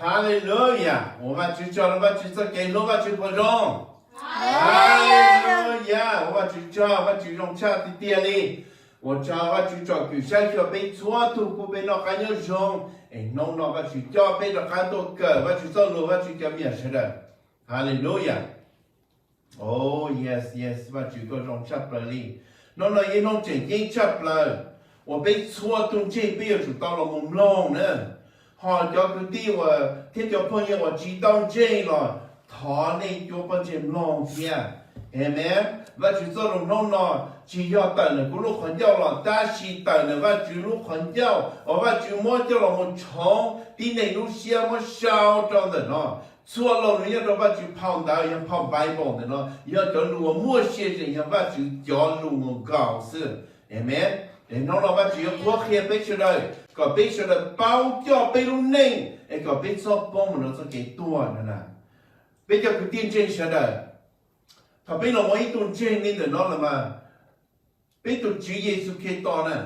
Haleluya, ua Vajtswv tsaug rau Vajtswv txoj kev hlub Vajtswv puas zoo? Haleluya, ua Vajtswv tsaug, Vajtswv zoo tshaj tiag tiag li. Ua tsaug Vajtswv tsom kwm saib xyuas peb txhua tus pub peb noj qab nyob zoo, es hnub no Vajtswv coj peb rov qab tuaj kawm Vajtswv txoj lus, Vajtswv cov me nyuam sawv daws. Haleluya. Oh yes, yes, Vajtswv koj zoo tshaj plaws li. Hnub no yog ib hnub tseem ceeb tshaj plaws uas peb txhua tus ntseeg peb yuav tsum tau los mus mloog na. Ho cov kwv tij uas thiab cov phooj ywg uas tsis tau ntseeg los thov nej cuab pob ntseg mloog thiab. Amen. Vajtswv txoj lus hnub no tsis yog tawm ntawm kuv lub qhov ncauj los, tab sis tawm ntawm Vajtswv lub qhov ncauj uas Vajtswv muab coj los mus tshoov tib neeg lub siab, muab sau rau ntawm no. Txhua lo lus nyob rau Vajtswv phau ntawv, yog phau Bible ntawm no, yog cov lus uas muaj sia ze, yog Vajtswv cov lus mus nkaus xwb. Amen. Es hnub no Vajtswv yuav qhuab qhia peb sawv daws kom peb sawv daws paub coj peb lub neej es kom peb txhob poob mus rau txoj kev tuag no na. Peb cov kwv tij ntseeg sawv daws, thaum peb los ua ib tug ntseeg li ntawm no lawm mas, peb tus Tswv Yexus Khetos na,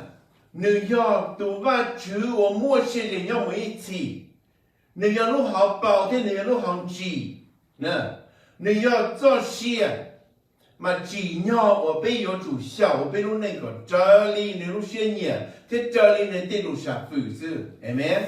nws yog tus Vajtswv uas muaj sia ze nyob mus ib txhis. Nws yog lub hauv paus thiab nws yog lub hauv ntsis. Nws yog txoj sia mas tsim nyog uas peb yuav tsum xyaum ua peb lub neej kom raws li nws lub siab nyiam thiab raws li nws tej lus sam fwm xwb. Amen.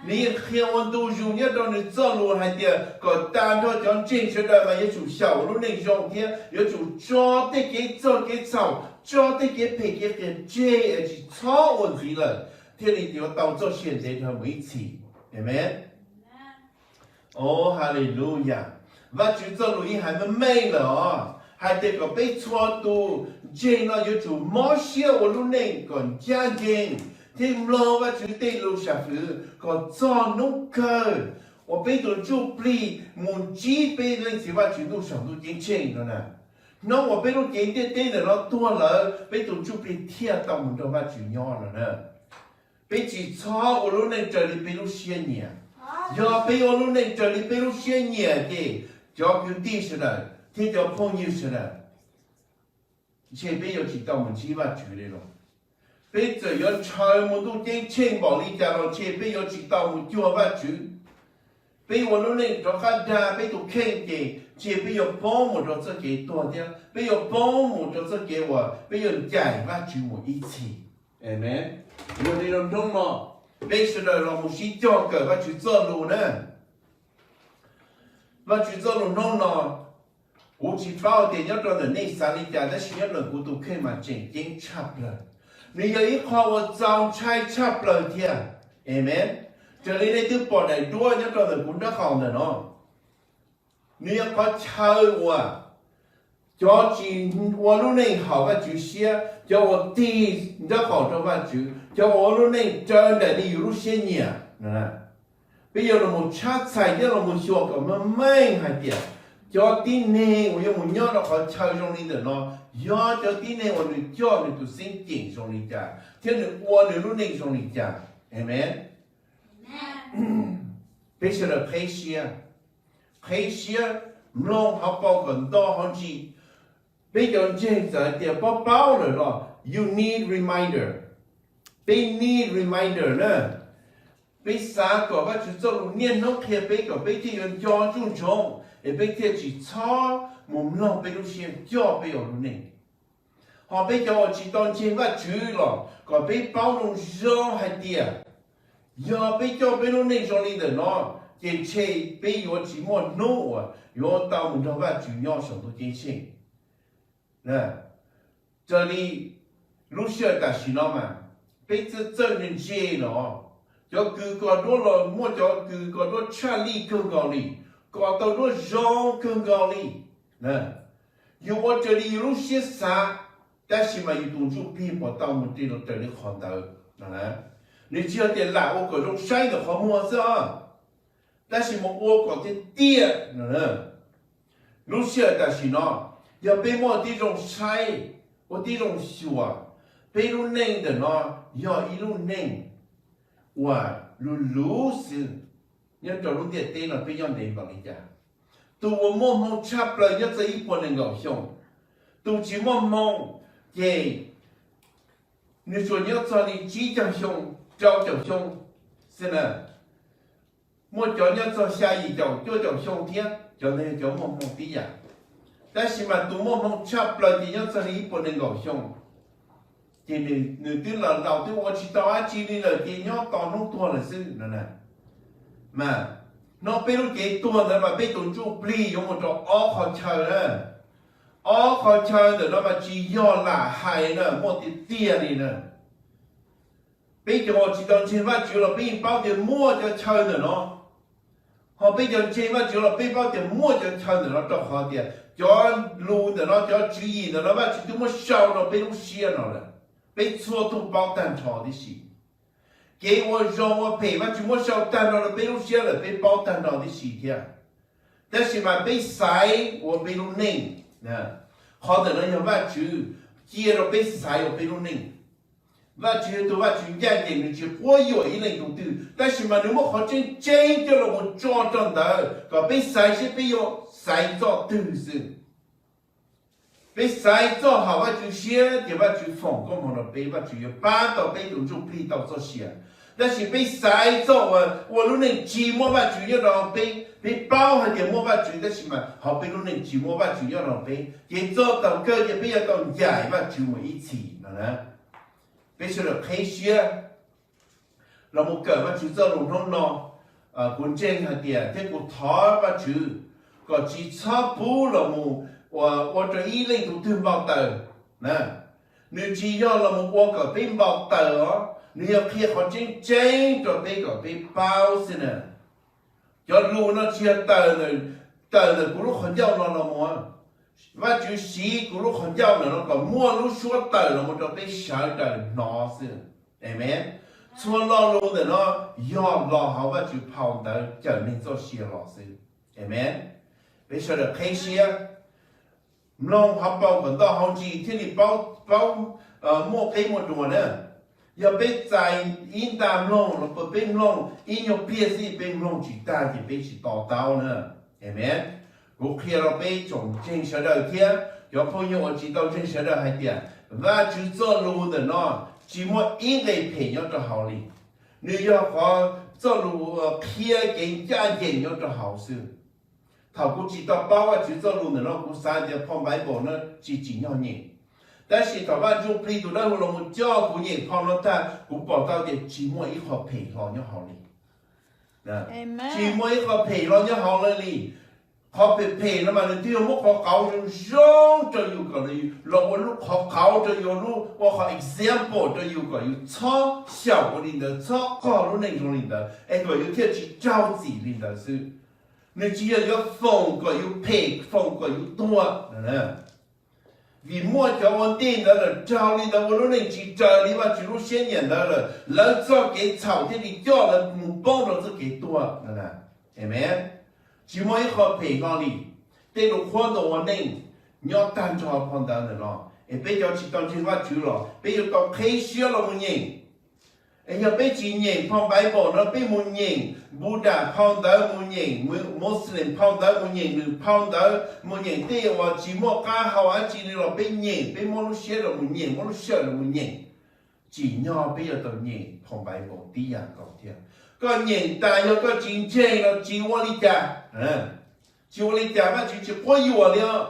Nws yeej qhia ua ntu zus nyob rau nws txoj lus hais tias kom tag nrho cov ntseeg sawv daws mas yuav tsum xyaum ua lub neej zoo thiab yuav tsum tso tej kev txog kev txhaum, tso tej kev phem kev qias tseg es tsis txhob ua ntxiv lawm, thiaj li yuav tau txoj sia ntev dhawv mus ib txhis. Amen. Oh, haleluya. Vajtswv txoj lus yeej hais meej meej lawm os, hais tias kom peb txhua tus ntseeg no yuav tsum mob siab ua lub neej kom ncaj ncees thiab mloog Vajtswv tej lus sam fwm kom txog hnub kawg uas peb tus ntsuj plig mus ntsib peb Leej Txiv Vajtswv ntuj saum ntuj ceeb tsheej no na. Hnub uas peb lub cev ntiaj teb ntawm no tuag lawm, peb tus ntsuj plig thiaj tau mus nrog Vajtswv nyob no na. Peb tsis txhob ua lub neej raws li peb lub siab nyiam. Yog peb ua lub neej raws li peb lub siab nyiam ces cov kwv tij sawv daws thiab cov phooj ywg sawv daws, ntshe peb yuav tsis tau mus ntsib Vajtswv li los. Peb txawm yuav ntshaw mus ntuj ceeb tsheej npaum li cas los ntshe peb yuav tsis tau mus cuag Vajtswv. Peb ua lub neej rov qab dag peb tus kheej ces ntshe peb yuav poob mus rau txoj kev tuag thiab peb yuav poob mus rau txoj kev uas peb yuav ncaim Vajtswv mus ib txhis. Amen. Yog li no hnub no peb sawv daws los mus sib cog kawm Vajtswv txoj lus na. Vajtswv txoj lus hnub no, kuv tsis paub tias nyob rau ntawm nej xav li cas, tab sis nyob ntawm kuv tus kheej mas tseem ceeb tshaj plaws. Nws yog ib qho uas txaus ntshai tshaj plaws thiab. Amen. Raws li nej twb pom daim duab nyob rau ntawm kuv nraub qaum ntawm no, nws yog qhov chaw uas cov tsis ua lub neej haum Vajtswv siab, cov uas tig nraub qaum rau Vajtswv, cov uas ua lub neej raws nraim li yus lub siab nyiam. Peb yuav los mus tshab txhais thiab los mus xyuas kom meej meej hais tias cov tib neeg uas yuav mus nyob rau qhov chaw zoo li ntawm no, yog cov tib neeg uas nws coj nws tus xeeb ceem zoo li cas thiab nws ua nws lub neej zoo li cas. Amen. Peb sawv daws qheb siab, qheb siab mloog hauv paus kom nto hauv ntsis. Peb cov ntseeg txawm hais tias paub paub lawm los you need reminder. Peb need reminder na. Peb xav kom Vajtswv txoj lus niaj hnub qhia peb kom peb thiaj yuav nco ntsoov, es peb thiaj tsis txhob mus mloog peb lub siab coj peb ua lub neej. Ho peb cov uas tsis tau ntseeg Vajtswv los kom peb paub zoo zoo hais tias yog peb coj peb lub neej zoo li ntawm no, ces ntshe peb yuav tsis muaj hnub uas yuav tau mus nrog Vajtswv nyob saum ntuj ceeb tsheej. Raws li lub sij hawm tam sim no mas peb txawj txawj ntse ntse no, cov kws kos duab los muaj cov kws kos duab tshaj lij kawg nkaus li, kos tau duab zoo kawg nkaus li. Yus ua raws li yus lub siab xav, tab sis mas yus tus ntsuj plig puas tau mus raws li qhov ntawd? Nws tsis yog tias lam ua kom zoo saib ntawm qhov muag xwb os, tab sis mus ua kom tiag tiag. Lub sij hawm tam sim no, yog peb muaj tib zoo saib, ua tib zoo xyuas, peb lub neej ntawm no yog ib lub neej uas luv luv xwb. Nyob rau lub ntiaj teb no peb nyob ntev npaum li cas? Tus uas muaj hmoo tshaj plaws nyob txog ib puas nees nkaum xyoo, tus tsis muaj hmoo ces nws tsuas nyob txog li tsib caug xyoo, rau caum xyoo xwb na. muaj cov nyob txog xya yim caum cuaj caum xyoo thiab, cov ntawd yog cov muaj hmoo tib yam. Tab sis mas tus muaj hmoo tshaj plaws ces nyob txog li ib puas nees nkaum xyoo, ces nws twb laus laus twb ua tsis tau dab tsi li lawm ces nyob tos hnub tuag lawm xwb no. Mas hnub peb lub cev tuag ntawd mas peb tus ntsuj plig yuav mus rau ob qhov chaw na. Ob qhov chaw ntawm no mas tsis yog lam hais na, muaj tiag tiag li na. Peb cov uas tsis tau ntseeg Vajtswv los peb yeej paub tias muaj cov chaw ntawm no, ho peb cov ntseeg Vajtswv los peb paub tias muaj cov chaw ntawm no rau qhov tias cov lus ntawm no, cov tswv yim ntawm no Vajtswv twb muab sau rau peb lub siab no lawm. Peb txhua tus paub tag nrho tib si. Kev ua zoo ua phem Vajtswv muab sau tag nrho rau peb lub siab lawm, peb paub tag nrho tib si thiab. Tab sis mas peb xaiv ua peb lub neej, qhov ntawm no yog Vajtswv cia rau peb xaiv ua peb lub neej. Vajtswv yog tus Vajtswv ncaj ncees, nws tsis quab yuam ib leej tus twg, tab sis mas nws muab qhov tseeb tseeb coj los mus tso rau ntawd kom peb xaiv seb peb yuav xaiv txoj twg xwb. Peb xaiv txoj haum Vajtswv siab ces Vajtswv foom koob hmoov rau peb, Vajtswv yuav pab tau peb tus ntsuj plig tau txoj sia. Tab sis peb xaiv txoj uas ua lub neej tsis muaj Vajtswv nyob rau peb, peb paub hais tias muaj Vajtswv tab sis mas hauv peb lub neej tsis muaj Vajtswv nyob rau peb, ces txoj thaum kawg ces peb yuav tau ncaim Vajtswv mus ib txhis no na. Peb sawv daws qheb siab los mus kawm Vajtswv txoj lus hnub no. Kuv ntseeg hais tias thiab kuv thov Vajtswv kom tsis txhob pub los mus ua rau ib leej tus twg npau taws na. Nws tsis yog los mus ua kom peb npau taws os, nws yog qhia qhov tseeb tseeb rau peb kom peb paub xwb na. Cov lus no tsis yog tawm ntawm kuv lub qhov ncauj no los mus. Vajtswv siv kuv lub qhov ncauj ntawm no kom muaj lub suab tawm los mus rau peb sawv daws hnov xwb. Amen. Txhua lo lus ntawm no yog los hauv Vajtswv phau ntawv cawm neeg txoj sia los xwb. Amen. Peb sawv daws qheb siab mloog hauv paus kom ntoj hauv ntsis thiaj li paub, paub muaj qeb muaj dua na. Yog peb txais ib nta mloog los peb mloog ib nyuag pliag xwb peb mloog tsis tag ces peb tsis to taub na. Amen. Kuv qhia rau peb tsoom ntseeg sawv daws thiab cov phooj ywg uas tsis tau ntseeg sawv daws hais tias Vajtswv txoj lus ntawm no tsis muaj ib nqe phem nyob rau hauv li. Nws yog qhov txoj lus qhia kev ncaj ncees nyob rau hauv xwb. Thaum kuv tsis tau paub Vajtswv txoj lus ntawm no kuv xav tias phau Bible no tsis tsim nyog nyeem. Tab sis thaum Vaj Ntsuj Plig tus dawb huv los mus coj kuv nyeem phau no tag kuv pom tau tias tsis muaj ib qho phem hlo nyob hauv li. Tsis muaj ib qho phem hlo nyob hauv li. Qhov phem phem no mas nws twb yog muab qhov qauv zoo zoo rau yus kom los ua lub qhov qauv rau yus, ua qhov example rau yus kom yus txhob xyaum ua li ntawd, txhob qog lub neej zoo li ntawd es kom yus thiaj tsis raug txim li ntawd xwb. Nws tsis yog yuav foom kom yus phem, foom kom yus tuag. Vim muaj cov ua ntej ntawd lawm raug li ntawd ua lub neej tsis raws li Vajtswv lub siab nyiam ntawd lawm, lawv txoj kev txhaum thiaj li coj lawv mus poob rau txoj kev tuag. Amen. Tsis muaj ib qho phem hlo li. Tej lus qhuab ntuas ua neej nyob tag nrho phau ntawv ntawm no. Es peb cov tsis tau ntseeg Vajtswv los peb yuav tau qheb siab los mus nyeem. Es yog peb tsis nyeem phau Bible no peb mus nyeem Buddha phau ntawv, mus nyeem Muslim phau ntawv, mus nyeem lwm phau ntawv, mus nyeem tej uas tsis muaj qab hau dab tsi li los peb nyeem, peb muab lub siab los mus nyeem, muab lub sij hawm los mus nyeem, tsim nyog peb yuav tau nyeem phau Bible tib yam nkaus thiab. Koj nyeem tas yog koj tsis ntseeg los tsis ua li cas, tsis ua li cas Vajtswv tsis quab yuam li os.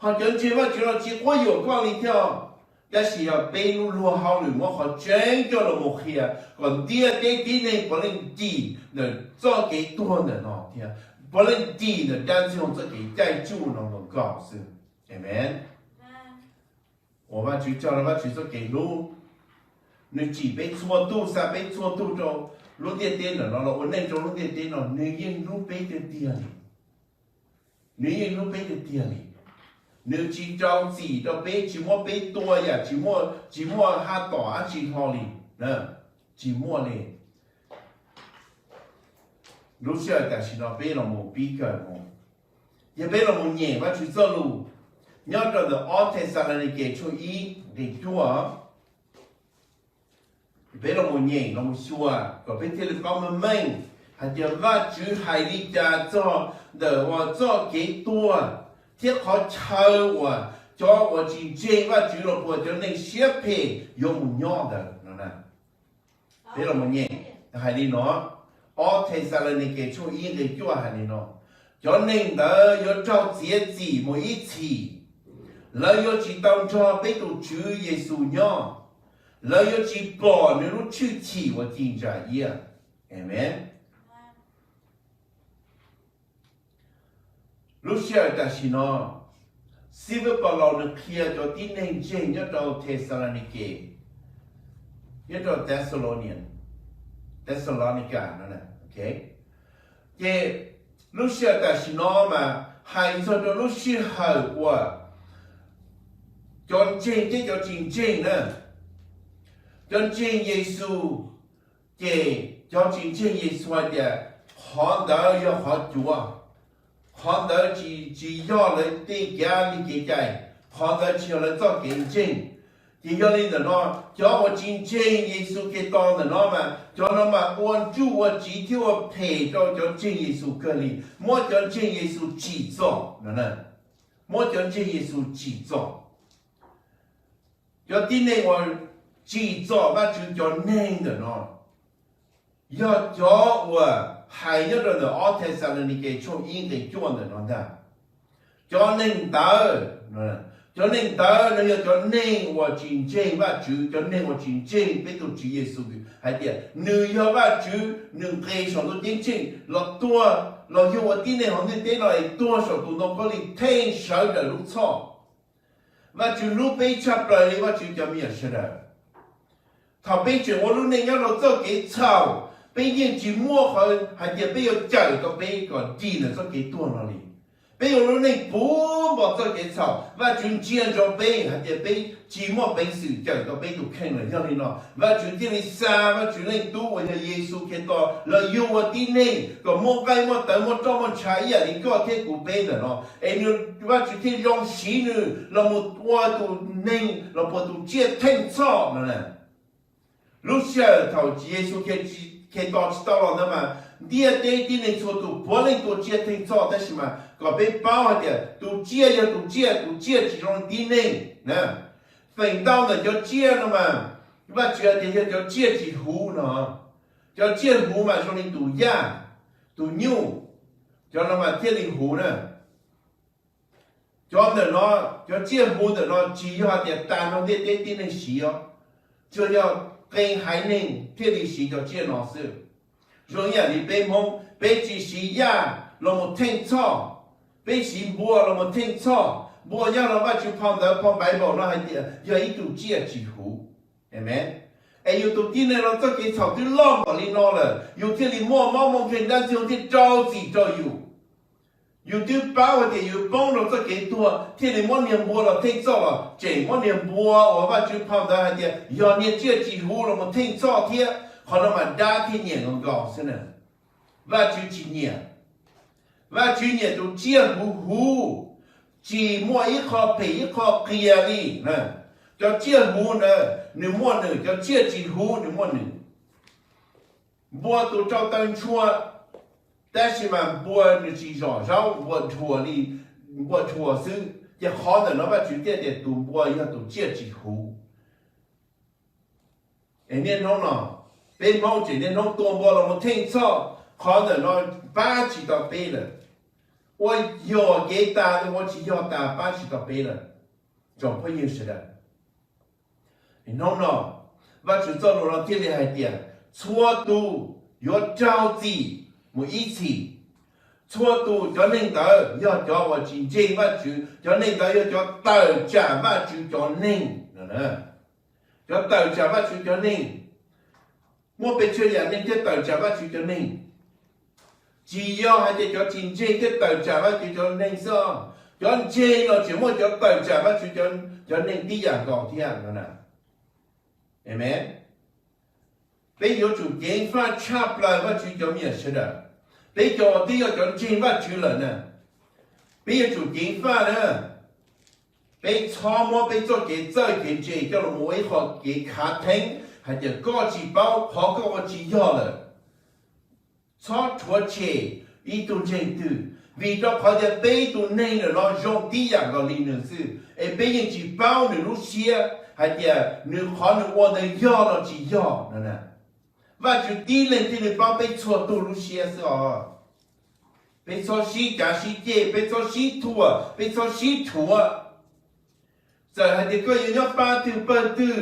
Ho cov ntseeg Vajtswv los tsis quab yuam koj li thiab. Tab sis yog peb lub luag hauj lwm muab qhov tseeb coj los mus qhia kom ntiaj teb tib neeg puav leej ntim ntawm txoj kev tuag ntawm no thiab puav leej ntim ntawm dab ntxwg txoj kev caij tsuj no nkaus xwb. Amen. Uas Vajtswv tso rau Vajtswv txoj kev hlub, nws tsim peb txhua tug, xa peb txhua tug rau lub ntiaj teb ntawm no los ua neej rau lub ntiaj teb no, nws yeej hlub peb tiag tiag li. Nws yeej hlub peb tiag tiag li. Nws tsis rau txim rau peb, tsis muab peb tua yam, tsis muaj, tsis muaj haj tom dab tsi hlo li. Tsis muaj li. Lub sij hawm tam sim no peb los mus pib kawm mus, yog peb los mus nyeem Vajtswv txoj lus nyob rau ntawm ob Thexalaunikes tshooj ib nqe cuaj. Peb los mus nyeem los mus xyuas kom peb thiaj li paub meej meej hais tias Vajtswv hais li cas txog ntawm uas txoj kev tuag thiab qhov chaw uas cov uas tsis ntseeg Vajtswv los puas cov neeg siab phem yuav mus nyob ntawd no. Peb los mus nyeem hais li no, Ob Thexalaunikes tshooj ib nqe cuaj hais li no: Cov neeg ntawd yuav raug txiav txim mus ib txhis, lawv yuav tsis tau nrog peb tus Tswv Yexus nyob, lawv yuav tsis pom nws lub tshwj chim uas ci ntsa iab. Amees. Lub sij hawm tam sim no, xib fwb Paulus nws qhia cov tib neeg ntseeg nyob rau Thexalaunikes, nyob rau Thexalaunika, Thexalaunika, ces lub sij hawm tam sim no mas hais txog rau lub sij hawm uas cov ntseeg thiab cov tsis ntseeg na, cov ntseeg Yexus, ces cov tsis ntseeg Yexus hais tias qhov ntawd yog qhov cuav, qhov ntawd tsis, tsis yog lawv tej kev li kev cai, qhov ntawd tsis yog lawv txoj kev ntseeg. Ces yog li ntawm no, cov uas tsis ntseeg Yexus Khetos ntawm no mas cov no mas ua ntsuj ua tsiv thiab ua phem rau cov ntseeg Yexus kawg li, muab cov ntseeg Yexus tsim txom no, muab cov ntseeg Yexus tsim txom. Cov tib neeg uas tsim txom Vajtswv cov neeg ntawm no yog cov uas hais nyob rau ntawm ob Thexalaunikes tshooj ib nqe cuaj ntawm no ntag. Cov neeg ntawd, cov neeg ntawd no yog cov neeg uas tsis ntseeg Vajtswv, cov neeg uas tsis ntseeg peb tus Tswv Yexus hais tias nws yog Vajtswv, nws nqes saum ntuj ceeb tsheej los tuag, los yug ua tib neeg hauv ntiaj teb no es tuag saum tus ntoo khaub lig theej sawv daws lub txhoj. Vajtswv hlub peb tshaj plaws li, Vajtswv cov me nyuam sawv daws. Thaum peb tseem ua lub neej nyob rau txoj kev txhaum, peb yeej tsis muaj qhov hais tias peb yuav cawm tau peb kom dim ntawm txoj kev tuag no li. Peb ua lub neej puv npo txoj kev txhaum, Vajtswv ntsia ntsoov peb hais tias peb tsis muaj peev xwm cawm tau peb tus kheej lawm. Yog li no Vajtswv thiaj li xa Vajtswv Leej Tub uas yog Yexus Khetos los yug ua tib neeg kom muaj nqaij muaj tawv muaj roj muaj ntsha ib yam li koj thiab kuv peb ntawm no, es nws, Vajtswv thiaj zoo siv nws los mus ua tus neeg los puas tus tsiaj theej txhoj no na. Lub sij hawm thaum Yexus Khetos tsis tau los ntawd mas ntiaj teb tib neeg txhua tus puav leej tua tsiaj theej txhoj, tab sis mas kom peb paub hais tias tus tsiaj yog tus tsiaj, tus tsiaj tsis zoo li tib neeg na. Feem ntau ntawm cov tsiaj no mas Vajtswv hais tias yog cov tsiaj tsis huv no. Cov tsiaj huv mas zoo li tus yaj, tus nyuj, cov no mas thiaj li huv na. Cov ntawm no, cov tsiaj huv ntawm no tsis yog hais tias tas nrho ntiaj teb tib neeg siv os, tsuas yog qee haiv neeg thiaj li siv cov tsiaj no xwb. Zoo ib yam li peb Hmoob, peb tsis siv yaj los mus theej txhoj, peb siv npua los mus theej txhoj. Npua nyob rau Vajtswv phau ntawv, phau Npaiv Npaum no hais tias yog ib tug tsiaj tsis huv. Amees. Es yus tus tib neeg no txoj kev txhaum twb loj npaum li no lawm, yus thiaj li muaj mob muaj nkeeg, dab ntxwg thiaj rau txim rau yus. Yus twb paub hais tias yus poob rau txoj kev tuag thiaj li muab niag npua los theej txhoj los tseem muab niag npua uas Vajtswv phau ntawv hais tias yog niag tsiaj tsis huv los mus theej txhoj thiab. Qhov no mas dab thiaj nyiam nkaus nkaus xwb na. Vajtswv tsis nyiam. Vajtswv nyiam tus tsiaj huv huv, tsis muaj ib qho phem ib qho qias li. Cov tsiaj huv ntawd nws muaj nws, cov tsiaj tsis huv nws muaj nws. Npua tus rau taw ntshua, tab sis mas npua nws tsis zom zaub, npua dhuas li, npua dhuas xwb, ces qhov ntawm no Vajtswv thiaj tias tus npua yog tus tsiaj tsis huv. Es niaj hnub no, peb Hmoob tseem niaj hnub tua npua los mus theej txhoj, qhov ntawm no pab tsis tau peb lawm. Ua yog kev tas, ua tsis yog tas, pab tsis tau peb lawm. Tsoom phooj ywg sawv daws, hnub no Vajtswv txoj lus no thiaj li hais tias txhua tus yuav raug txim mus ib txhis. Txhua tus cov neeg ntawd yog cov uas tsis ntseeg Vajtswv, cov neeg ntawd yog cov tawm tsam Vajtswv cov neeg. Cov tawm tsam Vajtswv cov neeg, muaj pes tsawg yam neeg thiaj tawm tsam Vajtswv cov neeg. Tsis yog hais tias cov tsis ntseeg thiaj tawm tsam Vajtswv cov neeg xwb. Cov ntseeg los tseem muaj cov tawm tsam Vajtswv cov neeg tib yam nkaus thiab no na. Amees. Peb yuav tsum ceev faj tshaj plaws Vajtswv cov me nyuam sawv daws. Peb cov uas twb yog cov ntseeg Vajtswv lawm na, peb yuav tsum ceev faj na. Peb txhob muab peb txoj kev txawj kev ntse coj los ua ib qho kev khav theeb hais tias koj tsis paub, qhov koj ua tsis yog lawm. Txhob rhuav tshem ib tug ntseeg twg, vim rau qhov tias peb tus neeg ntawm no zoo tib yam nkaus li nws xwb, es peb yeej tsis paub nws lub siab hais tias nws qhov nws ua ntawd yog los tsis yog no na. Vajtswv tib leeg thiaj li paub peb txhua tus lub siab xwb os. Peb txhob sib cav sib ceg, peb txhob sib thuam, peb txhob sib rhuav. Txawm hais tias koj yuav nyob pab twg pawg twg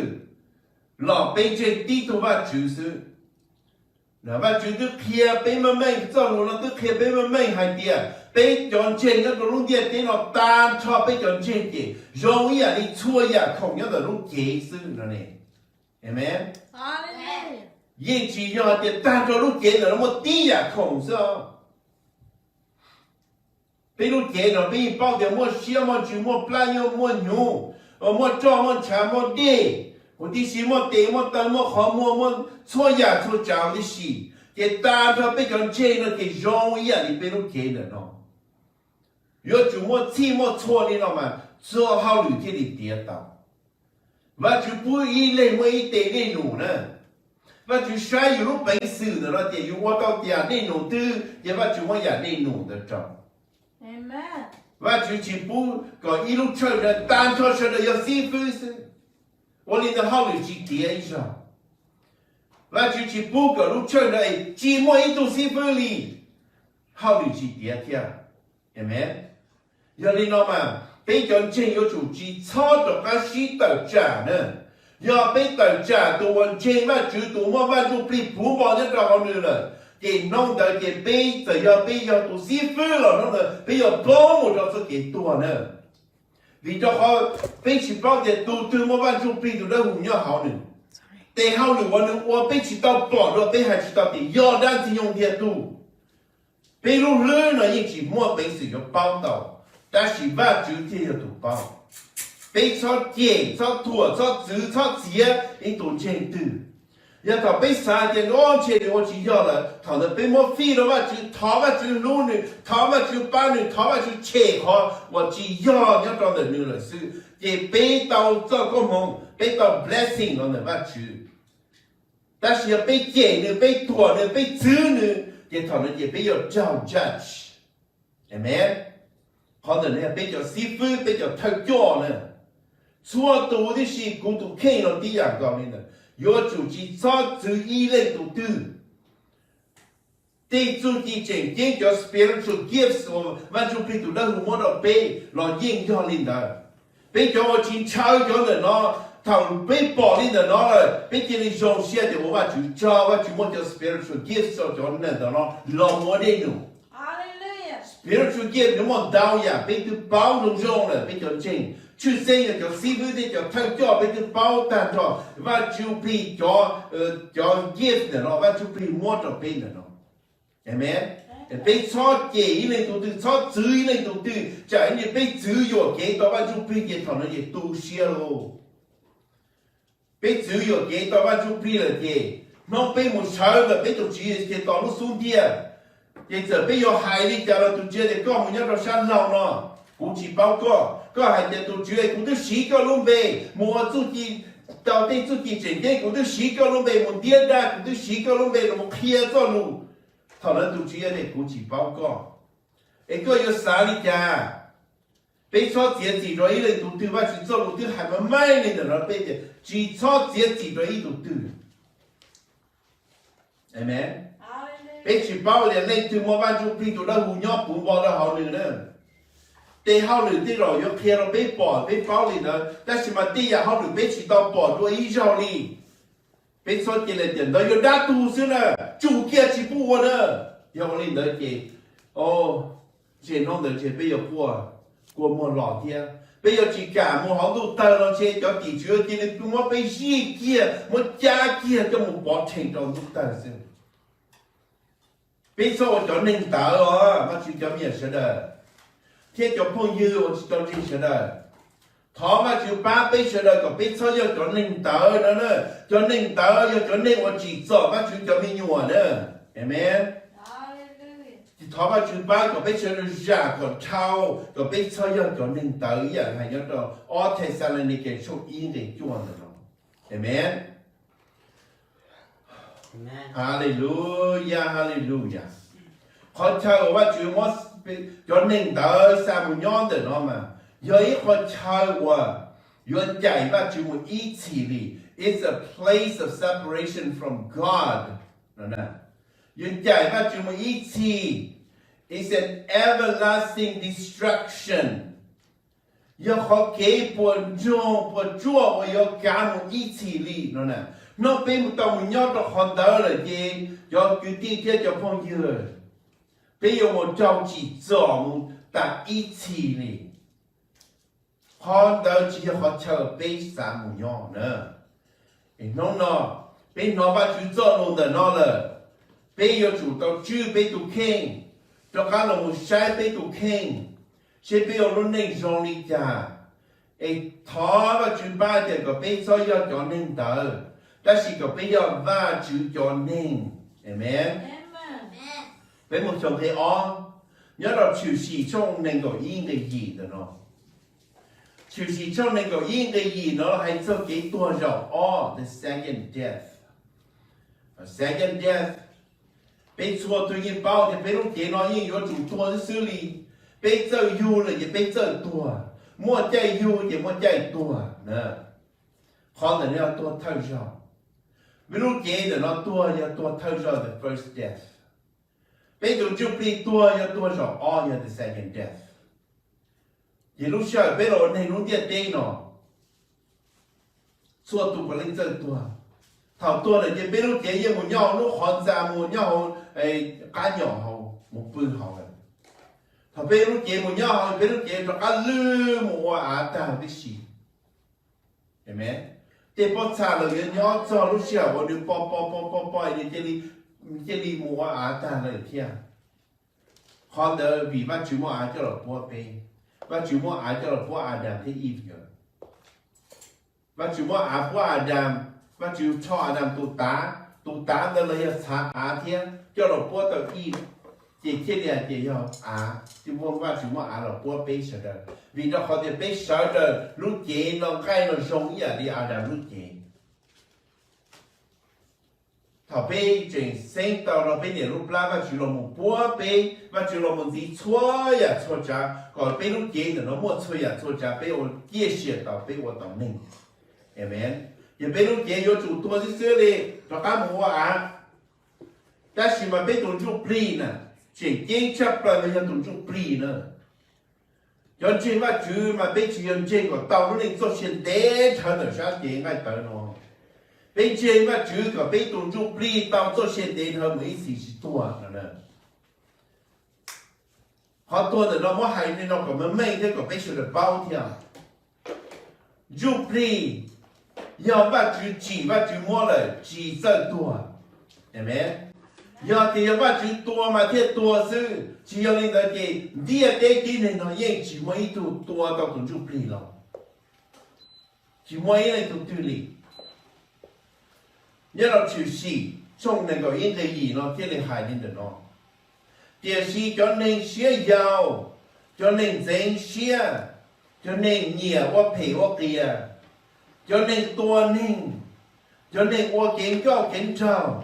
los peb ntseeg tib tug Vajtswv xwb. Vajtswv twb qhia peb meej meej, txoj lus no twb qhia peb meej meej hais tias peb cov ntseeg nyob rau lub ntiaj teb no, tag nrho peb cov ntseeg ces zoo ib yam li txhua yam khoom nyob ntawm lub cev xwb no ne. Amen. Yeej tsis yog hais tias tag nrho lub cev ntawm no muaj tib yam khoom xwb os. Peb lub cev no peb yeej paub tias muaj siab, muaj ntsws, muaj plab, muaj hnyuv, muaj roj, muaj ntshav, muaj dej, huv tib si muaj tes, muaj taw, muaj qhov muag, muaj txhua yam txhua tsav huv tib si. Ces tag nrho peb cov ntseeg no ces zoo ib yam li peb lub cev ntawm no. Yuav tsum muaj txhij muaj txhua li no mas txhua hauj lwm thiaj li tiav tau. Vajtswv pub ib leeg muaj ib tes dej num na. Vajtswv saib yus lub peev xwm ntawm no tias yus ua tau yam dej num twg ces Vajtswv muab yam dej num ntawd rau. Vajtswv tsis pub kom ib lub church tag nrho sawv daws yog xib fwb xwb, ua li ntawd hauj lwm tsis tiav ib zaug. Vajtswv tsis pub kom lub church ntawd tsis muaj ib tug xib fwb li, hauj lwm tsis tiav thiab. Amen. Yog li no mas peb cov ntseeg yuav tsum tsis txhob rov qab sib tawm tsam na. Yog peb tawm tsam tus uas ntseeg Vajtswv, tus muaj Vaj Ntsujplig puv npo nyob rau hauv nws lawm, ces hnub ntawd ces peb txawm yog peb yog tus xib fwb los hnub ntawd peb yuav poob mus rau txoj kev tuag na. Vim rau qhov peb tsis paub tias tus twg muaj Vaj Ntsujplig tus dawb huv nyob hauv nws. Tes hauj lwm uas nws ua peb tsis tau pom dua, peb hais tsis tau tias yog dab ntxwg nyoog tiag tug. Peb lub hlwb no yeej tsis muaj peev xwm yuav paub tau, tab sis Vajtswv thiaj yog tus paub. Peb txhob cem, txhob thuam, txhob txwv, txhob txiav ib tus ntseeg twg. Yog thaum peb xav tias ntshe nws ua tsis yog lawm, thaum ntawd peb muab fij rau Vajtswv, thov Vajtswv hlub nws, thov Vajtswv pab nws, thov Vajtswv tshem qhov uas tsis yog nyob rau ntawm nws lawm xwb, ces peb tau txoj koob hmoov, peb tau blessing los ntawm Vajtswv. Tab sis yog peb cem nws, peb thuam nws, peb txwv nws, ces thaum ntawd ces peb yuav raug judge. Amen. Qhov ntawm no yog peb cov xib fwb, peb cov thawj coj na. Txhua tus tib si, kuv tus kheej los tib yam nkaus li ntawd, yuav tsum tsis txhob txwv ib leej tus twg. Tej txuj ci tseem ceeb, cov spiritual gifts uas Vaj Ntsujplig tus dawb huv muab rau peb los yeej yog li ntawd. Peb cov uas tsis ntshaw cov ntawm no, thaum peb pom li ntawm no lawm peb cia li zoo siab tias ua Vajtswv tsaug, Vajtswv muab cov spiritual gifts rau cov neeg ntawm no los ua dej num. Spiritual gift nws muaj ntau yam, peb twb paub zoo zoo lawm peb cov ntseeg, tshwj xeeb yog cov xib fwb thiab cov thawj coj peb twb paub tag nrho Vaj Ntsujplig cov, cov gift ntawm no Vaj Ntsujplig muab rau peb ntawm no. Amen. Peb txhob cem ib leej tus twg, txhob txwv ib leej tus twg, tsam ib ntsis peb txwv yuam kev tau Vaj Ntsujplig ces thaum no ces tu siab lauj. Peb txwv yuam kev tau Vaj Ntsujplig lawm ces hnub peb mus sawv ntawm peb tus Tswv Yexus Khetos lub xub ntiag, ces txawm peb yuav hais li cas los tus Tswv tias koj mus nyob rau sab laug no, kuv tsis paub koj. Koj hais tias tus Tswv, kuv twb siv koj lub npe mus ua txuj ci, tau tej txuj ci tseem ceeb, kuv twb siv koj lub npe mus ntiab daj, kuv twb siv koj lub npe los qhia txoj lus. Thaum ntawd tus Tswv tias kuv tsis paub koj, es koj yuav xav li cas? Peb txhob txiav txim rau ib leej tus twg, Vajtswv txoj lus twb hais meej meej li ntawm no peb tias tsis txhob txiav txim rau ib tus twg. Amen. Peb tsis paub tias leej twg muaj Vaj Ntsujplig tus dawb huv nyob puv npo rau hauv nws na. Tej hauj lwm tej zaum yuav qhia rau peb pom peb paub li ntawd, tab sis mas tej yam hauj lwm peb tsis tau pom dua ib zaug li. Peb txhob cia li tias ntawd yog dab tuag xwb na, tsum kiag tsis pub ua na. Yog ua li ntawd ces, o, ntshe hnub ntawd ntshe peb yuav quaj, quaj muag los thiab. Peb yuav tsis kam mus hauv ntuj tawg los ntshe cov tim tswv cia li muab peb zij kiag, muab cab kiag coj mus pov rhe rau ntuj tawg xwb. Peb txhob ua cov neeg ntawd os, Vajtswv cov me nyuam sawv daws, thiab cov phooj ywg uas tsis tau ntseeg sawv daws. Thov Vajtswv pab peb sawv daws kom peb txhob yog cov neeg ntawd no na. Cov neeg ntawd yog cov neeg uas tsim txom Vajtswv cov me nyuam na. Amen. Thov Vajtswv pab kom peb sawv daws zam kom dhau, kom peb txhob yog cov neeg ntawd ib yam hais nyob rau ob Thexalaunikes tshooj ib nqe cuaj ntawm no. Amen. Haleluya, haleluya. Qhov chaw uas Vajtswv muab cov neeg ntawd xa mus nyob ntawm no mas yog ib qho chaw uas yuav ncaim Vajtswv mus ib txhis li. It's a place of separation from God. Yuav caim Vajtswv mus ib txhis, it's an everlasting destruction. Yog qhov kev puas ntsoog puas tsuaj uas yuav kav mus ib txhis li no na. Hnub peb mus tau mus nyob rau qhov ntawd lawm ces cov kwv tij thiab cov phooj ywg, peb yuav mus raug tsim txom mus tas ib txhis li. Qhov ntawd tsis yog qhov chaw peb xav mus nyob na. Hnub no peb hnov Vajtswv txoj lus ntawm no lawm, peb yuav tsum tau tswj peb tus kheej, rov qab los mus saib peb tus kheej, seb peb ua lub neej zoo li cas. Es thov Vajtswv pab tias kom peb txhob yog cov neeg ntawd, tab sis kom peb yog Vajtswv cov neeg. Amees. Peb mus xyoo nqe ob, nyob rau Tshwm Sim tshooj nees nkaum ib nqe yim ntawm no. Tshwm Sim tshooj nees nkaum ib nqe yim no hais txog kev tuag zaum ob, the second death. Second death, peb txhua tus yeej paub tias peb lub cev no yeej yuav tsum tuag xwb xwb li. Peb txawj yug lawm ces peb txawj tuag, muaj caij yug ces muaj caij tuag na. Qhov ntawm no yog tuag thawj zaug. Peb lub cev ntawm no tuag yog tuag thawj zaug, the first death. Peb tus ntsuj plig tuag yog tuag zaum ob, yog the second death. Ces lub sij hawm peb los ua neeg lub ntiaj teb no, txhua tus puav leej txawj tuag. Thaum tuag lawm ces peb lub cev yeej mus nyob hauv lub qhov ntxa, mus nyob hauv qab nyom hauv, mus pw hauv lawm. Thaum peb lub cev mus nyob hauv, peb lub cev rov qab lwj mus ua av tag tib si. Tej pob txha los yuav nyob txog lub sij hawm uas nws poj poj poj poj poj, nws cia li mus ua av tag lawm thiab. Qhov ntawd vim Vajtswv muab av coj los puab peb. Vajtswv muab av coj los puab Adas thiab Iv. Vajtswv muab av puab Adas, Vajtswv tso Adas tus tav, tus tav ntawd los yog txhav av thiab, coj los puab tau Iv, ces thiaj li hais tias yog av, thiaj muab, Vajtswv muab av los puab peb sawv daws, vim rau qhov tias peb sawv daws lub cev no nqaij no zoo ib yam li Adas lub cev. Thaum peb tseem xeeb tau rau peb niam lub plab, Vajtswv los mus puab peb, Vajtswv los mus ntxiv txhua yam txhua tsav kom peb lub cev ntawm no muaj txhua yam txhua tsav peb ua ciaj sia tau, peb ua tau neeg. Amees. Ces peb lub cev yuav tsum tuag xwb xwb li, rov qab mus ua av. Tab sis mas peb tus ntsuj plig na, tseem ceeb tshaj plaws los yog tus ntsuj plig na. Cov ntseeg Vajtswv mas peb tsis yog ntseeg kom tau lub neej txoj sia ntev dhawv ntawm sab cev nqaij tawv no. Peb ntseeg Vajtswv kom peb tus ntsuj plig tau txoj sia ntev dhawv mus ib txhis tsis tuag no. Qhov tuag ntawm no muab hais li no kom meej meej thiab kom peb sawv daws paub thiab. Ntsuj plig yog Vajtswv tsim Vajtswv muab lawm tsis txawj tuag. Amees. Yog tias yog Vajtswv tua mas thiaj tuag xwb, tsis yog li ntawd ces ntiaj teb tib neeg no yeej tsis muaj ib tug tua tau tus ntsuj plig los, tsis muaj ib leej twg twg li. Nyob rau Tshwm Sim tshooj nees nkaum ib nqe yim no thiaj li hais li ntawm no: Tiam sis cov neeg siab yau, cov neeg ntxeev siab, cov neeg nyiam ua phem ua qias, cov neeg tua neeg, cov neeg ua kev nkauj kev nraug,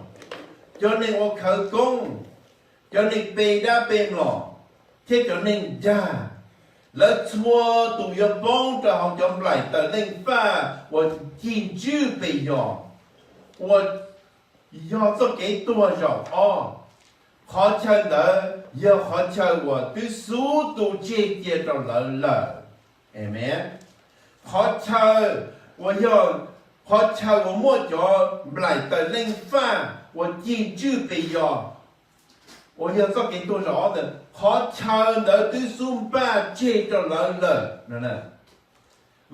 cov neeg ua khawv koob, cov neeg pe dab pe mlom, thiab cov neeg dag, lawv txhua tus yuav poob rau hauv cov nplaim taws leej faj uas cig ntswj pes yos, uas yog txoj kev tuag zaum ob. Qhov chaw ntawd yog qhov chaw uas twb xub tu tseg cia rau lawv lawm. Amees. Qhov chaw uas yog qhov chaw uas muaj cov nplaim taws leej faj uas cig ntswj pes yos, uas yog txoj kev tuag zaum ob ntawd, qhov chaw ntawd twb xub npaj tseg rau lawv lawm no.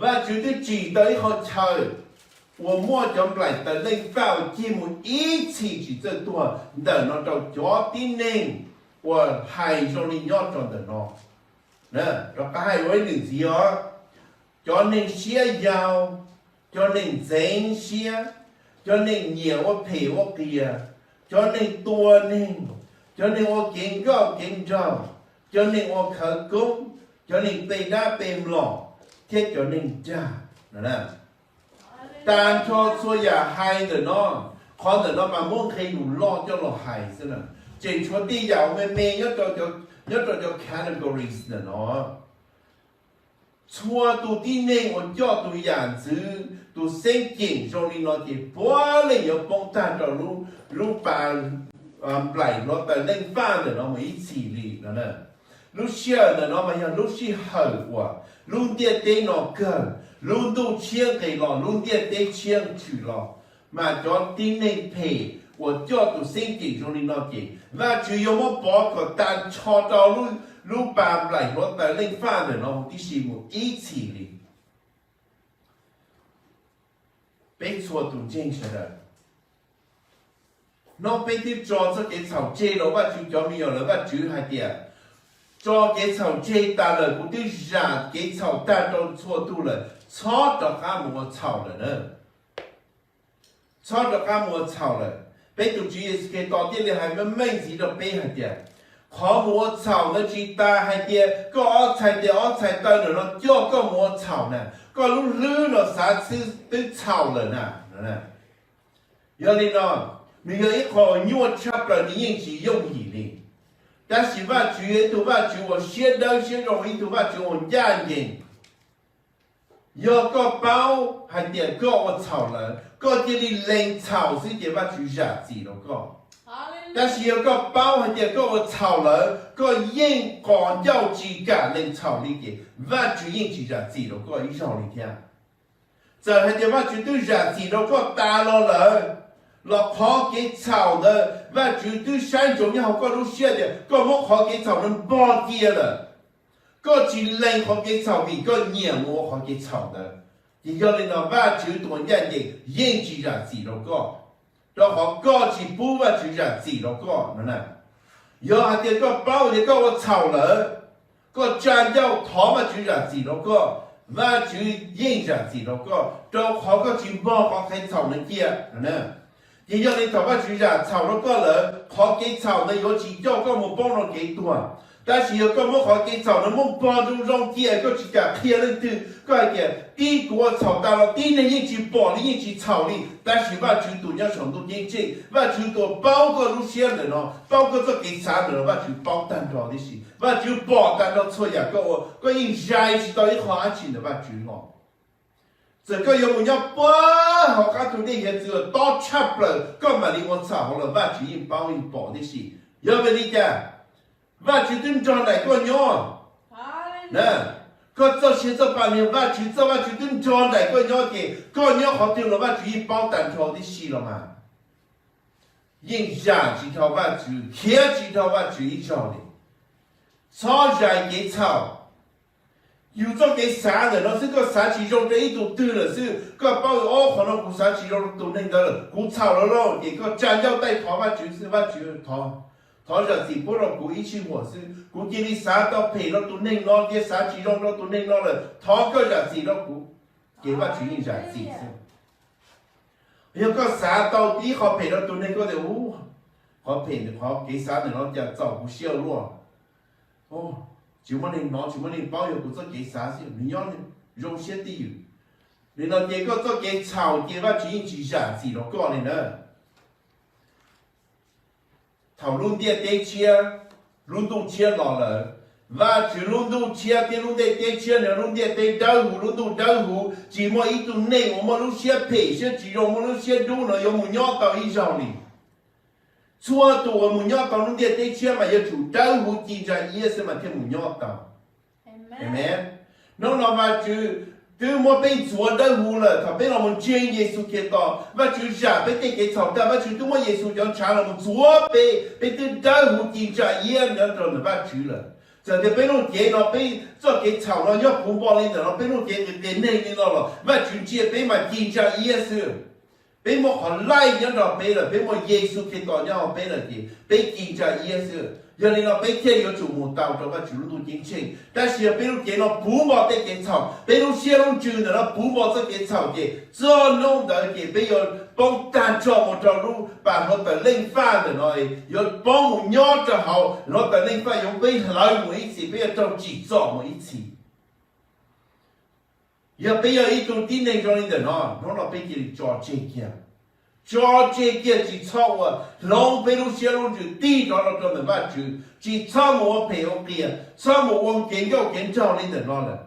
Vajtswv twb tsim tau ib qho chaw uas muaj cov nplaim taws leej faj uas cig mus ib txhis tsis txawj tuag ntawm no rau cov tib neeg uas hais zoo li nyob rau ntawm no. Rov qab hais ua ib lwm ntxiv os: cov neeg siab yau, cov neeg ntxeev siab, cov neeg nyiam ua phem ua qias, cov neeg tua neeg, cov neeg ua kev nkauj kev nraug, cov neeg ua khawv koob, cov neeg pe dab pe mlom, thiab cov neeg dag. Tag nrho txhua yam hais ntawm no, qhov ntawm no mas muab nqe lus loj coj los hais xwb na, tseem tshuav tej yam uas me me nyob rau cov categories ntawm no. Txhua tus tib neeg uas coj tus yam ntxwv tus xeeb ceem zoo li no ces puav leej yuav poob tag rau lub, lub pas nplaim hluav taws leej faj ntawm no mus ib txhis li no. Lub sij hawm ntawm no mas yog lub sij hawm uas lub ntiaj teb no kawg, lub ntuj tshiab nqis los, lub ntiaj teb tshiab tshwm los, mas cov tib neeg phem uas coj tus xeeb ceem zoo li no ces Vajtswv yuav muab pov kom tag nrho rau lub, lub pas nplaim hluav taws leej faj ntawm no huv tib si mus ib txhis li. Peb txhua tus ntseeg sawv daws, hnub peb twb tso txoj kev txhaum tseg rau Vajtswv cov me nyuam lawm, Vajtswv hais tias, tso kev txhaum tseg tas lawm, kuv twb zam kev txhaum tag rau txhua tus lawm, txhob rov qab mus ua txhaum lawm na. Txhob rov qab mus ua txhaum lawm. Peb tus Tswv Yexus Khetos thiaj li hais meej meej ntxiv rau peb hais tias, qhov mus ua txhaum ntawd tsis tas hais tias koj ob txhais tes ob txhais taw ntawm no coj koj mus ua txhaum na, koj lub hlwb no xav xwb twb txhaum lawm na. Yog li no, nws yog ib qho uas nyuaj tshaj plaws, nws yeej tsis yooj yim li. Tab sis Vajtswv yog ib tug Vajtswv uas siab dawb siab zoo, ib tug Vajtswv uas ncaj ncees. Yog koj paub hais tias koj ua txhaum lawm, koj cia li lees txhaum xwb ces Vajtswv zam txim rau koj. Tab sis yog koj paub hais tias koj ua txhaum lawm, koj yeej qos ncauj tsis kam lees txhaum li ces Vajtswv yeej tsis zam txim rau koj ib zaug li thiab. Txawm hais tias Vajtswv twb zam txim rau koj tas los lawm, los qhov kev txhaum ntawd Vajtswv twb saib ntsoov nyob hauv koj lub siab tias koj muab qhov kev txhaum ntawd npog cia lawm. Koj tsis lees qhov kev txhaum vim koj nyiam mus ua qhov kev txhaum ntawd. Ces yog li no Vajtswv tus uas ncaj ncees yeej tsis zam txim rau koj, rau qhov koj tsis pub Vajtswv zam txim rau koj no na. Yog hais tias koj paub tias koj ua txhaum lawm, koj tsa ncauj thov Vajtswv zam txim rau koj, Vajtswv yeej zam txim rau koj, rau qhov koj tsis npog qhov kev txhaum ntawd cia no na. Ces yog li thaum Vajtswv zam txhaum rau koj lawm, qhov kev txhaum ntawd yuav tsis coj koj mus poob rau kev tuag. Tab sis yog koj muab qhov kev txhaum ntawd muab npog zoo zoo cia, koj tsis kam qhia leej twg, koj hais tias tib kuv ua txhaum tas los tib neeg yeej tsis pom li, yeej tsis txhaum li, tab sis Vajtswv tus nyob saum ntuj ceeb tsheej, Vajtswv tus paub koj lub siab ntawm no, paub koj txoj kev xav ntawm no, Vajtswv paub tag nrho tib si, Vajtswv pom tag nrho txhua yam koj ua, koj yeej zais tsis tau ib qho dab tsi ntawm Vajtswv los. Txawm koj yuav mus nyob puag hauv qab tug dej hiav txwv uas tob tshaj plaws koj mam li ua txhaum hauv los Vajtswv yeej paub yeej pom tib si. Yog vim li cas? Vajtswv twb nrog nraim koj nyob. Koj txoj sia txoj pa niag Vajtswv txoj, Vajtswv twb nrog nraim koj nyob ces koj nyob qhov twg los Vajtswv yeej paub tag nrho tib si los mas. Yeej zam tsis dhau Vajtswv, khiav tsis dhau Vajtswv ib zaug li. Txhob zais kev txhaum. Yus txoj kev xav ntawm no xwb, koj xav tsis zoo rau ib tug twg lawm xwb, koj paub ob qhov no kuv xav tsis zoo rau tus neeg ntawd lawm, kuv txhaum lawm lauj, ces koj tsa ncauj taij thov Vajtswv xwb, Vajtswv thov, thov zam txim pub rau kuv ib sij huam xwb, kuv cia li xav tau phem rau tus neeg no thiab xav tsis zoo rau tus neeg no lawm, thov koj zam txim rau kuv, ces Vajtswv yeej zam txim xwb. Yog koj xav tau ib qho phem rau tus neeg, koj tias, u, qhov phem, qhov kev xav ntawm no cas txaus kuv siab ua luaj, tsis muaj neeg hnov tsis muaj neeg paub, yog kuv txoj kev xav xwb, nws nyob zoo siab twj ywm. Nim no ces koj txoj kev txhaum ces Vajtswv yeej tsis zam txim rau koj li na. Thaum lub ntiaj teb tshiab, lub ntuj tshiab los lawm, Vajtswv lub ntuj tshiab thiab lub ntiaj teb tshiab, nws lub ntiaj teb dawb huv, lub ntuj dawb huv, tsis muaj ib tug neeg uas muaj lub siab phem siab tsis zoo, muaj lub siab dub no yuav mus nyob tau ib zaug li. Txhua tus uas mus nyob tau lub ntiaj teb tshiab mas yuav tsum dawb huv ci ntsa iab xwb mas thiaj mus nyob tau. Amees. Hnub no Vajtswv twb muab peb ntxuav dawb huv lawm, thaum peb los mus ntseeg Yexus Khetos, Vajtswv zam peb tej kev txhaum tag, Vajtswv twb muab Yexus cov ntshav los mus ntxuav peb, peb twb dawb huv ci ntsa iab nyob rau ntawm Vajtswv lawm. Txawm tias peb lub cev no, peb txoj kev txhaum no nyob puv npo li ntawm no, peb lub cev qias neeg li no los Vajtswv ntsia peb mas ci ntsa iab xwb. Peb muaj qhov laij nyob nrog peb lawm, peb muaj Yexus Khetos nyob hauv peb lawm ces peb ci ntsa iab xwb. Yog li no peb thiaj yuav tsum mus tau rau Vajtswv lub ntuj ceeb tsheej. Tab sis yog peb lub cev no puv npo tej kev txhaum, peb lub siab lub ntsws ntawm no puv npo txoj kev txhaum ces txog hnub ntawd ces peb yuav poob tag nrho mus rau lub pas hluav taws leej faj ntawm no, yuav poob mus nyob rau hauv hluav taws leej faj, yuav peb hlawv mus ib txhis, peb yuav raug tsim txom mus ib txhis. Yog peb yog ib tug tib neeg zoo li ntawm no, hnub no peb cia li tso tseg kiag. Tso tseg kiag, tsis txhob ua, hloov peb lub siab lub ntsws tig rov los rau ntawm Vajtswv, tsis txhob mus ua phem ua qias, txhob mus ua kev ncauj kev nraug li ntawm no lawm.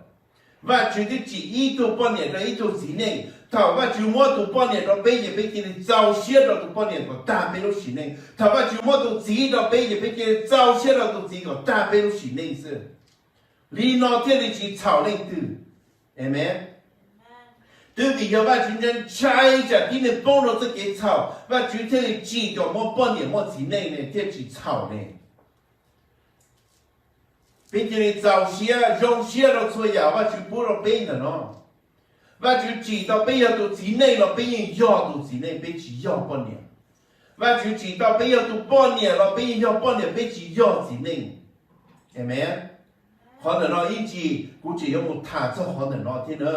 Vajtswv twb tsim ib tug poj niam rau ib tug txiv neej. Thaum Vajtswv muab tus poj niam rau peb ces peb cia li txaus siab rau tus poj niam kom tag peb lub sim neej. Thaum Vajtswv muab tus txiv rau peb ces peb cia li txaus siab rau tus txiv kom tag peb lub sim neej xwb. Li no thiaj li tsis txhaum leej twg. Amees. Twb vim yog Vajtswv ntshai tsam tib neeg poob rau txoj kev txhaum, Vajtswv thiaj li tsim kom muaj poj niam muaj txiv neej ne thiaj tsis txhaum ne. Peb cia li txaus siab zoo siab rau txhua yam Vajtswv pub rau peb ntawm no. Vajtswv tsim tau peb yog tus txiv neej los peb yeej yog tus txiv neej, peb tsis yog poj niam. Vajtswv tsim tau peb yog tus poj niam los peb yeej yog poj niam, peb tsis yog txiv neej. Amees. Qhov ntawm no ib ntsis kuv tseem yuav mus tham txog qhov ntawm no thiab na.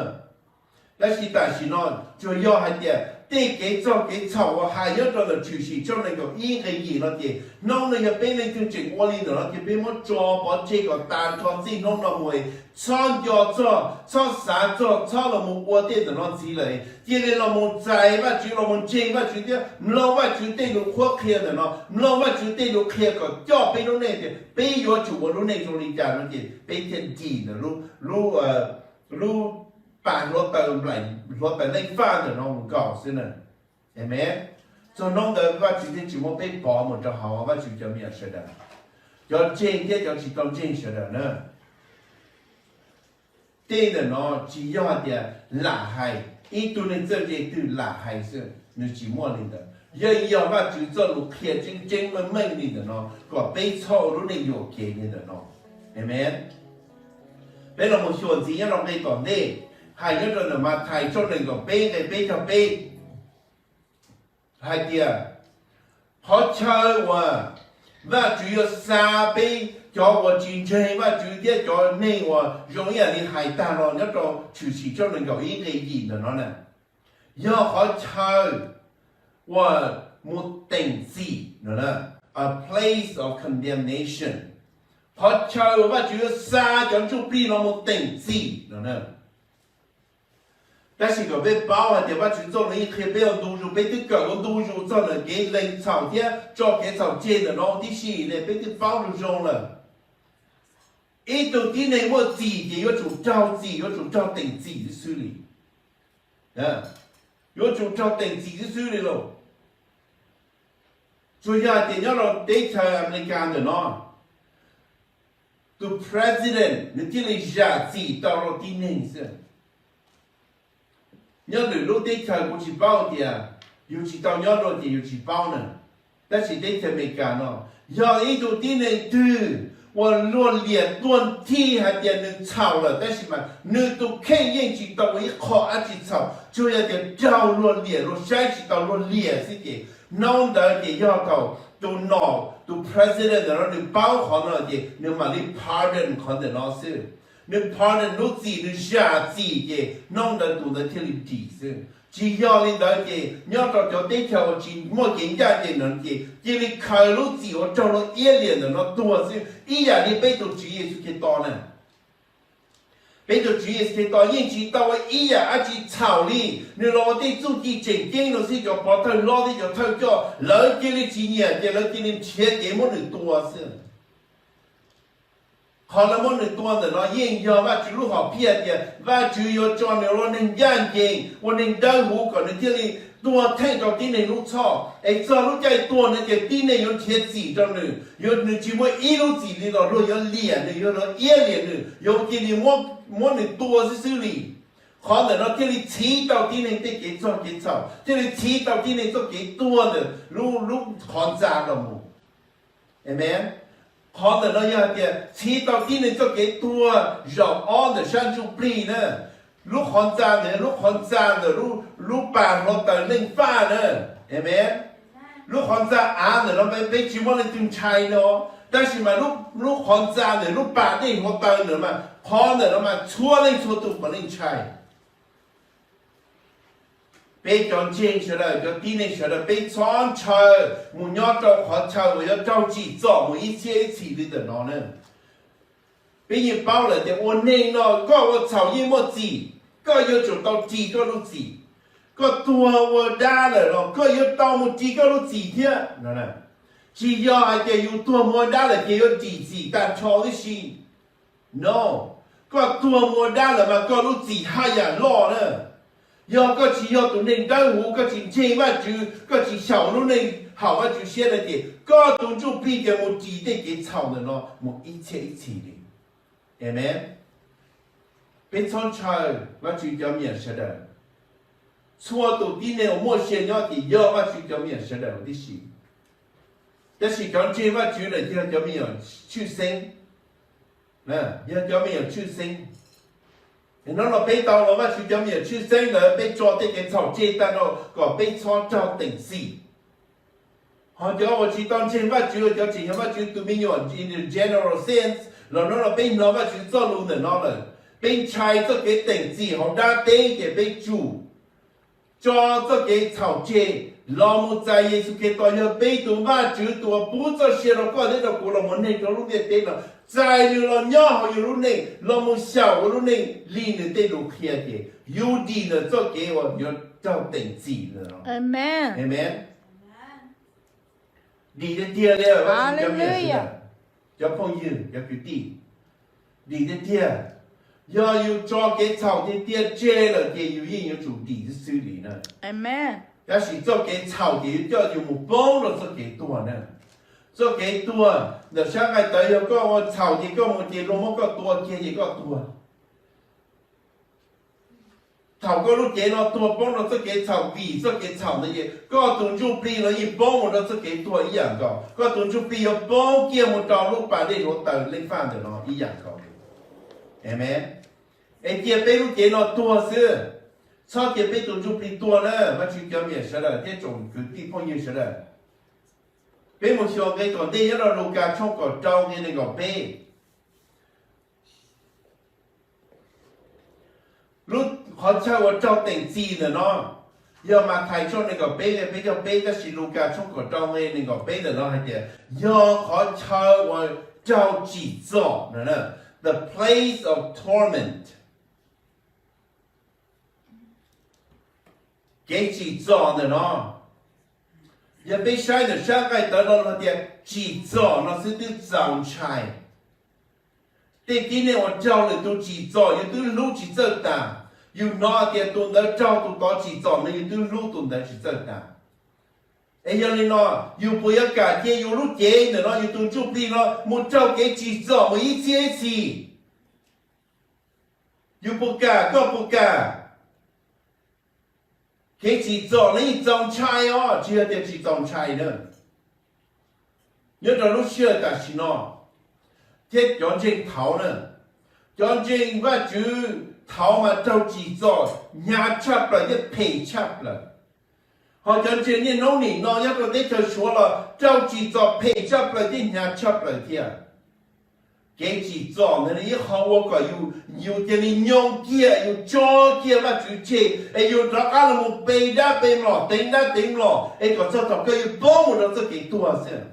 Tab sis tam sim no tsuas yog hais tias tej kev txog kev txhaum uas hais nyob rau ntawm Tshwm Sim tshooj nees nkaum ib nqe yim no ces hnub no yog peb leej twg tseem ua li ntawm no ces peb muab tso pov tseg kom tas nrho txij hnub no mus, txhob nco txog, txhob xav txog, txhob los mus ua tej ntawm no ntxiv lawm. Cia li los mus txais Vajtswv, los mus ntseeg Vajtswv thiab mloog Vajtswv tej lus qhuab qhia ntawm no, mloog Vajtswv tej lus qhia kom coj peb lub neej tias peb yuav tsum ua lub neej zoo li cas no ces peb thiaj dim ntawm lub, lub, lub pas hluav taws, hluav taws neej faj ntawm no mus nkaus xwb na. Amees. Txog hnub ntawd Vajtswv thiaj tsis muab peb pov mus rau hauv Vajtswv cov me nyuam sawv daws, cov ntseeg thiab cov tsis tau ntseeg sawv daws na. Tej ntawm no tsis yog hais tias lam hais, ib tug neeg txawj ntse twg lam hais xwb, nws tsis muaj li ntawd. Yog, yog Vajtswv txoj lus qhia tseeb tseeb meej meej li ntawm no kom peb txhob ua lub neej yuam kev li ntawm no. Amees. Peb los mus xyuas ntxiv nyob rau nqe tom ntej, hais nyob rau ntawm Mathais tshooj nees nkaum peb nqe peb caug peb, hais tias qhov chaw uas Vajtswv yuav xa peb cov uas tsis ntseeg Vajtswv thiab cov neeg uas zoo ib yam li hais tag los nyob rau Tshwm Sim tshooj nees nkaum ib nqe yim ntawm no na, yog qhov chaw uas mus teem txim no, a place of condemnation. Qhov chaw uas Vajtswv yuav xa cov ntsuj plig no mus teem txim no na. Tab sis kom peb paub hais tias Vajtswv txoj lus yeej qhia peb ua ntu zus, peb twb kawm ua ntu zus txog ntawm kev lees txhaum thiab tso kev txhaum tseg ntawm no tib si ne, peb twb paub zoo zoo lawm. Ib tug tib neeg muaj txim ces yuav tsum raug txim, yuav tsum raug teem txim xwb xwb li. Yuav tsum raug teem txim xwb xwb li lauj. Tsuas yog hais tias nyob rau teb chaws Amelikas ntawm no, tus president nws thiaj li zam txim tau rau tib neeg xwb. Nyob lwm lub teb chaws kuv tsis paub tias, yus tsis tau nyob dua ces yus tsis paub na. Tab sis teb chaws Amelikas no, yog ib tug tib neeg twg uas luag liam tuag nthi hais tias nws txhaum lawm tab sis mas nws tus kheej yeej tsis tau ua ib qho dab tsi txhaum, tsuas yog tias raug luag liam, luag saib tsis tau luag liam xwb ces hnub ntawd ces yog thaum tus nom, tus president ntawm no nws paub qhov no ces nws mam li pardon qhov ntawm no xwb. Nws pardon lub txim, nws zam txim ces hnub ntawd tus ntawd thiaj li dim xwb. Tsis yog li ntawd ces nyob rau cov teb chaws uas tsis muaj kev ncaj ncees no ces cia li khaws lub txim uas raug luag iab liam ntawm no tuag xwb, ib yam li peb tus Tswv Yexus Khetos na. Peb tus Tswv Yexus Khetos yeej tsis tau ua ib yam dab tsi txhaum li, nws los ua tej txuj ci tseem ceeb no xwb, cov pov thawj hlob thiab cov thawj coj lawv cia li tsis nyiam ces lawv cia li nrhiav kev muab nws tua xwb. Qhov lawv muab nws tua ntawm no yeej yog Vajtswv lub hom phiaj tias Vajtswv yuav tso nws ua neeg ncaj ncees, ua neeg dawb huv kom nws thiaj li tuag theej rau tib neeg lub txhoj, es txog lub caij tuag no ces tib neeg yuav nrhiav txim rau nws, yuav, nws tsis muaj ib lub txim li los luag yuav liam nws, yuav luag iab liam nws, yuav cia li muab nws tua xwb xwb li. Qhov ntawm no thiaj li txhiv tau tib neeg tej kev txog kev txhaum, thiaj li txhiv tau tib neeg txoj kev tuag ntawm lub, lub qhov ntxa los mus. Amees. Qhov ntawm no yog hais tias txhiv tau tib neeg txoj kev tuag zaum ob ntawm sab ntsuj plig na. Lub qhov ntxa ntawd, lub qhov ntxa ntawm lub pas hluav taws neej faj na. Amees. Lub qhov ntxa av ntawm no peb tsis muaj leej twg ntshai no, tab sis mas lub qhov ntxa ntawm lub pas dej hluav taws ntawm mas qhov ntawm no mas txhua leej txhua tus puav leej ntshai. Peb cov ntseeg sawv daws, cov tib neeg sawv daws, peb txhob ntshaw mus nyob rau qhov chaw uas yuav raug tsim txom mus ib txhiab ib txhis li ntawm no na. Peb yeej paub lawm tias ua neeg no koj ua txhaum yeej muaj txim, koj yuav tsum tau ris koj lub txim. Koj tuag ua dab lawm los koj yuav tau mus ris koj lub txim thiab. Tsis yog hais tias yus tuag mus ua dab lawm ces yuav ris txim tag nrho tib si. No, Koj tuag mus ua dab lawm mas koj lub txim haj yam loj na. Yog koj tsis yog tus neeg dawb huv, koj tsis ntseeg Vajtswv, koj tsis xyaum lub neej haum Vajtswv siab no ces koj tus ntsuj plig ces mus ris tej kev txhaum ntawm no mus ib txhiab ib txhis li. Amees. Peb txhob ntshaw Vajtswv cov me nyuam sawv daws. Txhua tus tib neeg uas muaj sia nyob ces yog Vajtswv cov me nyuam sawv daws huv tib si. Tab sis cov ntseeg Vajtswv lawm yog cov me nyuam tshwj xeeb, yog cov me nyuam tshwj xeeb. Hnub no peb tau los Vajtswv cov me nyuam tshwj xeeb ntawd, peb tso tej kev txhaum tseg tag nrho kom peb txhob raug teem txim. Ho cov uas tsis tau ntseeg Vajtswv, cov tsis yog Vajtswv tus me nyuam in the general sense, los hnub no peb hnov Vajtswv txoj lus ntawm no lawm, peb ntshai txoj kev teem txim hauv dab teb ces peb tsum tso txoj kev txhaum tseg, los mus txais Yexus Khetos yog peb tus Vajtswv tus uas pub txoj sia rau koj thiab rau kuv los mus neeg rau lub ntiaj teb no, txais nws los nyob hauv yus lub neej, los mus xyaum ua lub neej li nws tej lus qhia ces yus dim ntawm txoj kev uas yuav raug teem txim ntawd. Amees. Dim tiag tiag li, cov phooj ywg, cov kwv tij, dim tiag tiag. Yog yus tso kev txhaum tiag tiag tseg lawm ces yus yeej yuav tsum dim xwb xwb li na. Tab sis txoj kev txhaum ces yuav coj yus mus poob rau txoj kev tuag na. Txoj kev tuag ntawm sab nqaij tawv yog koj ua txhaum ces koj mus ces luag muab koj tua kiag ces koj tuag. Thaum koj lub cev no tuag poob rau txoj kev txhaum vim txoj kev txhaum ntawd ces koj tus ntsuj plig los yeej poob mus rau txoj kev tuag ib yam nkaus, koj tus ntsuj plig yuav poob kiag mus rau lub pas dej hluav taws leej faj ntawm no ib yam nkaus. Amees. Es cia peb lub cev no tuag xwb, txhob cia peb tus ntsuj plig tuag na, Vajtswv cov me nyuam sawv daws thiab tsoom kwv tij phooj ywg sawv daws. Peb mus xyuas nqe tom ntej nyob rau Lukas tshooj kaum rau nqe nees nkaum peb. Lub qhov chaw uas raug teem txim ntawm no yog Mathais tshooj nees nkaum peb nqe peb caug peb, tab sis Lukas tshooj kaum rau nqe nees nkaum peb ntawm no hais tias yog qhov chaw uas raug tsim txom, the place of torment. Kev tsim txom ntawm no, yog peb saib ntawm sab nqaij tawv no los tias tsim txom no xwb twb txaus ntshai. Tej tib neeg uas raug lwm tus tsim txom yus twb hlub tsis txawj tas. Yus hnov tias tus ntawd raug tus tod tsim txom no yus twb hlub tus ntawd tsis txawj tas. Es yog li no, yus puas yuav kam cia yus lub cev ntawm no, yus tus ntsuj plig no mus raug kev tsim txom mus ib txhiab ib txhis? Yus puas kam, koj puas kam? Kev tsim txom no yeej txaus ntshai os, tsis yog tias tsis txaus ntshai na. Nyob rau lub sij hawm tam sim no thiab cov ntseeg thaud na, cov ntseeg Vajtswv thaud mas raug tsim txom hnyav tshaj plaws thiab phem tshaj plaws. Ho cov ntseeg niaj hnub nim no nyob rau teb chaws Suav los raug tsim txom phem tshaj plaws thiab hnyav tshaj plaws thiab. Kev tsim txom ntawd ib qho ua kom yus, yus cia li nyoo kiag, yus tso kiag Vajtswv tseg es yus rov qab los mus pe dab pe mlom, teev dab teev mlom es kom txog thaum kawg yus poob mus rau txoj kev tuag xwb.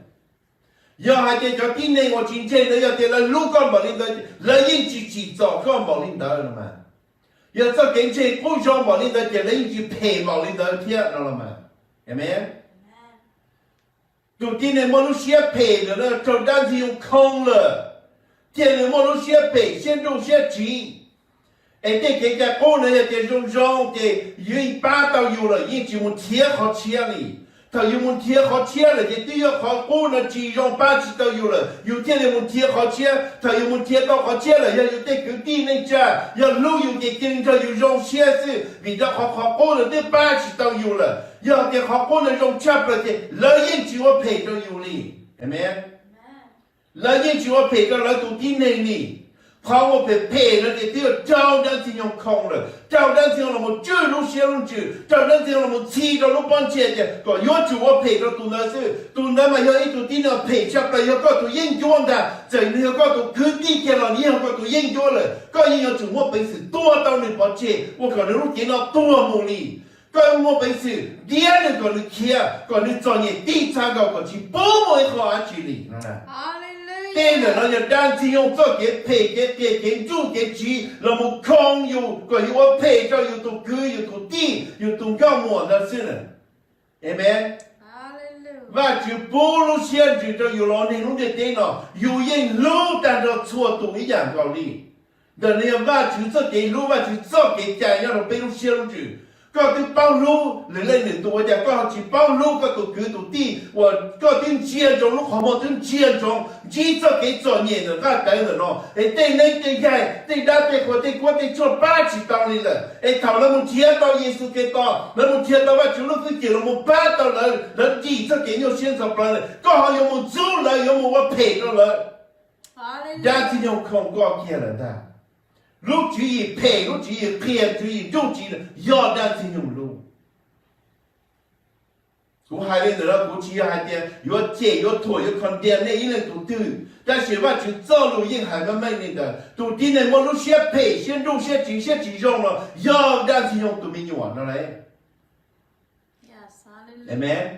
Yog hais tias cov tib neeg uas tsis ntseeg ntawd yog tias lawv hlub koj npaum li ntawd, lawv yeej tsis tsim txom koj npaum li ntawd los mas. Yog txoj kev ntseeg qub zoo npaum li ntawd ces lawv yeej tsis phem npaum li ntawd thiab no los mas. Amees. Tus tib neeg muaj lub siab phem ntawd raug dab ntxwg nyoog khoo lawm, thiaj li muaj lub siab phem siab nruj siab tsiv. Es tej kev cai qub no yog tias zoo zoo ces yeej pab tau yus lawm, yeej tsis mus nrhiav qhov tshiab li. Thaum yus mus nrhiav qhov tshiab lawm ces twb yog qhov qub no tsis zoo pab tsis tau yus lawm, yus thiaj li mus nrhiav qhov tshiab. Thaum yus mus nrhiav tau qhov tshiab lawm yog yus tej kwv tij neej tsa yog hlub yus ces cia li nrog yus zoo siab xwb, vim rau qhov qhov qub no twb pab tsis tau yus lawm. Yog tias qhov qub no zoo tshaj plaws ces lawv yeej tsis ua phem rau yus li. Amees. Lawv yeej tsis ua phem rau lawv tus tib neeg li. Qhov ua phem phem no ces twb yog raug dab ntxwg nyoog khoo lawm, raug dab ntxwg nyoog los mus tswj lub siab lub ntsws, raug dab ntxwg nyoog los mus txhi rau lub pob ntseg tias kom yuav tsum ua phem rau tus ntawd xwb. Tus ntawd mas yog ib tug tib neeg phem tshaj plaws, yog koj tus yeeb ncuab ntag, txawm nws yog koj tus kwv tij kiag los nws yog koj tus yeeb ncuab lawm, koj yeej yuav tsum muaj peev xwm tua tau nws pov tseg ua kom nws lub cev no tuag mus li. Koj muaj peev xwm ntiab nws kom nws khiav, kom nws txom nyem tib txha nkaus kom tsis pub muaj ib qho dab tsi li. Tej ntawm no yog dab ntxwg nyoog txoj kev phem kev qias kev ntsuj kev tsiv los mus khoo yus kom yus ua phem rau yus tus kwv yus tus tij yus tus nkauj muam ntawd xwb na. Amees. Vajtswv pub lub siab ntsws rau yus los neeg lub ntiaj teb no, yus yeej hlub tag nrho txhua tus ib yam nkaus li. Ntawm no yog Vajtswv txoj kev hlub, Vajtswv txoj kev cai nyob rau peb lub siab lub ntsws. Koj twb paub hlub lwm leej lwm tus, ua cas koj ho tsis paub hlub koj tus kwv tus tij uas koj twb ntsia ntsoov lub qhov muag, twb ntsia ntsoov ntsib txoj kev txom nyem ntawm nqaj tawv ntawm no, es tej neeb tej yaig, tej dab tej qhua, tej kuab tej tshuaj pab tsis tau li lawm, es thaum lawv mus nrhiav tau Yexus Khetos, lawv mus nrhiav tau Vajtswv lub hwj chim los mus pab tau lawv, lawv dim txoj kev nyuaj siab ntxhov plawv lawm, koj ho yuav mus ntxub lawv, yuav mus ua phem rau lawv. Dab Ntxwg Nyoog khoom koj kiag lawm ntag. Lub tswv yim phem, lub tswv yim qhia, tswv yim nruj tsiv yog Dab Ntxwg Nyoog lub. Kuv hais li ntawm no kuv tsis yog hais tias yuav cem, yuav thuam, yuav condemn nej ib leej tus twg, tab sis Vajtswv txoj lus yeej hais meej meej li ntawd. Tus tib neeg muaj lub siab phem, siab nruj, siab tsiv, siab tsis zoo los yog Dab Ntxwg Nyoog tus me nyuam no lauj. Amees.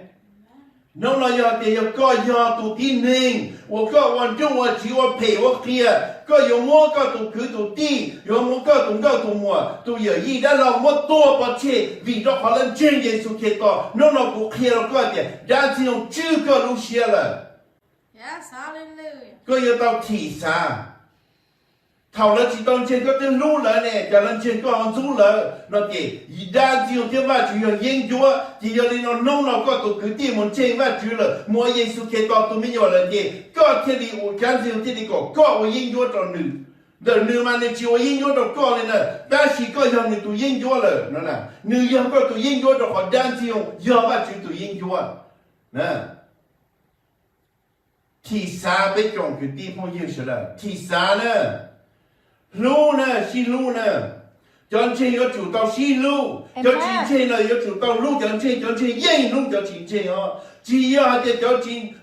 Hnub no yog tias yog koj yog tus tib neeg uas koj ua nruj ua tsiv, ua phem ua qias, koj yuav muab koj tus kwv tus tij, yuav muab koj tus nkauj tus muam, tus yawm yij dab laug muab tua pov tseg vim rau qhov lawv ntseeg Yexus Khetos, hnub no kuv qhia rau koj tias Dab Ntxwg Nyoog tswj koj lub siab lawm. Koj yuav tau thim xav. Thaum lawv tsis tau ntseeg koj twb hlub lawv ne, cas lawv ntseeg koj ho ntxub lawv no ces Dab Ntxwg Nyoog thiab Vajtswv yog yeeb ncuab. Ces yog li no hnub no koj tus kwv tij mus ntseeg Vajtswv lawm, mus ua Yexus Khetos tus me nyuam lawm ces koj thiaj li ua, Dab Ntxwg Nyoog thiaj li kom koj ua yeeb ncuab rau nws. Ntawm nws mas nws tsis ua yeeb ncuab rau koj li na, tab sis koj yog nws tus yeeb ncuab lawm no. Nws yog koj tus yeeb ncuab rau qhov Dab Ntxwg Nyoog yog Vajtswv tus yeeb ncuab. Thim xav peb tsoom kwv tij phooj ywg sawv daws, thim xav na, hlub na, sib hlub na. Cov ntseeg yuav tsum tau sib hlub, cov tsis ntseeg lawm yuav tsum tau hlub cov ntseeg, cov ntseeg yeej hlub cov tsis ntseeg os. Tsis yog hais tias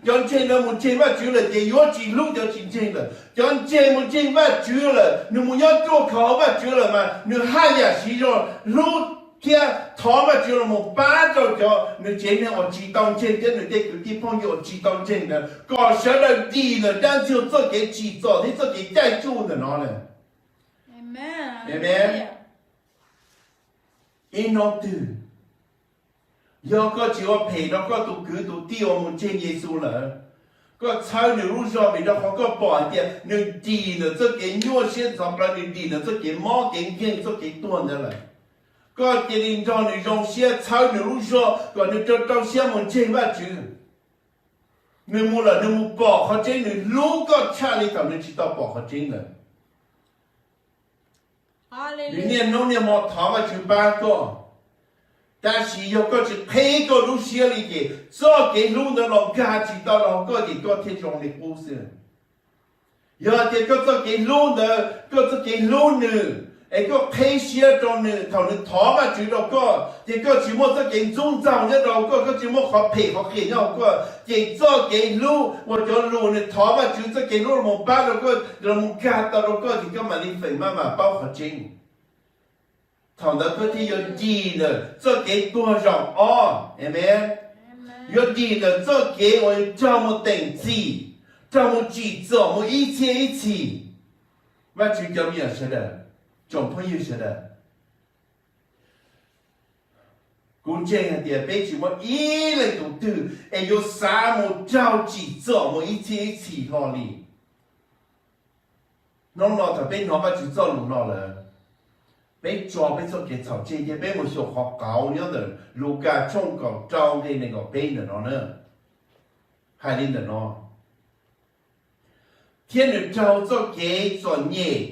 cov ntseeg lawv mus ntseeg Vajtswv lawm ces yuav tsis hlub cov tsis ntseeg lawm. Cov ntseeg mus ntseeg Vajtswv lawm, nws mus nyob ruaj khov hauv Vajtswv lawm mas nws haj yam siv zog hlub thiab thov Vajtswv los mus pab rau cov nws tsev neeg uas tsis tau ntseeg thiab nws tej kwv tij phooj ywg uas tsis tau ntseeg ntawd kom sawv daws dim ntawm Dab Ntxwg Nyoog txoj kev tsim txom thiab txoj kev caij tsuj ntawm no lawm. Amees. Ib hnub twg yog koj tsis ua phem rau koj tus kwv tus tij uas mus ntseeg Yexus lawm, koj txhawb nws lub zog vim rau qhov koj pom hais tias nws dim ntawm txoj kev nyuaj siab ntxhov plawv, nws dim ntawm txoj kev mob kev nkeeg txoj kev tuag ntawd lawm, koj cia li nrog nws zoo siab txhawb nws lub zog kom nws rau rau siab mus ntseeg Vajtswv. Nws mus lawm nws mus pom qhov tseeb, nws hlub koj tshaj li thaum nws tsis tau pom qhov tseeb lawm. Nws niaj hnub niaj hmo thov Vajtswv pab koj, tab sis yog koj tsis qheb koj lub siab li ces txoj kev hlub ntawd los nkag tsis tau los koj ces koj thiaj zoo li qub xwb. Yog tias koj txoj kev hlub ntawd, koj txoj kev hlub nws, es koj qheb siab rau nws thaum nws thov Vajtswv rau koj, ces koj tsis muaj txoj kev ntxub ntxaug nyob rau koj, koj tsis muaj qhov phem qhov qias nyob hauv koj, ces txoj kev hlub uas cov lus nws thov Vajtswv txoj kev hlub los pab rau koj, los nkag tau rau koj ces koj mam li feem maj mam paub qhov tseeb. Thaum ntawd koj thiaj yuav dim ntawm txoj kev tuag zaum ob. Amees. Yuav dim ntawm txoj kev uas raug mus teem txim, raug mus tsim txom mus ib txhiab ib txhis. Vajtswv cov me nyuam sawv daws, tsoom phooj ywg sawv daws, kuv ntseeg hais tias peb tsis muaj ib leej tus twg es yuav xav mus raug tsim txom mus ib txhiab ib txhis hlo li. Hnub no thaum peb hnov Vajtswv txoj lus no lawm, peb tso peb txoj kev txhaum tseg thiab peb mus xyuas qhov qauv nyob ntawm Lukas tshooj kaum rau nqe nees nkaum peb ntawm no na. Hais li ntawm no, thiab nws raug txoj kev txom nyem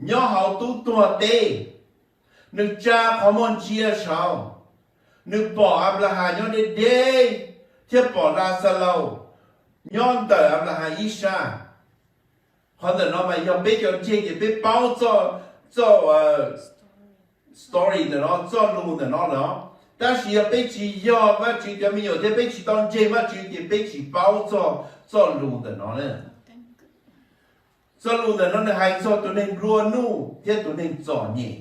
nyob hauv tub tuag teb, nws tsa qhov muag ntsia saud, nws pom Anplahas nyob deb deb, thiab pom Laxalaus nyob ntawm Anplahas ib sab. Qhov ntawm no mas yog peb cov ntseeg ces peb paub txoj, txoj story ntawm no, txoj lus ntawm no lawm. Tab sis yog peb tsis yog Vajtswv cov me nyuam thiab peb tsis tau ntseeg Vajtswv ces peb tsis paub txoj, txoj lus ntawm no na. Txoj lus ntawm no nws hais txog tus neeg nplua nuj thiab tus neeg txom nyem.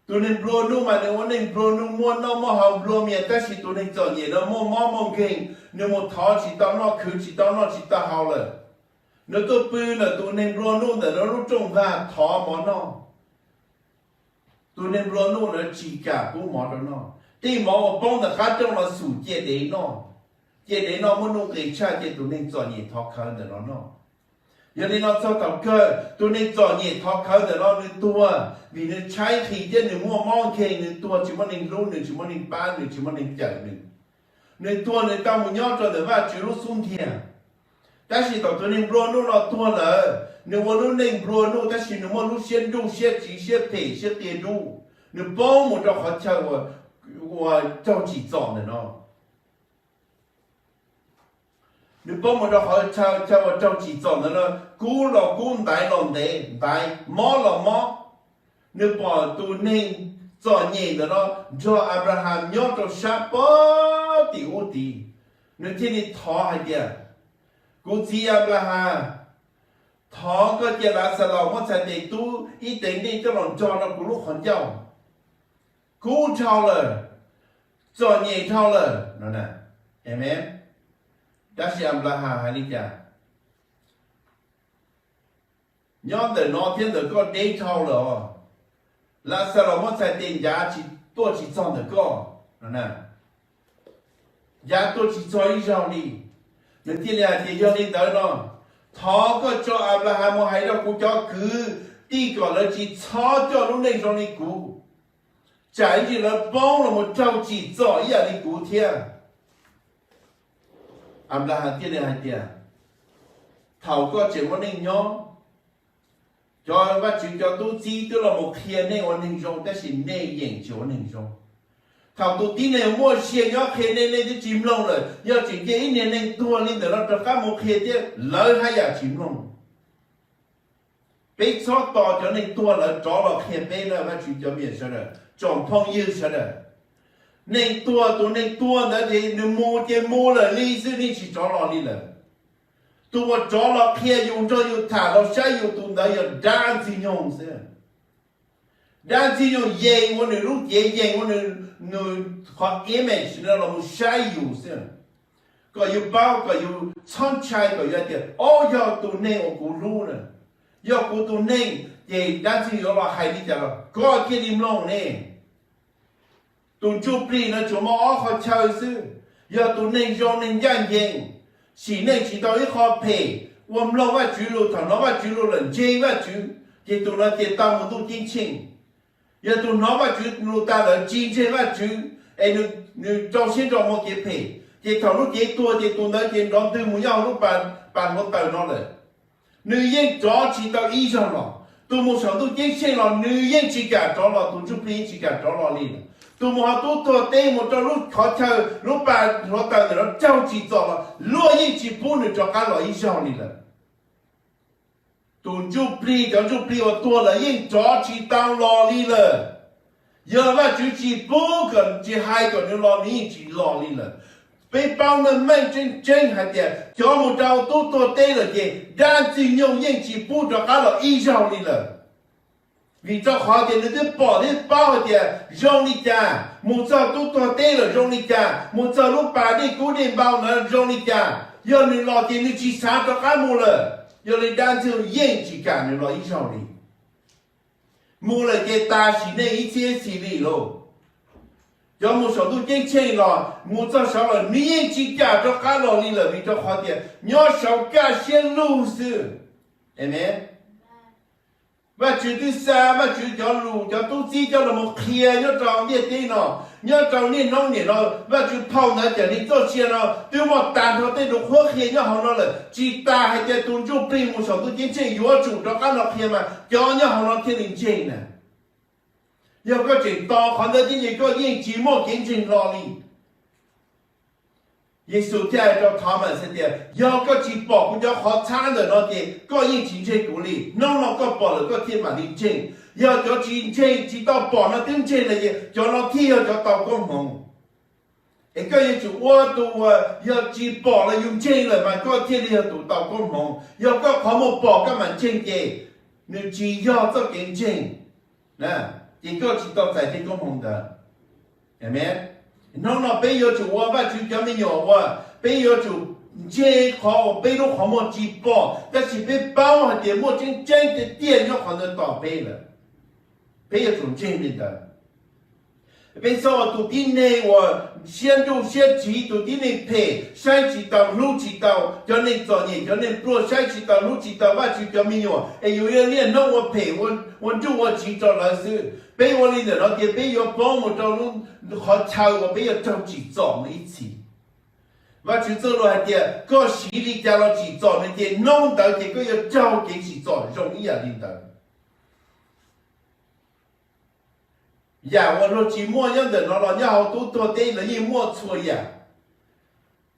Tus neeg nplua nuj mas nws ua neej nplua nuj, muaj noj muaj haus nplua mias, tab sis tus neeg txom nyem no muaj mob muaj nkeeg, nws mus thov tsis tau noj, khwv tsis tau noj tsis tau haus lawm. Nws tuaj pw ntawm tus neeg nplua nuj ntawm no lub rooj vag thov mov noj. Tus neeg nplua nuj ntawd tsis kam pub mov rau noj, tej mov uas poob ntawm qab rooj los xum cia dev noj. Cia dev noj muaj nuj nqis tshaj, cia tus neeg txom nyem thov khawv ntawm no noj. Yog li no txog thaum kawg tus neeg txom nyem thov khawv ntawm no nws tuag vim nws tshaib nqhis thiab nws muaj mob nkeeg, nws tuag tsis muaj neeg hlub nws, tsis muaj neeg pab nws, tsis muaj neeg cawm nws. Nws tuag nws tau mus nyob rau ntawm Vajtswv lub xub ntiag. Tab sis thaum tus neeg nplua nuj no tuag lawm, nws ua lub neej nplua nuj tab sis nws muaj lub siab nruj siab tsiv siab phem siab qias dub, nws poob mus rau qhov chaw uas raug tsim txom ntawm no. Nws poob mus rau qhov chaw uas raug tsim txom ntawd no, kub los kub, ntaiv los ntaiv, mob los mob. Nws pom tus neeg txom nyem ntawm no nrog Anplahas nyob rau sab pem tim ub tid, nws thiaj li thov hais tias, kuv txiv Anplahas, thov koj cia Laxalaus muab txhais tes tub ib tes nej coj los nrog rau kuv lub qhov ncauj. Kub dhau lawm, txom nyem dhau lawm no. Tab sis Anplahas hais li cas? Nyob ntawm no thiab ntawm koj deb dhau lawm os. Laxalaus muab txhais tes ncav tsis tuaj tsis txog ntawm koj, ncav tuaj tsis txog ib zaug li. Nws thiaj li hais tias yog li ntawd no, thov koj tso Anplahas mus hais rau kuv cov kwv tij kom lawv tsis txhob coj lub neej zoo li kuv, tsam ib ntsis lawv poob los mus raug tsim txom ib yam li kuv thiab. Anplahas thiaj li hais tias, thaum koj tseem ua neej nyob, cov Vajtswv cov tub txib twb los mus qhia nej ua neeg zoo tab sis nej yeem tsis ua neeg zoo. Thaum tus tib neeg muaj sia nyob qhia nej, nej twb tsis mloog lawm, yog tseem cia ib niag neeg tuag li ntawm no rov qab mus qhia thiab lawv haj yam tsis mloog. Peb txhob tos cov neeg tuag lawv rov los qhia peb na, Vajtswv cov me nyuam sawv daws, tsoom phooj ywg sawv daws. Neeg tuag, tus neeg tuag ntawd ces nws mus ces mus lawm li xwb, nws tsis rov los li lawm. Tus uas rov los qhia yus, nrog yus tham los saib yus, tus ntawd yog dab ntxwg nyoog xwb. Dab ntxwg nyoog yees ua nws lub cev, yees ua nws, nws qhov image no los mus saib yus xwb, kom yus paub, kom yus txhob ntshai, kom yus hais tias, o, yog tus neeg uas kuv hlub na, yog kuv tus neeg, ces dab ntxwg nyoog yuav los hais li cas los koj thiaj li mloog ne. Tus ntsuj plig no tsuas muaj ob qhov chaw xwb, yog tus neeg zoo neeg ncaj ncees, sim neej tsis tau ib qho phem, ua mloog Vajtswv lus, thaum hnov Vajtswv lus lawm ntseeg Vajtswv, ces tus no ces tau mus ntuj ceeb tsheej. Yog tus hnov Vajtswv lus tas lawm tsis ntseeg Vajtswv, es nws rau siab nrog mus kev phem, ces thaum lub cev tuag ces tus ntawd ces nrov ntwg mus nyob hauv lub pas hluav taws no lawm. Nws yeej rov tsis tau ib zaug los. Tus mus saum ntuj ceeb tsheej los nws yeej tsis kam rov los, tus ntsuj plig yeej tsis kam rov los li lawm. Tus mus hauv tub tuag teb mus rau lub qhov chaw lub pas hluav taws ntawm no raug tsim txom los luag yeej tsis pub nws rov qab los ib zaug li lawm. Tus ntsuj plig, cov ntsuj plig uas tuag lawm yeej rov tsis tau los li lawm. Yog Vajtswv tsis pub kom, tsis hais kom nws los, nws yeej tsis los li lawm. Peb paub meej meej tseeb tseeb hais tias cov mus rau tub tuag teb lawm ces dab ntxwg nyoog yeej tsis pub rov qab los ib zaug li lawm. Vim rau qhov tias nws twb pom thiab paub hais tias zoo li cas, mus txog tub tuag teb lawm zoo li cas, mus txog lub pas dej kub dej npau ntawd zoo li cas, yog nws los ces nws tsis xav rov qab mus lawm. Yog li dab ntxwg yeej tsis kam nws los ib zaug li. Mus lawm ces tas sim neej ib txhiab ib txhis li lauj. Cov mus saum ntuj ceeb tsheej los mus txog saud los nws yeej tsis kam rov qab los li lawm, vim rau qhov tias nyob saud kaj siab lug xwb. Amen. Vajtswv twb xa Vajtswv cov lus, cov tub txib coj los mus qhia nyob rau ntiaj teb no, nyob rau niaj hnub niam no. Vajtswv phau ntawv cawm neeg txoj sia no twb muaj tag nrho tej lus qhuab qhia nyob hauv no lawm, tsis tas hais tias tus ntsuj plig mus saum ntuj ceeb tsheej yuav tsum rov qab los qhia mas cov nyob hauv no thiaj li ntseeg na. Yog koj tseem tos qhov ntawd thiab ces koj yeej tsis muaj kev ntseeg hlo li. Yexus thiaj hais rau Thomas hais tias, yog koj tsis pom kuv cov qhov txhab ntawm no ces koj yeej tsis ntseeg kuv li. Hnub no koj pom lawm koj thiaj mam li ntseeg. Yog cov tsis ntseeg tsis tau pom no twb ntseeg lawm ces cov no thiaj yog cov tau koob hmoov. Es koj yuav tsum ua tus uas yog tsis pom los yus ntseeg lawm mas koj thiaj li yog tus tau koob hmoov. Yog koj qhov muag pom koj mam ntseeg ces nws tsis yog txoj kev ntseeg, ces koj tsis tau txais tej koob hmoov ntawd. Amen. Hnub no peb yuav tsum ua Vajtswv cov me nyuam uas peb yuav tsum ntseeg qhov uas peb lub qhov muag tsis pom tab sis peb paub hais tias muaj tseeb tseeb tiag tiag nyob qhov ntawd tos peb lawm. Peb yuav tsum ntseeg li ntawd. Peb txhob ua tus tib neeg uas siab nruj siab tsiv, tus tib neeg phem, saib tsis taus hlub tsis tau cov neeg txom nyem cov neeg pluag, saib tsis taus hlub tsis tau Vajtswv cov me nyuam, es yus yuav niaj hnub ua phem, ua nruj ua tsiv rau lawv xwb. Peb ua li ntawm no ces peb yuav poob mus rau lub qhov chaw uas peb yuav raug tsim txom mus ib txhis. Vajtswv txoj lus hais tias koj siv li cas los tsim txom nws, ces hnub ntawd ces koj yuav raug kev tsim txom zoo ib yam li ntawd. Yam uas luag tsis muaj nyob ntawm no los nyob hauv tub tuag teb lawv yeej muaj txhua yam.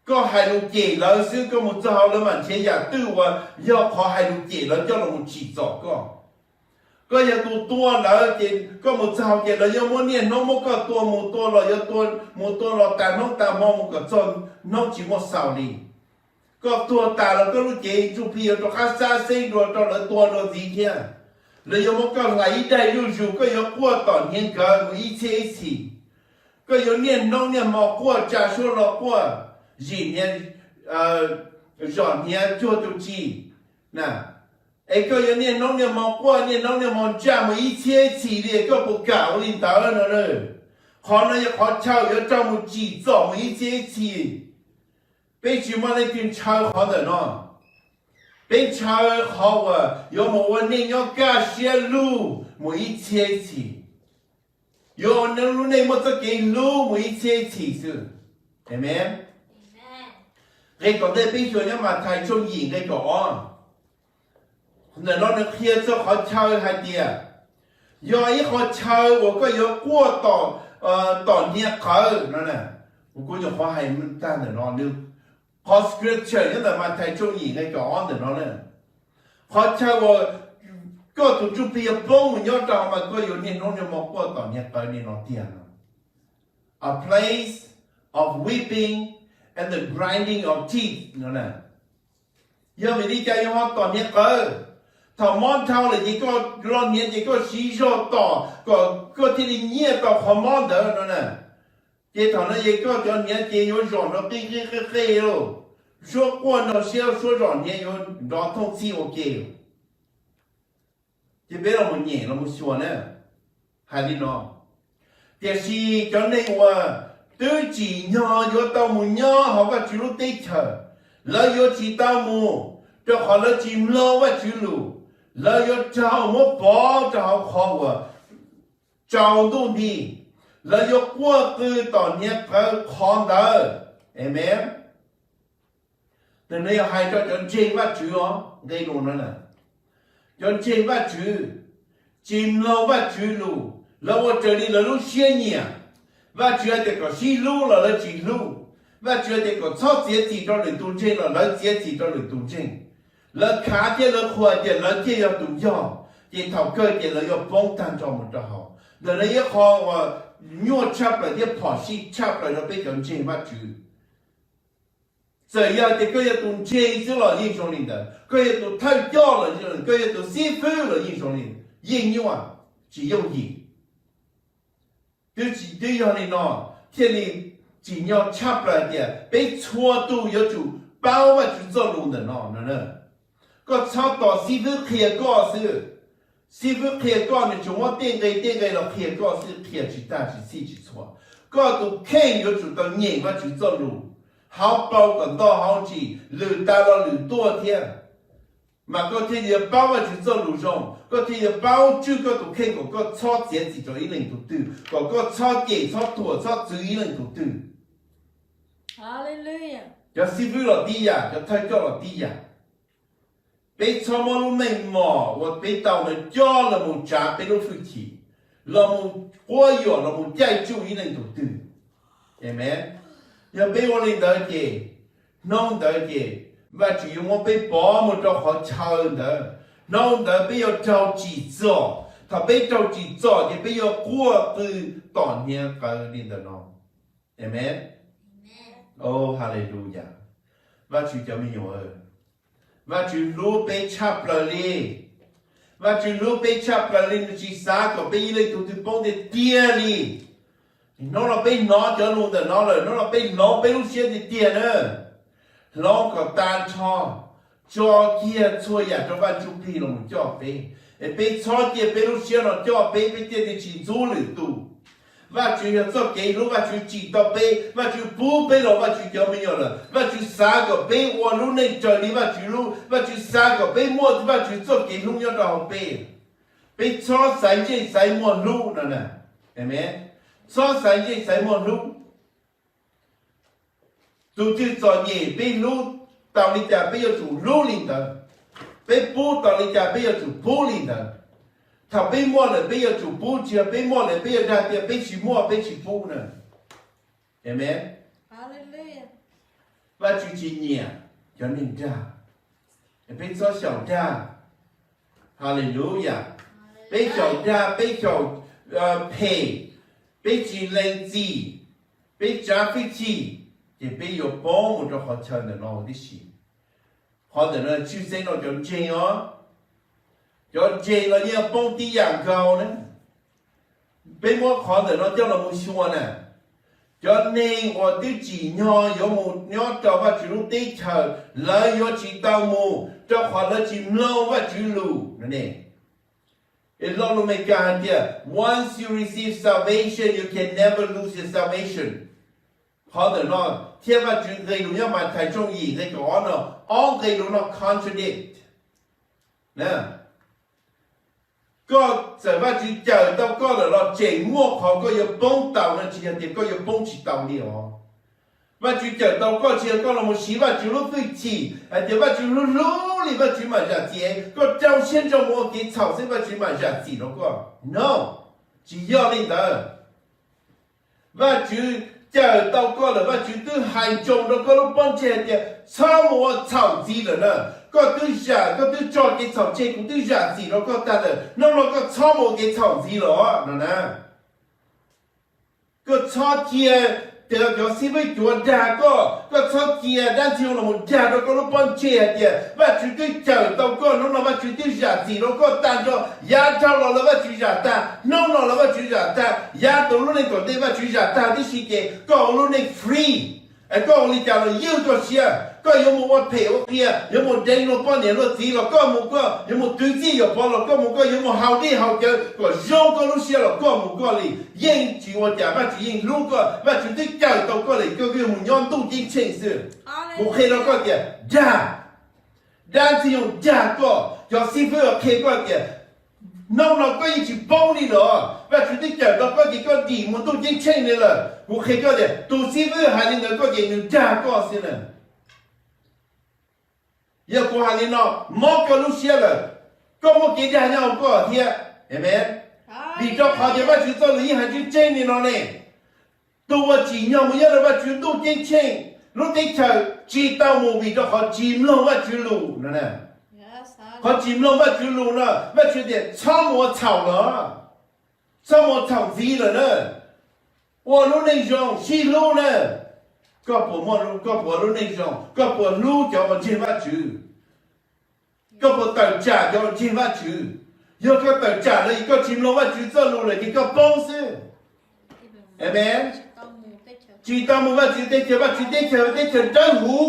Koj hais lus cem lawv xwb, koj mus txog hauv lawv mam nrhiav yam twg uas yog qhov hais lus cem lawv coj los tsim txom koj. Koj yog tus tua lawv ces koj mus txog hauv ces lawv yuav muab niaj hnub muab koj tua mus tua los, yuav tua mus tua los tas hnub tas hmo mus kom txog hnub tsis muaj xaus li. Koj tuag tas los koj lub cev ntsuj plig yuav rov qab xab xeeb dua rau lawv tua dua ntxiv thiab. Lawv yuav muab koj hlais ib daim zuj zus, koj yuav quaj tom hniav nkawd mus ib txhiab ib txhis. Koj yuav niaj hnub niaj hmo quaj tsa suab los quaj, zim hniav, zom hniav cuag tus tsi na. Es koj yuav niaj hnub niaj hmo quaj niaj hnub niaj hmo ntsaj mus ib txhiab ib txhis li, koj puas kam ua li ntawd no na? Qhov no yog qhov chaw yuav raug mus tsim txom mus ib txhiab ib txhis. Peb tsis muaj leej twg ntshaw qhov ntawm no. Peb ntshaw qhov uas yuav mus ua neej nyob kaj siab lug mus ib txhiab ib txhis, yuav ua lub neej muaj txoj kev hlub mus ib txhiab ib txhis xwb. Amees. Nqe tom ntej peb xyuas nyob Mathais tshooj yim nqe kaum ob. Ntawm no nws qhia txog qhov chaw hais tias yog ib qhov chaw uas koj yuav quaj tom hniav qawv no. Kuv nyuam qhuav hais tag ntawm no, qhov scripture nyob ntawm Mathais tshooj yim nqe kaum ob ntawm no na. Qhov chaw uas koj tus ntsuj plig yuav poob mus nyob rau mas koj yuav niaj hnub niaj hmo quaj tom hniav qawv li no tiag no. A place of weeping and the grinding of teeth no. Yog vim li cas yus ho tom hniav qawv? Thaum mob dhau lawm ces koj lo hniav ces koj siv zog tom kom koj thiaj li nyiaj tau qhov mob ntawd no na. Ces thaum no ces koj cov hniav ces yuav zom nrov qij qij qij qij lauj. Suab quaj nrog siab, suab zom hniav yuav nrov thooj txhij ua ke. Ces peb los nyem los xyuas na, hais li no. Tiam sis cov neeg uas twb tsim nyog yuav tau mus nyob hauv Vajtswv lub teb chaws, lawv yuav tsis tau mus, rau qhov lawv tsis mloog Vajtswv lus. Lawv yuav raug muab pov rau hauv qhov uas tsaus ntuj nti. Lawv yuav quaj qw tom hniav qawv qhov ntawd. Amees. Ntawm no yog hais rau cov ntseeg Vajtswv os, nqe no na. Cov ntseeg Vajtswv tsis mloog Vajtswv lus, lawv ua raws li lawv lub siab nyiam. Vajtswv hais tias kom sib hlub los lawv tsis hlub. Vajtswv hais tias kom txhob txiav txim rau lwm tus ntseeg los lawv txiav txim rau lwm tus ntseeg. Lawv khav thiab lawv qhuas tias lawv thiaj yog tus yog, ces thaum kawg ces lawv yuav poob tag nrho mus rau hauv. Ntawm no yog qhov uas nyuaj tshaj plaws thiab phom sij tshaj plaws rau peb cov ntseeg Vajtswv. Txawm yog tias koj yog tus ntseeg xwb los yeej zoo li ntawd, koj yog tus thawj coj los yeej zoo li, koj yog tus xib fwb los yeej zoo li, yeej nyuaj, tsis yooj yim. Twb tsis, twb yog li no thiaj li tsim nyog tshaj plaws tias peb txhua tus yuav tsum paub Vajtswv txoj lus ntawm no no. Koj txhob tos xib fwb qhia koj xwb. Xib fwb qhia koj nws tsuas muab tej nqe tej nqe los qhia koj xwb, qhia tsis tag tsis txhij tsis txhua. Koj tus kheej yuav tsum tau nyeem Vajtswv txoj lus, hauv paus kom nto hauv ntsis, lwm tas los lwm tuaj thiab. Mas koj thiaj yuav paub Vajtswv txoj lus zoo, koj thiaj yuav paub tswj koj tus kheej kom koj txhob txiav txim rau ib leej tus twg, kom koj txhob cem txhob thuam txhob txwv ib leej tus twg. Cov xib fwb los tib yam, cov thawj coj los tib yam. Peb txhob muab lub meej mom uas peb tau ntawd coj los mus tsav peb lub hwj chim, los mus quab yuam los mus caij tsuj ib leej tus twg. Amees. Yog peb ua li ntawd ces hnub ntawd ces Vajtswv yuav muab peb pov mus rau qhov chaw ntawd. Hnub ntawd peb yuav raug tsim txom. Thaum peb raug tsim txom ces peb yuav quaj qw tom hniav qawv li ntawm no. Amees. Haleluya. Vajtswv cov me nyuam, Vajtswv hlub peb tshaj plaws li. Vajtswv hlub peb tshaj plaws li, nws tsis xav kom peb ib leej tug twg poob tiag tiag li. Hnub no peb hnov cov lus ntawm no lawm, hnub no peb hloov peb lub siab tiag tiag na. Hloov kom tag nrho, tso kiag txhua yam rau Vaj Ntsuj Plig los mus coj peb, es peb txhob cia peb lub siab no coj peb, peb thiaj li tsis ntxub lwm tus. Vajtswv yog txoj kev hlub, Vajtswv tsim tau peb, Vajtswv pub peb los Vajtswv cov me nyuam lawm, Vajtswv xav kom peb ua lub neej raws li Vajtswv lub, Vajtswv xav kom peb muaj Vajtswv txoj kev hlub nyob rau hauv peb. Peb txhob xaiv ntsej xaiv muag hlub no na. Amen. Txhob xaiv ntsej xaiv muag hlub. Tus twg txom nyem peb hlub tau li cas peb yuav tsum hlub li ntawd. Peb pub tau li cas peb yuav tsum pub li ntawd. Thaum peb muaj lawm peb yuav tsum pub, tsis yog peb muaj lawm peb yuav dag tias peb tsis muaj peb tsis pub na. Amen. Vajtswv tsis nyiam cov neeg dag. Peb txhob xyaum dag. Haleluya. Peb xyaum dag, peb xyaum phem, peb tsis lees txim, peb tsav fij chim, ces peb yuav poob mus rau qhov chaw ntawm no huv tib si. Qhov ntawm no tshwj xeeb rau cov ntseeg os. Cov ntseeg los yeej poob tib yam nkaus na. Peb muab qhov ntawm no coj los mus xyuas na. Cov neeg uas twb tsim nyog yuav mus nyob rau Vajtswv lub teb chaws, lawv yuav tsis tau mus rau qhov lawv tsis mloog Vajtswv lus ne. Lo lus Meskas hais tias, once you receive salvation, you can never lose your salvation. Qhov ntawm no thiab Vajtswv nqe lus nyob Mathais tshooj yim nqe kaum ob no, ob nqe lus no contradict. Koj txawm Vajtswv cawm tau koj lawm los tseem muaj qhov koj yuav poob tau no, tsis yog tias koj yuav poob tsis tau li os. Vajtswv cawm tau koj tsis yog koj los mus siv Vajtswv lub hwj chim hais tias Vajtswv hlub hlub li Vajtswv mam zam txim, koj rau siab ntso mus ua kev txhaum xwb Vajtswv mam zam txim rau koj. No, tsis yog li ntawd. Vajtswv cawm tau koj lawm, Vajtswv twb hais ntsoov rau koj lub pob ntseg hais tias txhob mus ua txhaum ntxiv lawm na. Koj twb zam, koj twb tso kev txhaum tseg, kuv twb zam txim rau koj tag lawm, hnub no koj txhob mus ua kev txhaum ntxiv lawm no na. Koj txhob cia cov xib fwb cuav dag koj, koj txhob cia dab ntxwg nyoog los mus dag rau koj lub pob ntseg hais tias Vajtswv twb cawm tau koj, hnub no Vajtswv twb zam txim rau koj tag nrho, yav dhau los lawv Vajtswv zam tag, hnub no lawv Vajtswv zam tag, yav tau lub neej tom ntej Vajtswv zam tag tib si ces koj ua lub neej free. Es koj ua li cas los ywj koj siab, koj yuav mus ua phem ua qias, yuav mus deev luag poj niam luag txiv los koj mus koj, yuav mus twv txij yuam pov los koj mus koj, yuav mus haus dej haus cawv kom zoo koj lub siab los koj mus koj li. Yeej tsis ua cas, Vajtswv yeej hlub koj, Vajtswv twb cawm tau koj lawm, koj yuav mus nyob ntuj ceeb tsheej xwb. Kuv qhia rau koj tias dag, dab ntxwg nyoog dag koj, cov xib fwb qhia koj tias hnub no koj yeej tsis paub li los Vajtswv twb cawm tau koj ces koj dim mus ntuj ceeb tsheej li lawm. Kuv qhia koj tias tus xib fwb hais li ntawd koj ces nws dag koj xwb na. Yog kuv hais li no, mob koj lub siab lawm, koj muaj kev dag nyob hauv koj thiab. Amen. Vim rau qhov tias Vajtswv txoj lus yeej hais tseeb tseeb li no ne. Tus uas tsim nyog mus nyob rau Vajtswv ntuj ceeb tsheej lub teb chaws tsis tau mus vim rau qhov tsis mloog Vajtswv lus no. Qhov tsis mloog Vajtswv lus no, Vajtswv tias txhob mus ua txhaum lawm, txhob mus ua txhaum ntxiv lawm na. Ua lub neej zoo sib hlub na. Koj puas muaj, koj puas ua lub neej zoo, koj puas hlub cov uas ntseeg Vajtswv? Koj puas tawm tsam cov uas ntseeg Vajtswv? Yog koj tawm tsam lawm es koj tsis mloog Vajtswv txoj lus lawm ces koj poob xwb. Amen. Tsis tau mus Vajtswv teb chaws, Vajtswv teb chaws, teb chaws dawb huv.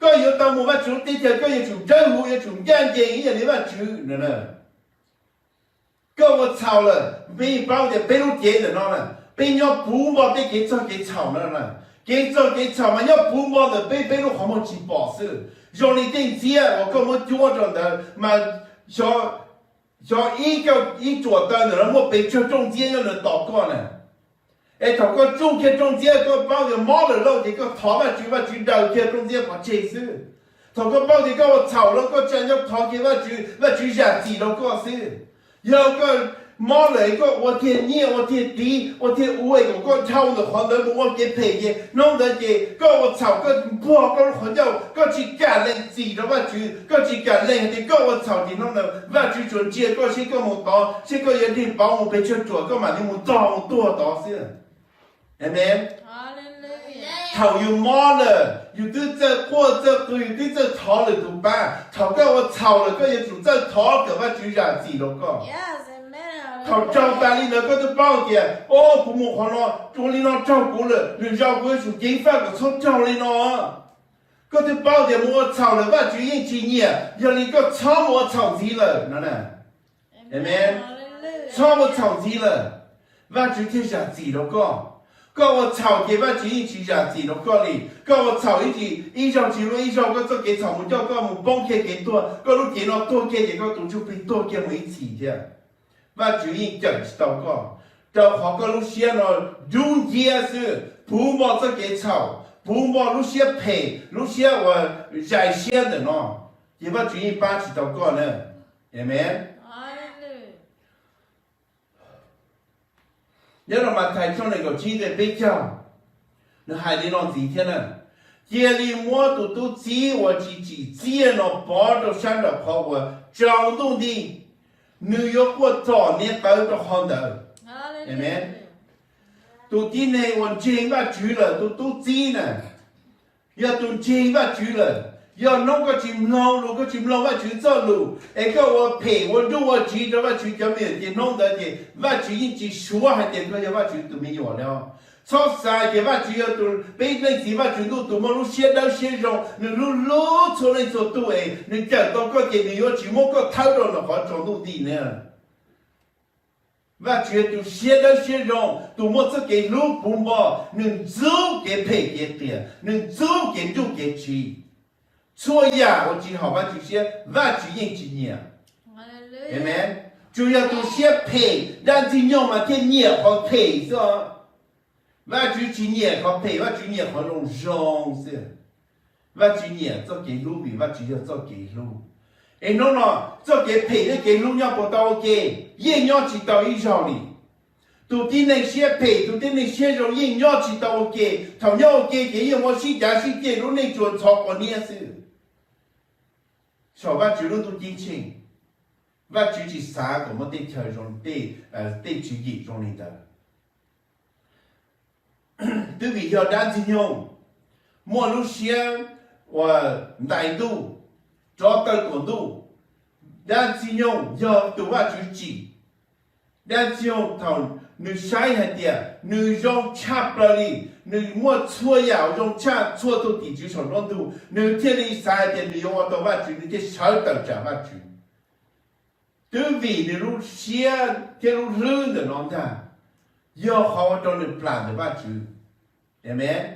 Koj yuav tau mus Vajtswv teb chaws koj yuav tsum dawb huv, yuav tsum ncaj ncees ib yam li Vajtswv no. Koj ua txhaum lawm, peb paub tias peb lub cev ntawm no na, peb nyob puv npo tej kev txog kev txhaum no na. Kev txog kev txhaum mas nyob puv npo ntawm peb, peb lub qhov muag tsis pom xwb. Zoo li tej ntxiab uas koj muab cuab rau ntawd mas xyov ib kauj ib ruam taw ntawm no muaj pes tsawg rooj ntxiab nyob ntawd tos koj na. Es thaum koj tsuj kiag rooj ntxiab koj paub tias mob lawm lauj ces koj thov Vajtswv, Vajtswv daws kiag rooj ntxiab pov tseg xwb. Thaum koj paub tias koj ua txhaum lawm koj tsa nyob thov kiag Vajtswv, Vajtswv zam txim rau koj xwb. Yog koj mob lawm koj ua tiag nyiaj ua tiag tiv ua tiag ua es kom koj dhau ntawm qhov ntawd mus ua kev phem ces hnub ntawd ces koj ua txhaum koj npuag koj lub qhov ncauj, koj tsis kam lees txim rau Vajtswv, koj tsis kam lees hais tias koj ua txhaum ces hnub ntawd Vajtswv tsuas ntsia koj seb koj mus tod, seb koj yuav dig pauv mus pes tsawg ruam koj mam li mus tog mus tuag tod xwb. Amen. Thaum yus mob lawm yus twb txawj quaj txawj qw, yus twb txawj thov lwm tus pab. Thaum koj ua txhaum lawm koj yuav tsum txawj thov kom Vajtswv zam txim rau koj. Thaum raug tas li ntawd koj twb paub tias, o, kuv mus qhov no ua li no raug kuv lawm, lwm zaus kuv yuav tsum ceev faj kom txhob raug li no. Koj twb paub tias mus ua txhaum lawm Vajtswv yeej tsis nyiam, yog li koj txhob mus ua txhaum ntxiv lawm no na. Amen. Txhob ua txhaum ntxiv lawm. Vajtswv thiaj zam txim rau koj. Koj ua txhaum ces Vajtswv yeej tsis zam txim rau koj li. Koj ua txhaum ib zaug tsis luag ib zaug, koj txoj kev txhaum mus coj koj mus poob kiag kev tuag, koj lub cev no tuag kiag ces koj tus ntsuj plig tuag kiag mus ib txhis thiab. Vajtswv yeej cawm tsis tau koj, rau qhov koj lub siab no dub nciab xwb, puv npo txoj kev txhaum, puv npo lub siab phem, lub siab uas zais siab ntawm no, ces Vajtswv yeej pab tsis tau koj na. Amees. Nyob rau Mathais tshooj nees nkaum tsib nqe peb caug, nws hais li no ntxiv thiab na: Cia li muab tus tub txib uas tsis tsim txiaj no pov rau sab nraum qhov uas tsaus ntuj nti, nws yuav quaj txom hniav qawv rau qhov ntawd. Tus tib neeg uas ntseeg Vajtswv lawm, tus tub txib na, yog tus ntseeg Vajtswv lawm, yog hnub koj tsis mloog lus, koj tsis mloog Vajtswv txoj lus, es koj ua phem ua nruj ua tsiv rau Vajtswv cov me nyuam, ces hnub ntawd ces Vajtswv yeej tsis suav hais tias koj yog Vajtswv tus me nyuam li os. Txhob xav tias Vajtswv yog tus, peb Leej Txiv Vajtswv Ntuj tus muaj lub siab dawb siab zoo, nws hlub hlub txhua leej txhua tus es nws cawm tau koj ces nws yuav tsis muab koj thawb rau nram qhov tsaus ntuj nti na. Vajtswv yog tus siab dawb siab zoo, tus muaj txoj kev hlub puv npo, nws ntxub kev phem kev qias, nws ntxub kev nruj kev tsiv. Txhua yam uas tsis haum Vajtswv siab, Vajtswv yeej tsis nyiam. Amees. Tsuas yog tus siab phem dab ntxwg nyoog mas thiaj nyiam qhov phem xwb os. Vajtswv tsis nyiam qhov phem, Vajtswv nyiam qhov zoo zoo xwb. Vajtswv nyiam txoj kev hlub vim Vajtswv yog txoj kev hlub. Es hnub no txoj kev phem thiab kev hlub nyob puas tau ua ke? Yeej nyob tsis tau ib zaug li. Tus tib neeg siab phem, tus tib neeg siab zoo yeej nyob tsis tau ua ke. Thaum nyob ua ke ces yeej muaj sib cav sib ceg, lub neej tsuas ntxhov quav niab xwb. Saum Vajtswv lub ntuj ceeb tsheej, Vajtswv tsis xav kom muaj tej chaw zoo, tej, tej tswv yim zoo li ntawd. Twb vim yog dab ntxwg nyoog muaj lub siab uas ntais ntuj, rov tawm tuam ntuj. Dab ntxwg nyoog yog tus Vajtswv tsim. Dab ntxwg nyoog thaum nws saib hais tias nws zoo tshaj plaws li, nws muaj txhua yam uas zoo tshaj txhua tug tim tswv saum nruab ntug, nws thiaj li xav hais tias nws yuav ua tau Vajtswv, nws thiaj sawv tawm tsam Vajtswv. Twb vim nws lub siab thiab lub hlwb ntawm no ntag, yog qhov ua rau nws plam ntawm Vajtswv. Amees.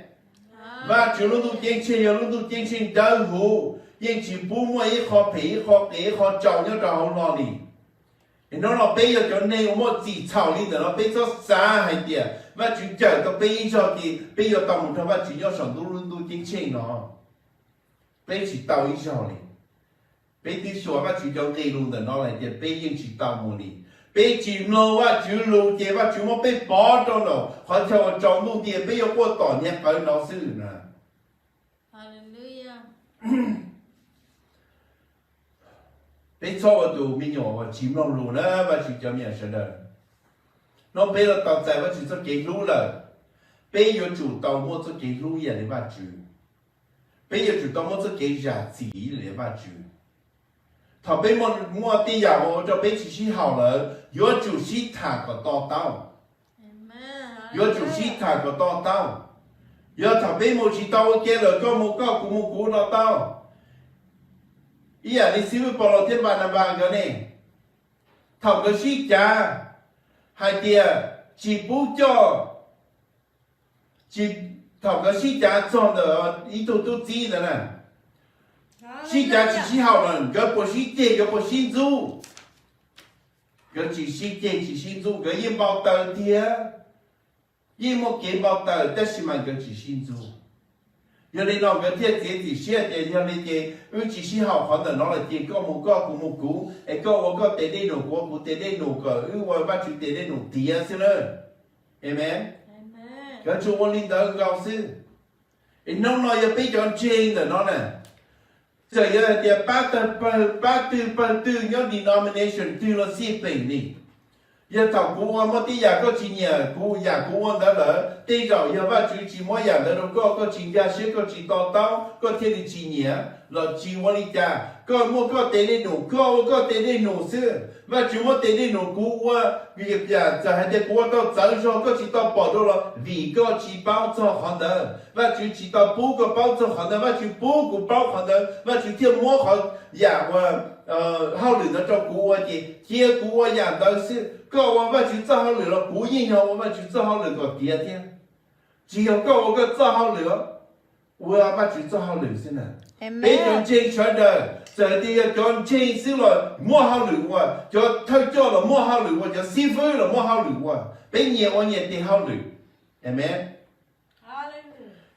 Vajtswv lub ntuj ceeb tsheej yog lub ntuj ceeb tsheej dawb huv, yeej tsis pub muaj ib qho phem, ib qho qias, ib qho tsaus nyob rau hauv hlo li. Es hnub no peb yog cov neeg uas muaj txim txhaum li ntawm no, peb txhob xav hais tias Vajtswv cawm tau peb ib zaug ces peb yuav tau mus nrog Vajtswv nyob saum ntuj lub ntuj ceeb tsheej no. Peb tsis tau ib zaug li. Peb twb xyuas Vajtswv cov nqe lus ntawm no hais tias peb yeej tsis tau mus li. Peb tsis mloog Vajtswv lus ces Vajtswv muab peb pov rau nram qhov chaw uas tsaus ntuj nti, peb yuav quaj tom hniav qawv no xwb na. Peb txhob ua tus me nyuam uas tsis mloog lus na Vajtswv cov me nyuam sawv daws. Hnub peb los tau txais Vajtswv txoj kev hlub lawm, peb yuav tsum tau muaj txoj kev hlub ib yam li Vajtswv. Peb yuav tsum tau muaj txoj kev zam txim ib yam li Vajtswv. Thaum peb muaj tej yam uas ua rau peb tsis sib haum lawm, yuav tsum sib tham kom to taub. Yuav tsum sib tham kom to taub. Yog thaum peb mus tsis tau ua ke lawm, koj mus koj, kuv mus kuv no tau. Ib yam li xib hwb Paulus thiab Npananpas nkawd ne, thaum nkawd sib cav hais tias tsis pub coj, thaum nkawd sib cav txog ntawm ib tug tub txib ntawd na, sib cav tsis sib haum lawm, nkawd puas sib ceg, nkawd puas sib ntxub? Nkawd tsis sib ceg tsis sib ntxub, nkawd yeej npau taws tiag, yeej muaj kev npau taws tab sis mas nkawd tsis sib ntxub. Yog li no nkawd thiaj txiav txim siab tias yog li ces wb tsis sib haum qhov ntawm no lawm ces koj mus koj, kuv mus kuv, es koj ua koj tes dej num, kuv ua kuv tes dej num, kom wb ua Vajtswv tes dej num tiav xwb na. Amees. Nkawd tsuas ua li ntawd nkaus xwb. Es hnub no yog peb cov ntseeg ntawm no na, txawm yog hais tias pab tawg pawg, pab twg pawg twg nyob denomination twg los xij peem li, yog thaum kuv ua muaj tej yam koj tsis nyiam, kuv yam kuv ua ntawd lawm, tej zaum yog Vajtswv tsis muab yam ntawd rau koj, koj tsis nkag siab, koj tsis to taub, koj thiaj li tsis nyiam los tsis ua li cas. Koj muaj koj tes dej num, koj ua koj tes dej num xwb. Vajtswv muab tes dej num kuv ua, vim yam txawm hais tias kuv ua tau txawv zog koj tsis tau pom dua los vim koj tsis paub txog qhov ntawd. Vajtswv tsis tau pub koj paub txog qhov ntawd, Vajtswv pub kuv paub qhov ntawd, Vajtswv thiaj muab qhov yam uas hauj lwm ntawd rau kuv ua ces cia kuv ua yam ntawd xwb. Koj ua Vajtswv txoj hauj lwm los kuv yeej yog ua Vajtswv txoj hauj lwm kom tiav thiab. Tsis yog koj ua koj txoj hauj lwm, ua Vajtswv txoj hauj lwm xwb na. Peb cov ntseeg sawv daws txawm tias yog cov ntseeg xwb los muaj hauj lwm ua, cov thawj coj los muaj hauj lwm ua, cov xib fwb los muaj hauj lwm ua. Peb nyias ua nyias tes hauj lwm. Amen.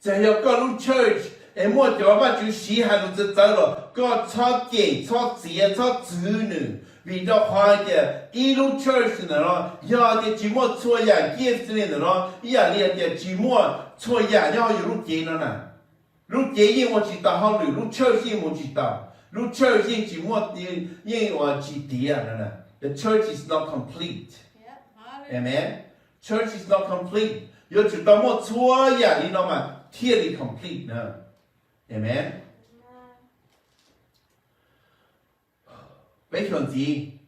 Txawm yog koj lub church es muaj cov Vajtswv siv hais lus txawv txawv los koj txhob cem txhob txiav txhob txwv nws, vim rau qhov hais tias ib lub church ntawm no yog tias tsis muaj txhua yam gift li ntawm no, ib yam li hais tias tsis muaj txhua yam nyob hauv yus lub cev no na. Lub cev yeej ua tsis tau hauj lwm, lub church yeej ua tsis tau, lub church yeej tsis muaj, yeej ua tsis tiav no. The church is not complete. Amen. Church is not complete. Yuav tsum tau muaj txhua yam li no mas thiaj li complete na. Amen. Peb xyuas ntxiv,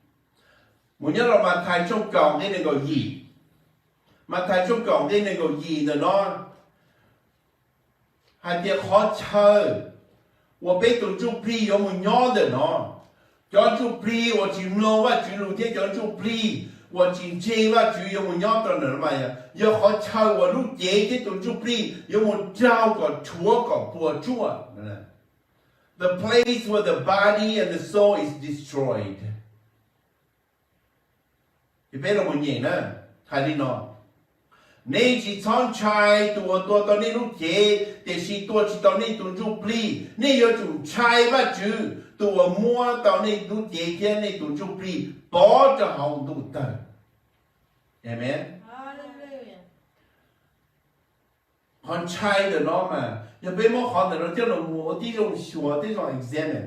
mus nyob rau Mathais tshooj kaum nqe nees nkaum yim. Mathais tshooj kaum nqe nees nkaum yim ntawm no hais tias qhov chaw uas peb tus ntsuj plig yuav mus nyob ntawm no, cov ntsuj plig uas tsis mloog Vajtswv lus thiab cov ntsuj plig uas tsis ntseeg Vajtswv yuav mus nyob rau ntawm no mas yog qhov chaw uas lub cev thiab tus ntsuj plig yuav mus raug kom rhuav kom puas tsuaj. The place where the body and the soul is destroyed. Ces peb los mus nyeem na, hais li no: Nej tsis txhob ntshai tus uas tua tau nej lub cev, tiam sis tua tsis tau nej tus ntsuj plig. Nej yuav tsum ntshai Vajtswv tus uas muab tau nej lub cev thiab nej tus ntsuj plig pov rau hauv ntuj tawg. Amen. Qhov ntshai ntawm no mas yog peb muab qhov ntawm no coj los mus ua tib zoo xyuas tib zoo examine.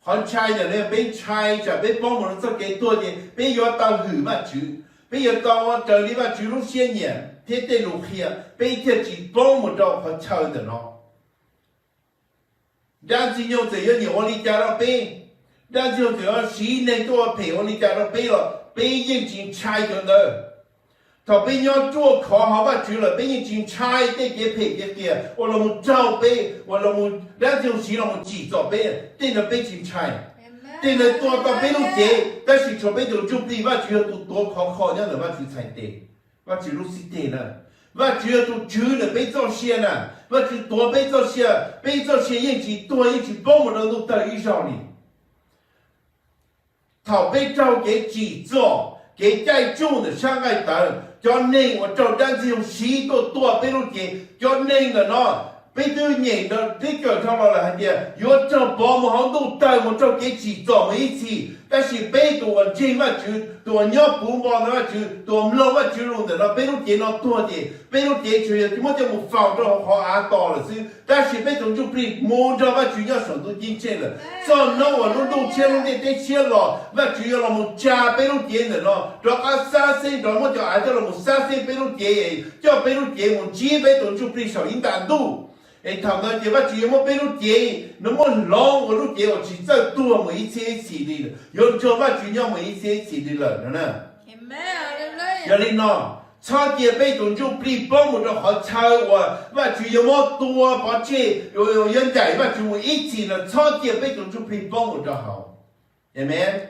Qhov ntshai ntawm no yog peb ntshai tsam peb poob mus rau txoj kev tuag ces peb yuav tau hwm Vajtswv, peb yuav tau ua raws li Vajtswv lub siab nyiam thiab tej lus qhia, peb thiaj tsis poob mus rau qhov chaw ntawm no. Dab ntxwg nyoog txawm yuav nyiam ua li cas rau peb, dab ntxwg nyoog txawm yuav siv neeg tuaj ua phem ua li cas rau peb los peb yeej tsis ntshai cov ntawd. Thaum peb nyob ruaj khov hauv Vajtswv lawm peb yeej tsis ntshai tej kev phem kev qias uas los mus raug peb, uas los mus dab ntxwg nyoog siv los mus tsim txom peb, tej no peb tsis ntshai. Tej ntawd tua tau peb lub cev, tab sis tshuav peb tus ntsuj plig Vajtswv yog tus tuav khov kho nyob ntawm Vajtswv txhais tes, Vajtswv lub xib teg na. Vajtswv yog tus tswv ntawm peb txoj sia na, Vajtswv tuav peb txoj sia, peb txoj sia yeej tsis tuag yeej tsis poob mus rau ntuj tawg ib zaug li. Thaum peb raug kev tsim txom kev caij tsuj ntawm sab nqaij tawv, cov neeg uas raug dab ntxwg nyoog siv tuaj tua peb lub cev, cov neeg ntawm no peb twb nyeem rau peb kawm dhau los lawm hais tias yuav raug pov mus hauv ntuj tawg mus raug kev tsim txom mus ib txhis. Tab sis peb tus uas ntseeg Vajtswv, tus uas nyob puv npo ntawm Vajtswv, tus uas mloog Vajtswv lus ntawm no, peb lub cev no tuag ces peb lub cev tsuas yog muab coj mus faus rau hauv av tos lawm xwb, tab sis peb tus ntsuj plig mus nrog Vajtswv nyob saum ntuj ceeb tsheej lawm. Txog hnub uas lub ntuj tshiab lub ntiaj teb tshiab los, Vajtswv yuav los mus tsa peb lub cev ntawm no rov qab xab xeeb, rov muab cov av coj los mus xab xeeb peb lub cev, coj peb lub cev mus ntsib peb tus ntsuj plig saum ib nta ntuj. Es thaum ntawd ces Vajtswv yuav muab peb lub cev no muab hloov ua lub cev uas tsis txawj tuag mus ib txhiab ib txhis li, yuav nrog Vajtswv nyob mus ib txhiab ib txhis li lawm no na. Yog li no, txhob cia peb tus ntsuj plig poob mus rau qhov chaw uas Vajtswv yuav muab tua pov tseg, yuav ncaim Vajtswv mus ib txhis no, txhob cia peb tus ntsuj plig poob mus rau hauv. Amen.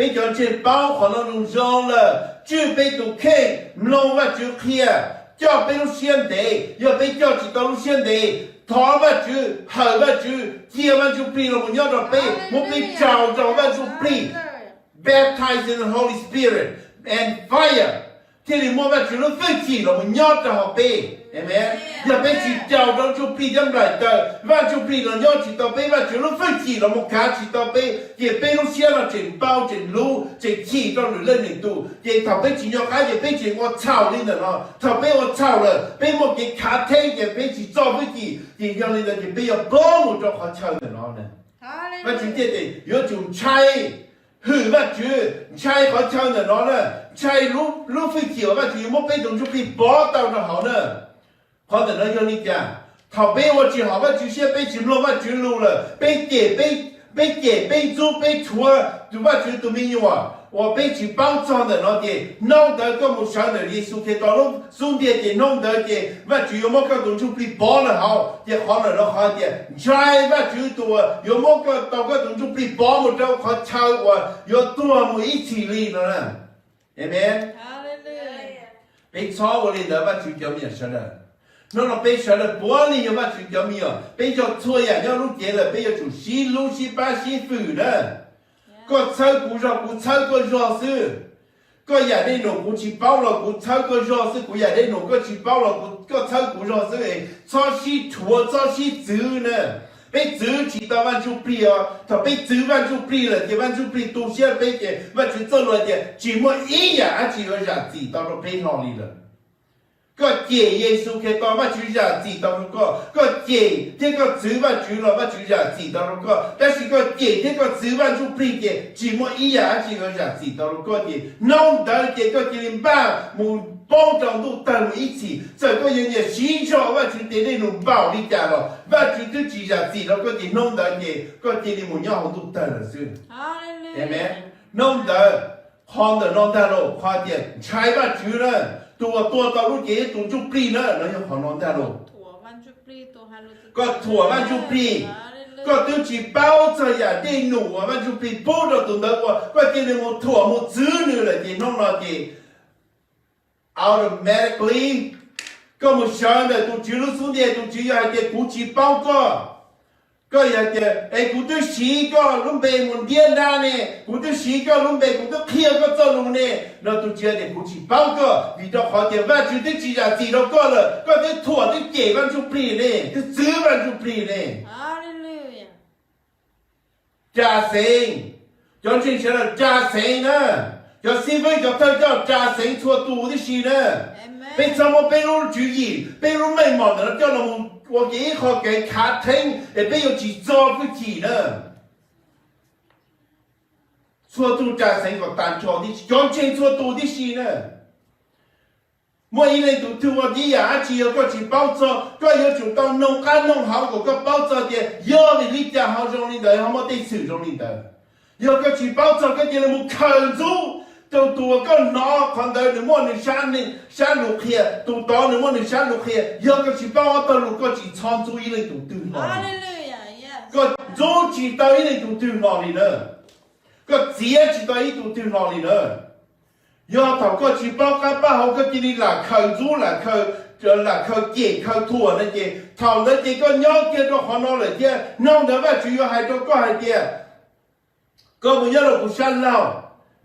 Peb cov ntseeg paub qhov no zoo zoo lawm, tswj peb tus kheej, mloog Vajtswv qhia, coj peb lub siab ntev. Yog peb coj tsis tau lub siab ntev, thov Vajtswv, hawm Vajtswv cia Vaj Ntsuj Plig los mus nyob rau peb, muab peb raus rau Vaj Ntsuj Plig, baptize in the Holy Spirit and fire, thiaj li muaj Vajtswv lub hwj chim los mus nyob rau hauv peb. Amen. Yog peb tsis raus rau Ntsuj Plig thiab nplaim taws, Vaj Ntsuj Plig los nyob tsis tau peb, Vajtswv lub hwj chim los mus kav tsis tau peb, ces peb lub siab no tseem npau tseem luv tseem chim rau lwm leej lwm tus. Ces thaum peb tsis nco qab ces peb tseem ua txhaum li ntawm no. Thaum peb ua txhaum lawm, peb muaj kev khav theeb ces peb tsis txo hwj chim, ces yog li ntawd ces peb yuav poob mus rau qhov chaw ntawm no na. Vajtswv thiaj tias yuav tsum ntshai, hwm Vajtswv, ntshai qhov chaw ntawm no na, ntshai lub hwj chim uas Vajtswv yuav muab peb tus Ntsuj Plig pov tau rau hauv na. Qhov ntawm no yog li cas? Thaum peb ua tsis haum Vajtswv siab, peb tsis mloog Vajtswv lus lawm, peb cem, peb cem, peb ntxub, peb rhuav tus Vajtswv tus me nyuam, uas peb tsis paub txog ntawm no ces hnub ntawd koj mus sawv ntawm Yexus Khetos lub xub ntiag ces hnub ntawd ces Vajtswv yuav muab koj tus ntsuj plig pov lawm hauv. Ces qhov ntawm no qhov tias ntshai Vajtswv tus uas yuav muab koj tau koj tus ntsuj plig pov mus rau qhov chaw uas yuav tuag mus ib txhis li no na. Amees. Peb txhob ua li ntawd Vajtswv cov me nyuam sawv daws. Hnub no peb sawv daws puav leej yog Vajtswv cov me nyuam, peb yog txhua yam nyob lub cev lawm, peb yuav tsum sib hlub sib pab sib fwm na. Koj txhawb kuv zog, kuv txhawb koj zog xwb. Koj yam dej num kuv tsis paub los kuv txhawb koj zog xwb, kuv yam dej num koj tsis paub los kuv, koj txhawb kuv zog xwb. Txhob sib rhuav, txhob sib txwv na. Peb txwv tsis tau Vaj Ntsujplig os. Thaum peb txwv Vaj Ntsujplig lawm ces Vaj Ntsujplig tu siab peb ces Vajtswv txoj lus tias tsis muaj ib yam dab tsi yuav zam txim tau rau peb hlo li lawm. Koj cem Yexus Khetos, Vajtswv zam txim tau rau koj. Koj cem thiab koj txwv Vajtswv los Vajtswv zam txim tau rau koj. Tab sis koj cem thiab koj txwv Vaj Ntsujplig ces tsis muaj ib yam dab tsi yuav zam txim tau rau koj ces hnub ntawd ces koj cia li npaj mus poob rau ntuj tawg mus ib txhis. Txawm koj yuav nyiam siv zog Vajtswv tes dej num npaum li cas los Vajtswv twb tsis zam txim rau koj ces hnub ntawd ces koj cia li mus nyob hauv ntuj tawg lawm xwb. Amees. Hnub ntawd, qhov ntawm no ntag lauj, qhov tias ntshai Vajtswv na, tus uas tua tau lub cev thiab tus ntsuj plig na, no yog qhov no ntag lauj. Koj thuam Vaj Ntsujplig, koj twb tsis paub txog yam dej num uas Vaj Ntsujplig pub rau tus ntawd uas koj cia li mus thuam mus txwv nws lawm ces hnub no ces automatically koj mus sawv ntawm tus Tswv lub xub ntiag, tus Tswv yog hais tias kuv tsis paub koj. Koj yog tias es kuv twb siv koj lub npe mus ntiab nrab ne, kuv twb siv koj lub npe, kuv twb qhia koj txoj lus ne, no tus Tswv tias kuv tsis paub koj, vim rau qhov tias Vajtswv twb tsis zam txim rau koj lawm, koj twb thuam twb cem Vaj Ntsujplig ne, twb txwv Vaj Ntsujplig ne. Ras xeev, cov ntseeg sawv daws ras xeev na, cov xib fwb cov thawj coj ras xeev txhua tus tib si na. Peb txhob muab peb lub tswv yim, peb lub meej mom ntawm no coj los ua kev ib qho kev khav theeb es peb yuav tsis txo hwj chim na. Txhua tus ras xeev kom tas nrho tib si, cov ntseeg txhua tus tib si na. Muaj ib leej tus twg ua tib yam dab tsi yog koj tsis paub txog, koj yuav tsum tau noog qab noog hauv kom koj paub txog tias yog vim li cas ho zoo li ntawd, ho muaj tej xwm zoo li ntawd. Yog koj tsis paub txog koj cia li mus khaws ntxub rau tus uas koj hnov qhov ntawd nws muaj nws sab lus qhia, tus tod nws muaj nws sab lus qhia. Yog koj tsis paub ob tog lus koj tsis txhob ntxub ib leej tus twg hlo li. Koj ntxub tsis tau ib leej tus twg hlo li na. Koj txiav tsis tau ib tug twg hlo li na. Yog thaum koj tsis paub qab pab hauv koj cia li lam khaws ntxub, lam khaws cem khaws thuam na ces thaum ntawd ces koj nyob kiag rau qhov no lawm thiab. Hnub ntawd Vajtswv yuav hais rau koj hais tias koj mus nyob rau kuv sab laug,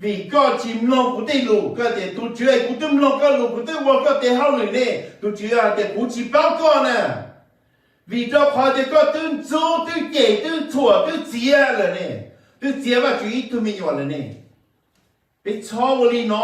vim koj tsis mloog kuv tej lus. Koj tias tus Tswv, kuv twb mloog koj lus, kuv twb ua koj tes hauj lwm ne. Tus Tswv hais tias kuv tsis paub koj na, vim rau qhov tias koj twb ntxub, twb cem, twb thuam, twb txiav lawm ne, twb txiav Vajtswv ib tug me nyuam lawm ne. Peb txhob ua li no.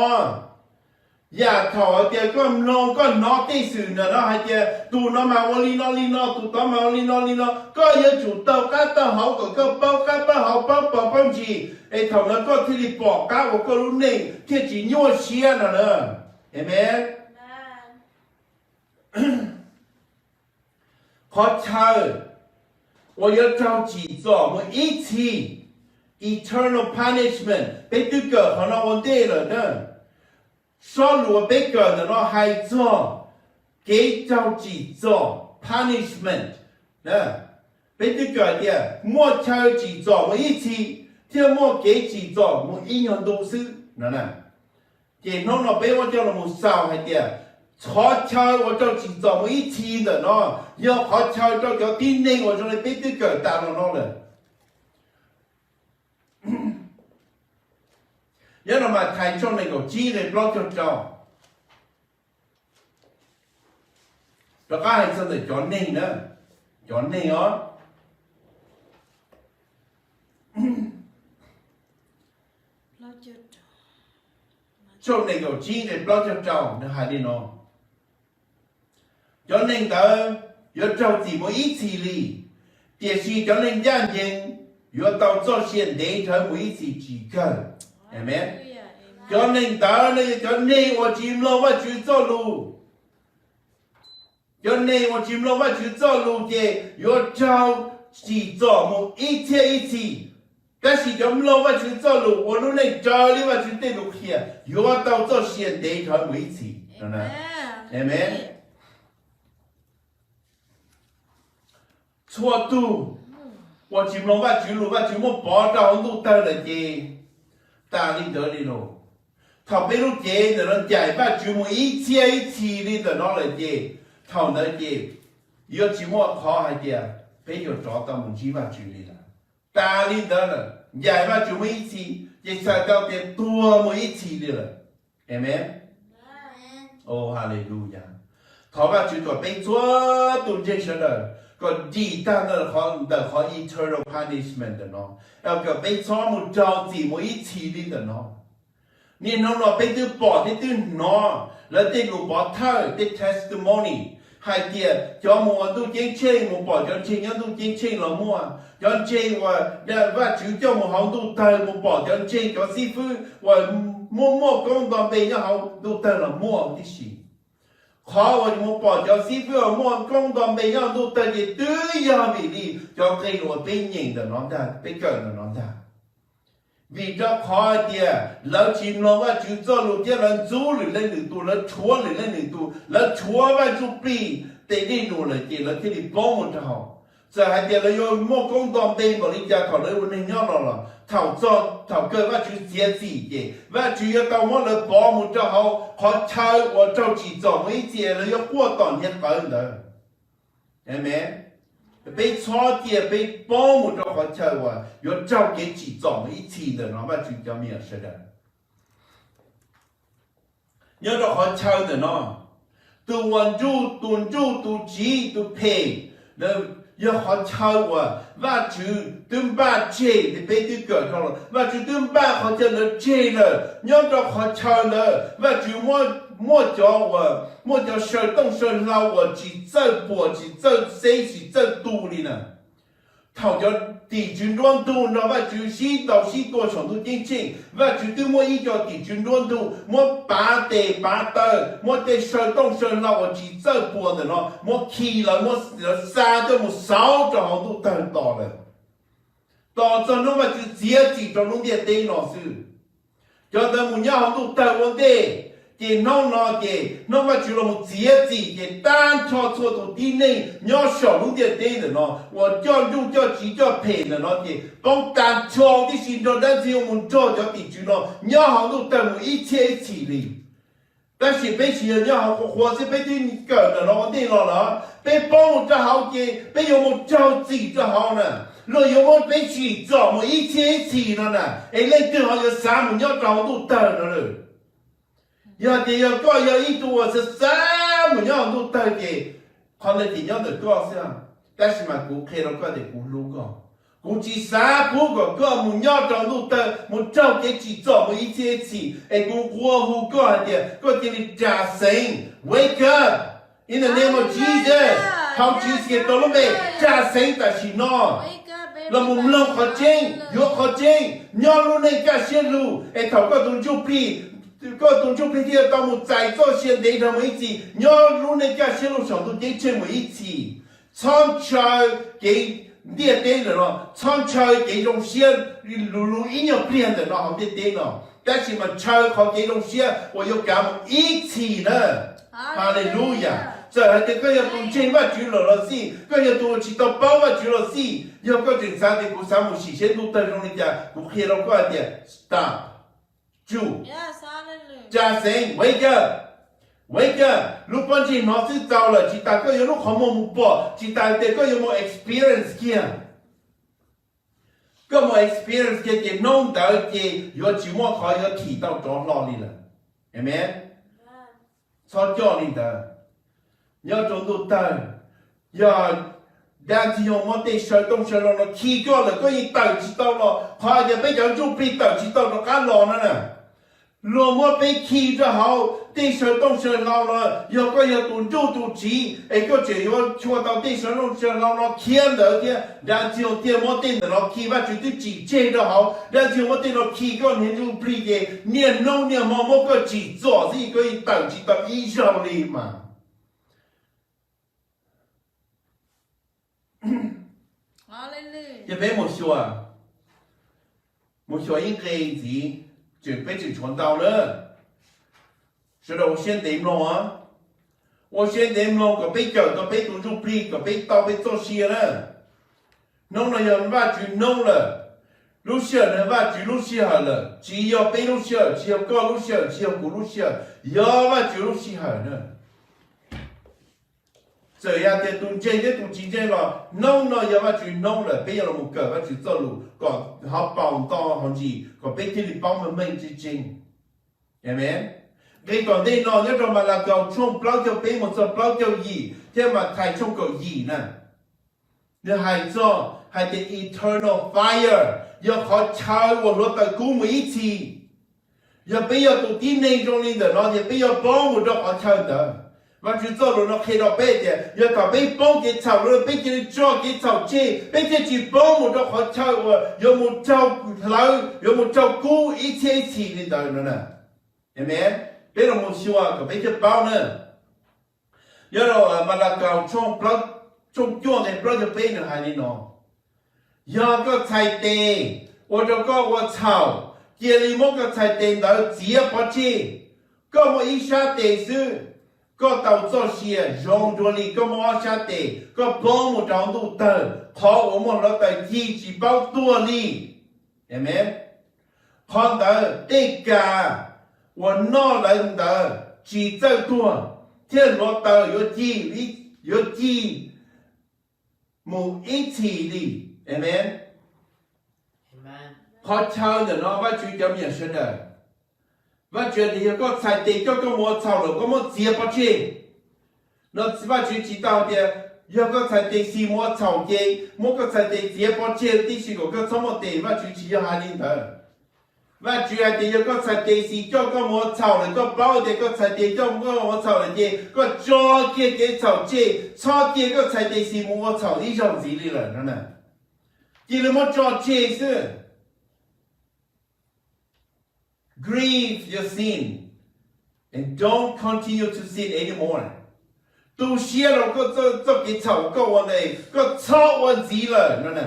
Yam thaum hais tias koj mloog koj hnov tej xwm ntawm no hais tias tus no mas ua li no li no, tus tod mas ua li no li no, koj yuav tsum taug qab taug hauv kom koj paub qab paub hauv, paub pov paub ntsis, es thaum no koj thiaj li pom qab ua koj lub neej thiaj tsis nyuaj siab no na. Amees. Qhov chaw uas yuav raug tsim txom mus ib txhis, eternal punishment, peb twb kawm qhov no ua ntej lawm na. Sob lus uas peb kawm ntawm no hais txog kev raug tsim txom, punishment. Peb twb kawm tias muaj chaw tsim txom mus ib txhis thiab muaj kev tsim txom mus ib nyuag ntu xwb no. Ces hnub no peb muab coj los mus xaus hais tias qhov chaw uas raug tsim txom mus ib txhis ntawm no yog qhov chaw rau cov tib neeg uas zoo li peb twb kawm tas los no lawm. Nyob no Mathais tshooj nees nkaum tsib nqe plaub caug rau. Rov qab hais txog ntawm cov neeg na, cov neeg os. Tshooj nees nkaum tsib nqe plaub caug rau nws hais li no: Cov neeg ntawd yuav raug txim mus ib txhis li, tiam sis cov neeg ncaj ncees yuav tau txoj sia ntev dhawv mus ib txhis tsis kawg. Amees. Cov neeg ntawd no yog cov neeg uas tsis mloog Vajtswv txoj lus. Cov neeg uas tsis mloog Vajtswv txoj lus ces yuav raug tsim txom mus ib txhiab ib txhis. Tab sis cov mloog Vajtswv txoj lus ua lub neej raws li Vajtswv tej lus qhia yuav tau txoj sia ntev dhawv mus ib txhis. Amen. Txhua tug uas tsis mloog Vajtswv lus, Vajtswv muab pov rau hauv ntuj tawg lawm ces tas li ntawd li lauj. Thaum peb lub cev ntawm no ncaim Vajtswv mus ib txhiab ib txhis li ntawm no lawm ces thaum ntawd ces yuav tsis muaj qhov hais tias peb yuav rov tau mus ntsib Vajtswv li lawm. Tas li ntawd lawm, ncaim Vajtswv mus ib txhis ces txhais tau tias tuag mus ib txhis li lawm. Amen. Haleluya. Thov Vajtswv kom peb txhua tus ntseeg sawv daws kom dim tag ntawm qhov eternal punishment ntawm no, kom peb txhob mus raug txim mus ib txhis li ntawm no. Niaj hnub no peb twb pom thiab twb hnov lawv tej lus pov thawj, tej testimony hais tias cov mus ua ntuj ceeb tsheej mus pom cov ntseeg nyob ntuj ceeb tsheej los muaj, cov ntseeg uas Vajtswv coj mus hauv ntuj tawg mus pom cov ntseeg cov xib fwb uas muaj muaj koob nto npe nyob hauv ntuj tawg los muaj tib si. Qhov uas mus pom cov xib fwb uas muaj koob nto npe nyob hauv ntuj tawg ces twb yog vim li cov nqe uas peb nyeem ntawm no ntag, peb kawm ntawm no ntag. Vim rau qhov hais tias lawv tsis mloog Vajtswv txoj lus thiab lawv ntxub lwm leej lwm tus, lawv rhuav lwm leej lwm tus, lawv rhuav Vaj Ntsuj Plig tes dej num lawm ces lawv thiaj li poob mus rau hauv. Txawm hais tias lawv yuav muaj koob nto npe npaum li cas thaum lawv ua neeg nyob no los thaum txog thaum kawg Vajtswv txiav txim ces Vajtswv yuav tau muab lawv pov mus rau hauv qhov chaw uas raug tsim txom mus ib txhis, lawv yuav quaj tom niag qawv ntawd. Amen. Peb txhob cia peb poob mus rau qhov chaw uas yuav raug kev tsim txom mus ib txhis ntawm no, Vajtswv cov me nyuam sawv daws. Nyob rau qhov chaw ntawm no, tus uas nruj, tus nruj, tus tsiv, tus phem, yog qhov chaw uas Vajtswv twb npaj tseg li peb twb kawm dhau los, Vajtswv twb npaj qhov chaw ntawd tseg lawm. Nyob rau qhov chaw ntawd Vajtswv muaj cov uas muaj cov saw tooj saw hlau uas tsis txawj puam tsis txawj xeb tsis txawj tu li na. Thaum cov tim tswv nruab ntug nrog Vajtswv sib ntaus sib tua saum ntuj ceeb tsheej, Vajtswv twb muab ib co tim tswv nruab ntug muab pav tes pav taw, muab tej saw tooj saw hlau uas tsis txawj puam ntawm no muab khi lawv, muab lawv xa coj mus xauv rau hauv ntuj tawg tos lawm. Tos txog hnub Vajtswv txiav txim rau lub ntiaj teb no xwb. Cov ntawd mus nyob hauv ntuj tawg ua ntej, ces hnub no ces hnub Vajtswv los mus txiav txim ces tag nrho txhua tus tib neeg nyob saum lub ntiaj teb ntawm no uas coj nruj coj tsiv coj phem ntawm no ces poob tag nrho tib si nrog dab ntxwg nyoog mus nrog cov tim tswv no nyob hauv ntuj tawg mus ib txhiab ib txhis li. Tab sis peb tsis yog nyob hauv qhuav qhuav xwb, peb twb kawm ntawm no ua ntej los lawm, peb poob mus rau hauv ces peb yuav mus raug txim rau hauv na. Luag yuav muab peb tsim txom mus ib txhiab ib txhis no na, es leej twg ho yuav xav mus nyob rau hauv ntuj tawg no lawm? Yog tias yog koj yog ib tug uas xav xav mus nyob hauv ntuj tawg ces qhov ntawd ces nyob ntawm koj xwb. Tab sis mas kuv qhia rau koj tias kuv hlub koj. Kuv tsis xav pub kom koj mus nyob rau ntuj tawg mus raug kev tsim txom mus ib txhiab ib txhis, es kuv nqua hu koj hais tias koj cia li ras xeev, wake up, in the name of Jesus. Thov Tswv Yexus Khetos lub npe, ras xeev tam sim no los mus mloog qhov tseeb, yuav qhov tseeb, nyob lub neej kaj siab lug, es thaum koj tus ntsuj plig, koj tus ntsuj plig thiaj tau mus txais txoj sia ntev dhawv mus ib txhis, nyob lub neej kaj siab lug saum ntuj ceeb tsheej mus ib txhis. Txhob ntshaw kev ntiaj teb ntawm no, txhob ntshaw kev zoo siab lug lug ib nyuag pliag ntawm no hauv ntiaj teb no, tab sis mas ntshaw qhov kev zoo siab uas yuav kav mus ib txhis na. Haleluya. Txawm hais tias koj yog tus ntseeg Vajtswv lawm los xij, koj yog tus uas tsis tau paub Vajtswv los xij, yog koj tseem xav tias kuv xav mus sim seb ntuj tawg zoo li cas, kuv qhia rau koj hais tias stop, tsuj, ras xeev, wake up, wake up. Lub pob ntseg hnov xwb txaus lawm, tsis tas koj yuav lub qhov muag mus pom, tsis tas tias koj yuav mus experience kiag. Koj mus experience kiag ces hnub ntawd ces yuav tsis muaj qhov yuav thim tau rov hlo li lawm. Amen. Txhob coj li ntawd. Nyob rau ntuj tawg, yog dab ntxwg nyoog muab tej saw tooj saw hlau no khi koj lawm koj yeej tawm tsis tau los, qhov hais tias peb cov ntsuj plig tawm tsis tau rov qab los no na. Luag muab peb khi rau hauv tej saw tooj saw hlau no, yog koj yog tus ntsuj tus tsiv es koj tseem yuav chua tau tej saw tooj saw hlau no khiab ntawd thiab, dab ntxwg nyoog thiaj muab tej ntawm no khi. Vajtswv twb tsim tseg rau hauv, dab ntxwg nyoog muab tej no khi koj niag ntsuj plig ces niaj hnub niaj hmo muab koj tsim txom xwb, koj yeej tawm tsis tau ib zaug li mas. Ces peb mus xyuas, Mus xyuas ib nqe ntxiv, tseem peb tseem tshuav ntau lawm. Sawv daws ua siab ntev mloog, ua siab ntev mloog kom peb cawm tau peb tus ntsuj plig, kom peb tau peb txoj sia na. Hnub no yog Vajtswv hnub lawm, lub sij hawm no Vajtswv lub sij hawm lawm, tsis yog peb lub sij hawm, tsis yog koj lub sij hawm, tsis yog kuv lub sij hawm, yog Vajtswv lub sij hawm na. Txawm yog tias tus ntseeg thiab tus tsis ntseeg los hnub no yog Vajtswv hnub lawm, peb yuav los mus kawm Vajtswv txoj lus kom hauv paus nto hauv ntsis kom peb thiaj li paub meej meej tseeb tseeb. Amees. Nqe tom ntej no nyob rau Malakaus tshooj plaub caug peb mus txog plaub caug yim thiab Mathais tshooj kaum yim na, nws hais txog hais tias eternal fire, yog qhov chaw uas hluav taws kub mus ib txhis. Yog peb yog tus tib neeg zoo li ntawm no ces peb yuav poob mus rau qhov chaw ntawd. Vajtswv txoj lus no qhia rau peb tias yog thaum peb poob kev txhaum lawm, peb cia li tso kev txhaum tseg, peb thiaj tsis poob mus rau qhov chaw uas yuav mus raug hlawv, yuav mus raug kub ib txhiab ib txhis li ntawd no na. Amees. Peb los mus xyuas kom peb thiaj paub na. Nyob rau Malakaus tshooj cuaj nqe plaub caug peb nws hais li no: Yog koj txhais tes ua rau koj ua txhaum, cia li muab koj txhais tes ntawd txiav pov tseg. Koj muaj ib sab tes xwb, koj tau txoj sia zoo dua li koj muaj ob sab tes, koj poob mus rau ntuj tawg, qhov uas muaj hluav taws cig tsis paub tuag li. Amees. Qhov ntawd tej kas uas noj lawv ntawd tsis txawj tuag, thiab hluav taws yuav cig, yuav cig mus ib txhis li. Amees. Qhov chaw ntawm no Vajtswv cov me nyuam sawv daws, Vajtswv tias yog koj txhais tes coj koj mus ua txhaum lawm koj muab txiav pov tseg. No Vajtswv tsis tau tias yog koj txhais tes xis mus ua txhaum ces muab koj txhais tes txiav pov tseg tib si kom koj txhob muaj tes, Vajtswv tsis yog hais li ntawd. Vajtswv hais tias yog koj txhais tes xis coj koj mus ua txhaum lawm, koj paub tias koj txhais tes coj koj mus ua txhaum lawm ces koj tso kiag kev txhaum tseg, txhob cia koj txhais tes xis mus ua txhaum ib zaug ntxiv li lawm no na. Cia li muab tso tseg xwb. Grieve your sin and don't continue to sin anymore. Tu siab rau koj txoj kev txhaum koj ua ntawd, koj txhob ua ntxiv lawm no na.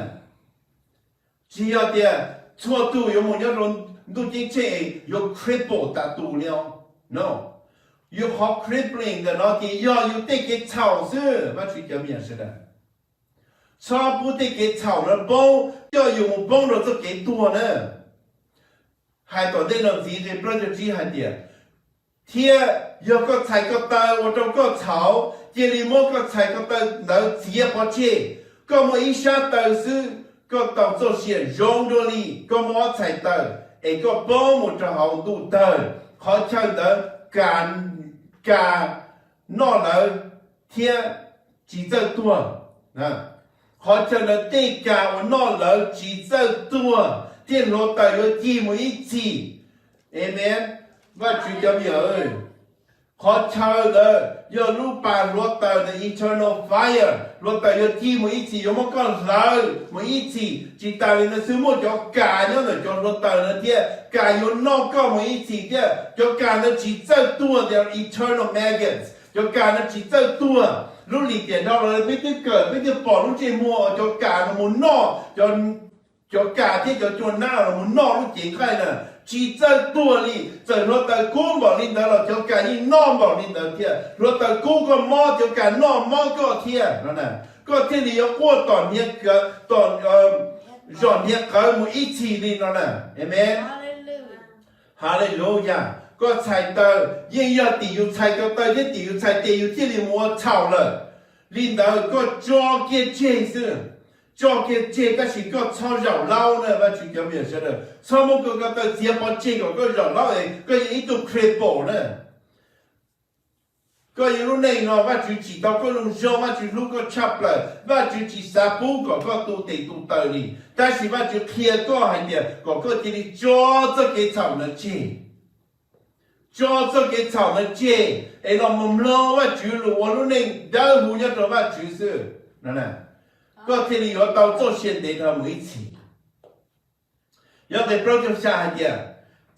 Tsis yog tias txhua tus yuav mus nyob rau ntuj ceeb tsheej yuav cripple tas tus li os. No, yus qhov crippling ntawm no ces yog yus tej kev txhaum xwb, Vajtswv cov me nyuam sawv daws. Txhob pub tej kev txhaum no poob coj yus mus poob rau txoj kev tuag na. Hais tom ntej no ntxiv nqe plaub caug tsib hais tias, thiab yog koj txhais ko taw ua rau koj txhaum, cia li muab koj txhais ko taw ntawd txiav pov tseg. Koj muaj ib sab taw xwb, koj tau txoj sia zoo dua li koj muaj ob txhais taw, es koj poob mus rau hauv ntuj tawg. Qhov chaw ntawd kas, kas noj lawv thiab tsis txawj tuag. Qhov chaw ntawd tej kas uas noj lawv tsis txawj tuag thiab hluav taws yuav cig mus ib txhis. Amees. Vajtswv cov me nyuam, qhov chaw ntawd yog lub pas hluav taws ntawd, eternal fire, hluav taws yuav cig mus ib txhis, yuav muab koj hlawv mus ib txhis. Tsis tas li ntawd xwb, muaj cov kas nyob ntawm cov hluav taws ntawd thiab, kas yuav noj koj mus ib txhis thiab. Cov kas ntawd tsis txawj tuag, they are eternal maggots. Cov kas ntawd tsis txawj tuag. Lub lim tiam dhau los peb twb kawm, peb twb pom lub ntsej muag uas cov kas no mus noj, cov kas thiab cov cua nab los mus noj lub cev nqaij na, tsis txawj tuag li. Txawm hluav taws kub npaum li ntawd los cov kas yeej noj npaum li ntawd thiab. Hluav taws kub koj mob, cov kas noj mob koj thiab no na. Koj thiaj li yuav quaj tom hniav, tom zos hniav qawv mus ib txhis li no na. Amees. Haleluya. Koj txhais taw yeej yog tim yus txhais ko taw thiab tim yus txhais tes yus thiaj li mus ua txhaum lawm. Li ntawd koj tso kiag tseg xwb, tso kiag tseg tab sis koj txhob zaum laub na, Vajtswv cov me nyuam sawv daws. Txhob muab koj ko taw txiav pov tseg kom koj zaum laub es koj yog ib tug cripple na. Koj yog lub neej no Vajtswv tsim tau koj zoo zoo, Vajtswv hlub koj tshaj plaws, Vajtswv tsis xav pub kom koj tu tes tu taw li. Tab sis Vajtswv qhia koj hais tias kom koj cia li tso txoj kev txhaum ntawd tseg. Tso txoj kev txhaum ntawd tseg es los mus mloog Vajtswv lus ua lub neej dawb huv nyob rau Vajtswv xwb. Koj thiaj li yuav tau txoj sia ntev dhawv mus ib txhis. Yog nqe plaub caug xya hais tias,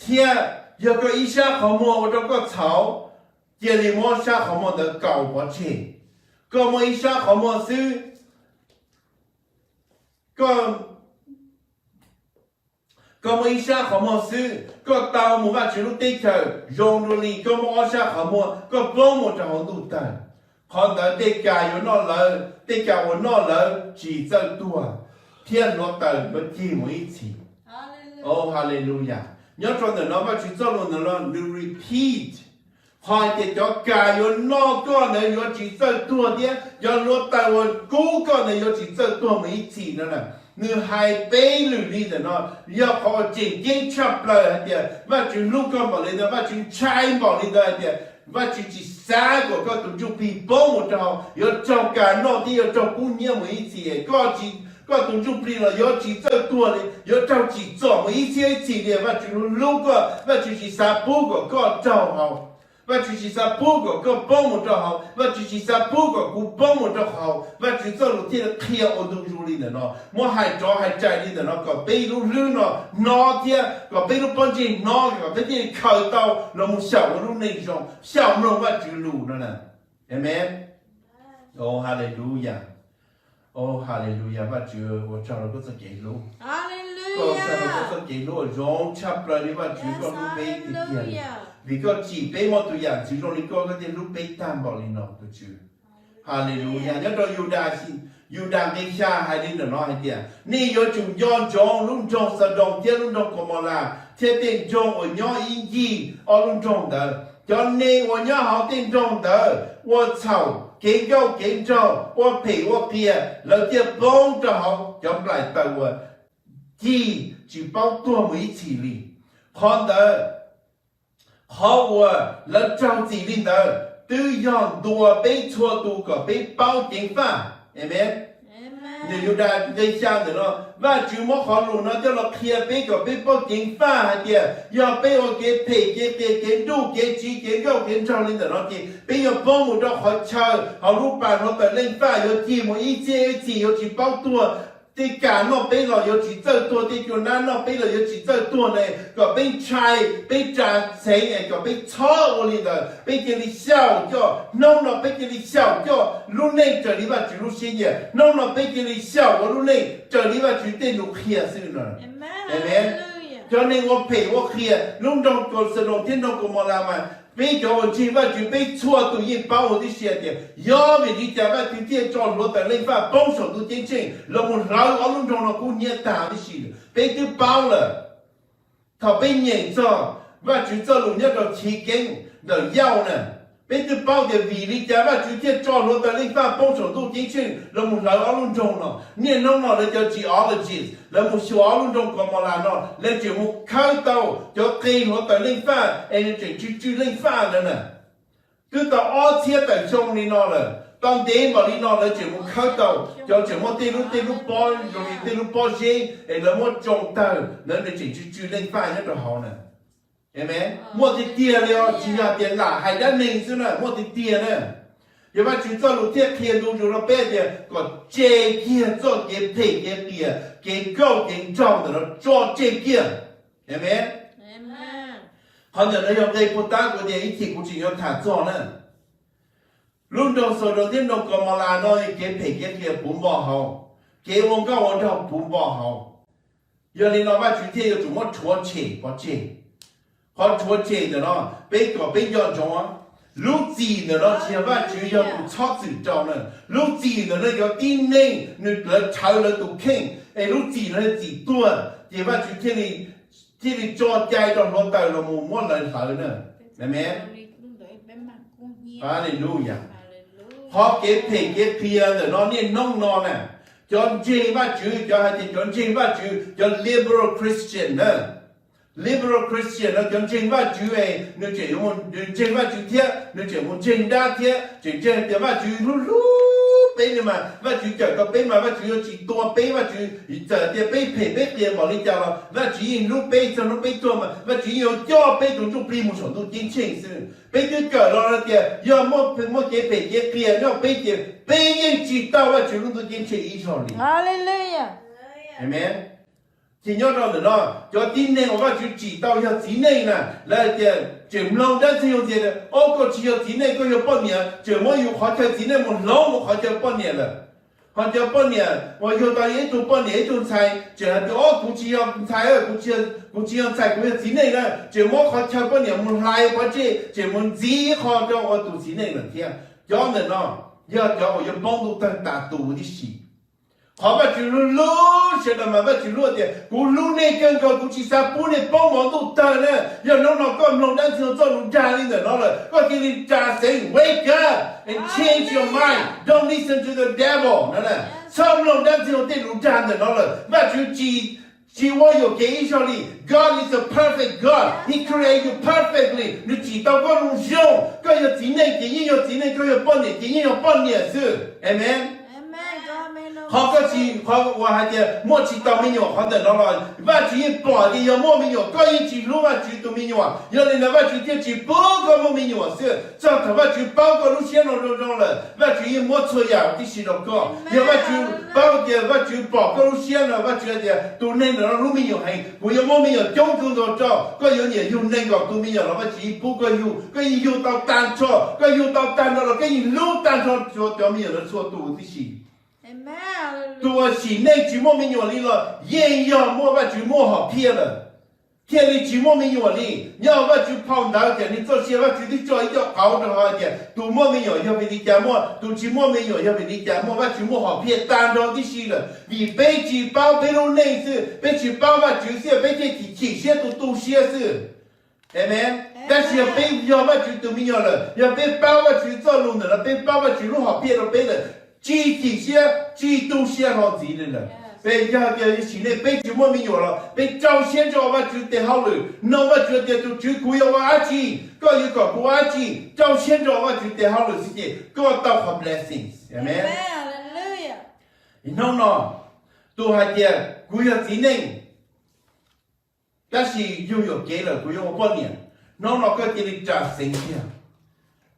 thiab yog koj ib sab qhov muag ua rau koj txhaum, cia li muab sab qhov muag ntawd kaus pov tseg. Koj muaj ib sab qhov muag xwb, koj Koj muaj ib sab qhov muag xwb, koj tau mus Vajtswv lub teb chaws zoo dua li koj muaj ob sab qhov muag, koj poob mus rau hauv ntuj tawg. Qhov ntawd tej kas yuav noj lawv, tej kas uas noj lawv tsis txawj tuag, thiab hluav taws yuav cig mus ib txhis. Haleluya. Nyob rau ntawm no Vajtswv txoj lus ntawm no nws repeat qhov hais tias cov kas yuav noj koj ntawd yuav tsis txawj tuag thiab cov hluav taws uas kub koj ntawd yuav tsis txawj tuag mus ib txhis no na. Nws hais peb lwm li ntawm no, yog qhov uas tseem ceeb tshaj plaws hais tias Vajtswv hlub koj npaum li ntawd, Vajtswv ntshai npaum li ntawd hais tias Vajtswv tsis xav kom koj tus ntsuj plig poob mus rau hauv, yuav raug kas noj thiab yuav raug kub hnyiab mus ib txhis. Koj, koj tus ntsuj plig los yuav tsis txawj tuag li, yuav raug tsim txom mus ib txhiab ib txhis li. Vajtswv hlub koj, Vajtswv tsis xav pub kom koj raug hauv. Vajtswv tsis xav pub kom koj poob mus rau hauv, Vajtswv tsis xav pub kom kuv poob mus rau hauv. Vajtswv txoj lus thiaj li qhia ua ntu zus li ntawm no, muab hais rov hais rais li ntawm no kom peb lub hlwb no hnov thiab kom peb lub pob ntseg hnov, kom peb thiaj li khaws tau los mus xyaum ua lub neej zoo, xyaum mloog Vajtswv lus no na. Amees. Haleluya. Haleluya, Vajtswv ua tsaug rau koj txoj kev hlub. Koj ua tsaug rau koj txoj kev hlub uas zoo tshaj plaws li Vajtswv, koj hlub peb tiag tiag li. Vim koj tsim peb muaj tus yam ntxwv zoo li koj, koj thiaj hlub peb tag npaum li no tus Tswv. Haleluya. Nyob rau Yudas, Yudas nqe xya hais li ntawm no hais tias, nej yuav tsum nco ntsoov lub nroog Xaudoos thiab lub nroog Kaumaulas thiab tej nroog uas nyob ib ncig ob lub nroog ntawd. Cov neeg uas nyob hauv tej nroog ntawd ua txhaum, kev nkauj kev nraug, ua phem ua qias, lawv thiaj poob rau hauv cov nplaim taws uas cig tsis paub tuag mus ib txhis li. Qhov ntawd, qhov uas lawv raug txim li ntawd twb yog ntuas peb txhua tus kom peb paub ceev faj. Amees. Nws Yudas nqe xya ntawm no, Vajtswv muab qhov lus no coj los qhia peb kom peb paub ceev faj hais tias yog peb ua kev phem kev qias, kev nruj kev tsiv, kev nkauj kev nraug li ntawm no ces peb yuav poob mus rau qhov chaw hauv lub pas hluav taws leej faj yuav cig mus ib txhiab ib txhis yuav tsis paub tuag. Tej kas noj peb los yuav tsis txawj tuag, tej cua nab noj peb los yuav tsis txawj tuag ne. Kom peb ntshai, peb tsa txheeb es kom peb txhob ua li ntawd. Peb cia li xyaum coj, hnub no peb cia li xyaum coj lub neej raws li Vajtswv lub siab nyiam. Hnub no peb cia li xyaum ua lub neej raws li Vajtswv tej lus qhia xwb no. Amees. Cov neeg ua phem ua qias lub nroog Xaudoos thiab nroog Kaumaulas mas peb cov uas ntseeg Vajtswv peb txhua tus yeej paub huv tib si tias yog vim li cas Vajtswv thiaj tso hluav taws leej faj poob saum ntuj ceeb tsheej los mus hlawv ob lub nroog no kub hnyiab tag tib si. Peb twb paub lawm. Thaum peb nyeem txog Vajtswv txoj lus nyob rau Chiv Keeb ntawm Yauj na, peb twb paub tias vim li cas Vajtswv thiaj tso hluav taws leej faj poob saum ntuj ceeb tsheej los mus hlawv ob lub nroog no. Niaj hnub no lawv cov geologist lawv mus xyuas ob lub nroog Kaumaulas no, lawv tseem mus khawb tau cov qe hluav taws leej faj es nws tseem tsw tsw leej faj ntawd na. Twb tau ob txhiab tawm xyoo li no lawm, tau ntev npaum li no lawv tseem mus khawb tau, cov tseem muaj tej lub, tej lub pob zoo li tej lub pob zeb es lawv muab tsoo tawg ntawd nws tseem tsw tsw leej faj nyob rau hauv na. Amees. Muaj tiag tiag li os, tsis yog tias lam hais dab neeg xwb na, muaj tiag tiag na. Yog Vajtswv txoj lus thiaj qhia ntu zus rau peb tias kom tseg kiag txoj kev phem kev qias, kev nkauj kev nraug ntawm no tso tseg kiag. Amees. Qhov ntawm no yog nqe puag ta kuv tias ib chim kuv tseem yuav tham txog na. Lub nroog Xaudoos thiab nroog Kaumaulas no kev phem kev qias puv npo hauv, kev ua nkauj ua nraug puv npo hauv. Yog li no Vajtswv thiaj yuav tsum muab rhuav tshem pov tseg. Qhov rhuav tshem ntawm no peb kom peb nco ntsoov, lub txim ntawm no tsis yog Vajtswv yog tus txhob txwm rau na. Lub txim ntawm no yog tib neeg nws lawv rhawv lawv tus kheej, es lub txim no yog txim tuag, ces Vajtswv thiaj li tso cai rau hluav taws los mus muab lawv hlawv na. Amees. Haleluya. Qhov kev phem kev qias ntawm no niaj hnub no na, cov ntseeg Vajtswv, cov hais tias cov ntseeg Vajtswv, cov liberal Christian na, liberal Christian no cov ntseeg Vajtswv, nws tseem yuav mus ntseeg Vajtswv thiab, nws tseem mus ntseeg dab thiab, tseem ntseeg tias Vajtswv hlub hlub peb no mas, Vajtswv cawm tau peb mas Vajtswv yuav tsis tua peb, Vajtswv txawm tias peb phem peb qias npaum li cas los Vajtswv yeej hlub peb, txog hnub peb tuag mas Vajtswv yeej yuav coj peb tus ntsuj plig mus saum ntuj ceeb tsheej xwb. Peb twb kawm los tias yog muaj, muaj kev phem kev qias nyob peb ces peb yeej tsis tau Vajtswv lub ntuj ceeb tsheej ib zaug li. Amees. Ces nyob rau ntawm no, cov tib neeg uas Vajtswv tsim tau yog txiv neej na, lawv hais tias tseem mloog dab ntxwg nyoog ntxias tias, o, koj tsis yog txiv neej, koj yog poj niam, tseem muab yus qhov chaw txiv neej mus hloov mus qhov chaw poj niam lawm. Ho cov poj niam uas yug tau ib tug poj niam ib tug ntxhais tseem hais tias, o, kuv tsis yog ntxhais, kuv tsis yog ntxhais, kuv yog txiv neej na, tseem muab qhov chaw poj niam mus hlais pov tseg, tseem mus ntxiv qho rau ua tus txiv neej lawm thiab. Cov ntawm no yog cov uas yuav poob ntuj tawg tas tus tib si. Qhov Vajtswv hlub hlub sawv daws mas Vajtswv hlub tias, kuv hlub nej kawg nkaus, kuv tsis xav pub nej poob hmo ntuj tawg na. Yog hnub no koj mloog dab ntxwg txoj lus dag li ntawm no lawm, koj cia li tsa xeev, wake up and change your mind, don't listen to the devil no. Txhob mloog dab ntxwg tej lus dag ntawm no lawm. Vajtswv tsis, tsis ua yuam kev ib zaug li. God is a perfect God, He created you perfectly. Nws tsim tau koj zoo zoo. Koj yog txiv neej ces yeej yog txiv neej, koj yog poj niam ces yeej yog poj niam xwb. Amen. Qhov koj tsis, qhov uas hais tias muaj tsis tau me nyuam qhov ntawm no los Vajtswv yeej pom tias yog muaj me nyuam koj yeej tsis hlub Vajtswv tus me nyuam, yog li ntawd Vajtswv thiaj tsis pub koj muaj me nyuam xwb. Txog thaum Vajtswv paub koj lub siab no zoo zoo lawm, Vajtswv yeej muab txhua yam tib si rau koj. Yog Vajtswv paub tias Vajtswv pom koj lub siab no, Vajtswv hais tias tus neeg ntawm no hlub me nyuam heev, kuv yuav muab me nyuam coob kawg nkaus rau, koj yuav niam yug nees nkaum tus me nyuam los Vajtswv yeej pub koj yug, koj yeej yug tau tag nrho, koj yug tau tag nrho los koj yeej hlub tag nrho cov me nyuam no txhua tus tib si. Tus uas sim neej tsis muaj me nyuam li los yeej yog muaj, Vajtswv muaj hom phiaj lawm thiaj li tsis muaj me nyuam li. Nyob Vajtswv phau ntawv tias nws txoj sia, Vajtswv twb tso ib co qauv rau hais tias tus muaj me nyuam yog vim li cas muaj, tus tsis muaj me nyuam yog vim li cas muaj. Vajtswv muaj hom phiaj tag nrho tib si lawm. Vim peb tsis paub peb lub neej xwb, peb tsis paub Vajtswv xwb, peb thiaj chim chim siab tu tu siab xwb. Amen. Tab sis yog peb yog Vajtswv tus me nyuam lawm, yog peb paub Vajtswv txoj lus ntawm no, peb paub Vajtswv lub hom phiaj rau peb lawm, tsis chim siab tsis tu siab hlo ntxiv li lawm. Peb yog tias sim neej peb tsis muaj me nyuam los peb rau siab ntso Vajtswv tes hauj lwm, no Vajtswv tias tus Tswv kuv yuav ua dab tsi, koj yuav kom kuv ua dab tsi, rau siab ntso Vajtswv tes hauj lwm xwb ces koj tau qhov blessings. Amen. Hnub no tus hais tias kuv yog txiv neej tab sis yug yuam kev lawm kuv yuav ua poj niam, hnub no koj cia li tsa xeev tiag.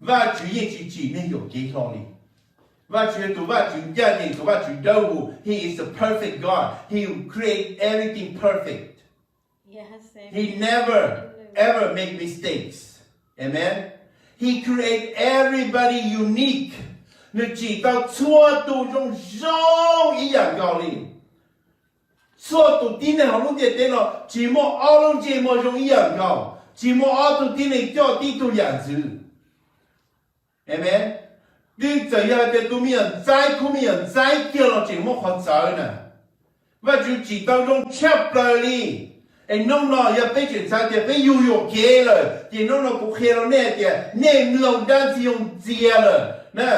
Vajtswv yeej tsis tsim neeg yuam kev hlo li. Vajtswv yog tus Vajtswv ncaj ncees, tus Vajtswv dawb huv. He is the perfect God. He create everything perfect. He never ever make mistakes. Amen. He create everybody unique. Nws tsim tau txhua tus zoo zoo ib yam nkaus li. Txhua tus tib neeg hauv lub ntiaj teb no tsis muaj ob lub ntsej muag zoo ib yam nkaus, tsis muaj ob tug tib neeg coj tib tug yam ntxwv. Amen. Twb txawm yog tias tus me nyuam ntxaib khub me nyuam ntxaib kiag los tseem muaj qhov txawv na. Vajtswv tsim tau zoo tshaj plaws li. Es hnub no yog peb tseem xav tias peb yug yuam kev lawm ces hnub no kuv qhia rau nej tias nej mloog dab ntxwg yoog ntxias lawm na.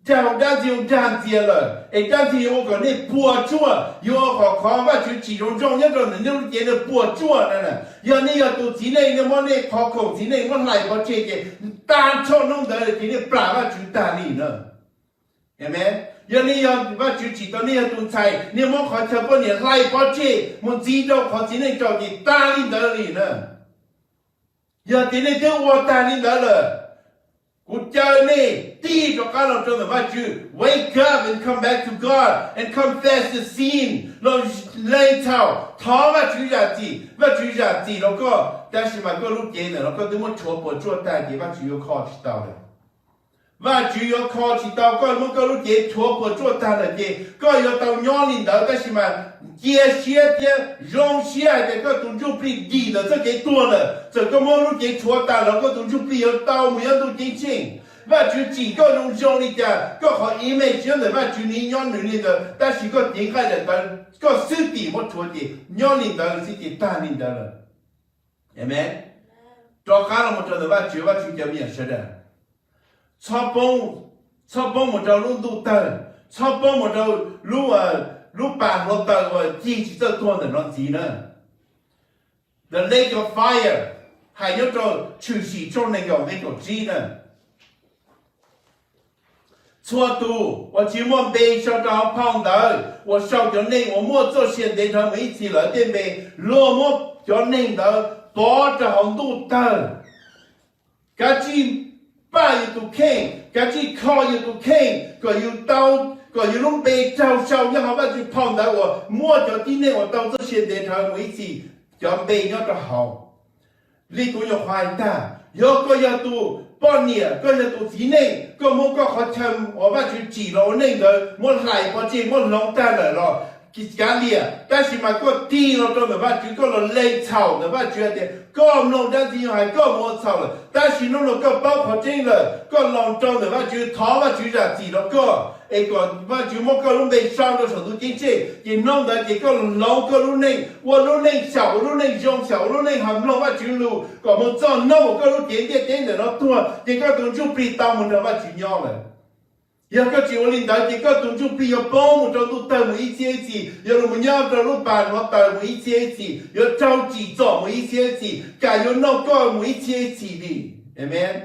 Raug dab ntxwg yoog dag ntxias lawm es dab ntxwg yoog ua kom nej puas tsuaj, yuav ua kom qhov Vajtswv tsim zoo zoo nyob rau ntawm nej lub cev ntawd puas tsuaj na. Yog nej yog tus txiv neej, nej muab nej qhov khoom txiv neej muab hlais pov tseg ces tag nrho hnub ntawd ces nej plam Vajtswv tag li na. Amen. Yog nej yog Vajtswv tsim tau nej yog tus ntxhais, nej muab qhov chaw poj niam hlais pov tseg mus ntxiv rau qhov txiv neej rau ces tag li ntawd li na. Yog tias nej twb ua tag li ntawd lawm, kuv caw nej tig rov qab los rau ntawm Vajtswv. Wake up and come back to God and confess the sin. Los lees txhaum, thov Vajtswv zam txim, Vajtswv zam txim rau koj. Tab sis mas koj lub cev ntawm no koj twb muab rhuav puas tsuaj tag ces Vajtswv yuav kho tsis tau lawm. Vajtswv yuav kho tsis tau koj, muab koj lub cev rhuav puas tsuaj tag lawm ces koj yuav tau nyob li ntawd. Tab sis mas cia siab thiab zoo siab hais tias koj tus ntsuj plig dim ntawm txoj kev tuag lawm. Txawm koj muab lub cev rhuav tas los koj tus ntsuj plig yuav tau mus nyob ntuj ceeb tsheej. Vajtswv tsim koj zoo zoo li cas, koj qhov image nyob ntawm Vajtswv nws nyob nws li ntawd, tab sis koj cev nqaij daim tawv koj xwb tim muab rhuav ces nyob li ntawd xwb ces tag li ntawd lawm. Amen. Rov qab los mus rau ntawm Vajtswv, Vajtswv cov me nyuam sawv daws, txhob poob, txhob poob mus rau lub ntuj tawg, txhob poob mus rau lub, lub pas hluav taws uas cig tsis txawj tuag ntawm no ntxiv na. The lake of fire, hais nyob rau Tshwm Sim tshooj nees nkaum nqe kaum tsib na. Txhua tus uas tsis muaj npe sau rau hauv phau ntawv uas sau cov neeg uas muaj txoj sia ntev dhawv mus ib txhis lawv tej npe, luag muab cov neeg ntawd pov rau hauv ntuj tawg. Kav tsij npaj yus tus kheej, kav tsij kho yus tus kheej kom yus tau, kom yus lub npe raug sau nyob hauv Vajtswv phau ntawv uas muab cov tib neeg uas tau txoj sia ntev dhawv mus ib txhis cov npe nyob rau hauv. Li kuv nyuam qhuav hais tag, yog koj yog tus poj niam, koj yog tus txiv neej, koj muab koj qhov chaw uas Vajtswv tsim los ua neej ntawd muab hlais pov tseg, muab hloov tag lawm los kav liam, tab sis mas koj tig los rau ntawm Vajtswv, koj los lees txhaum ntawm Vajtswv hais tias koj mloog dab ntxwg nyoog hais koj mus ua txhaum lawm, tab sis hnub no koj paub qhov tseeb lawm, koj los rau ntawm Vajtswv, thov Vajtswv zam txim rau koj es kom Vajtswv muab koj lub npe sau rau saum ntuj ceeb tsheej, ces hnub ntawd ces koj los hloov koj lub neej, ua lub neej xyaum, ua lub neej zoo, xyaum ua lub neej ho mloog Vajtswv lus kom mus txog hnub uas koj lub cev ntiaj teb ntawm no tuag ces koj tus ntsuj plig tau mus nrog Vajtswv nyob lawm. Yog koj tsis ua li ntawd ces koj tus ntsuj plig yuav poob mus rau ntuj tawg mus ib txhiab ib txhis, yuav los mus nyob rau lub pas hluav taws mus ib txhiab ib txhis, yuav raug tsim txom mus ib txhiab ib txhis, kam yuav noj koj mus ib txhiab ib txhis li. Amees.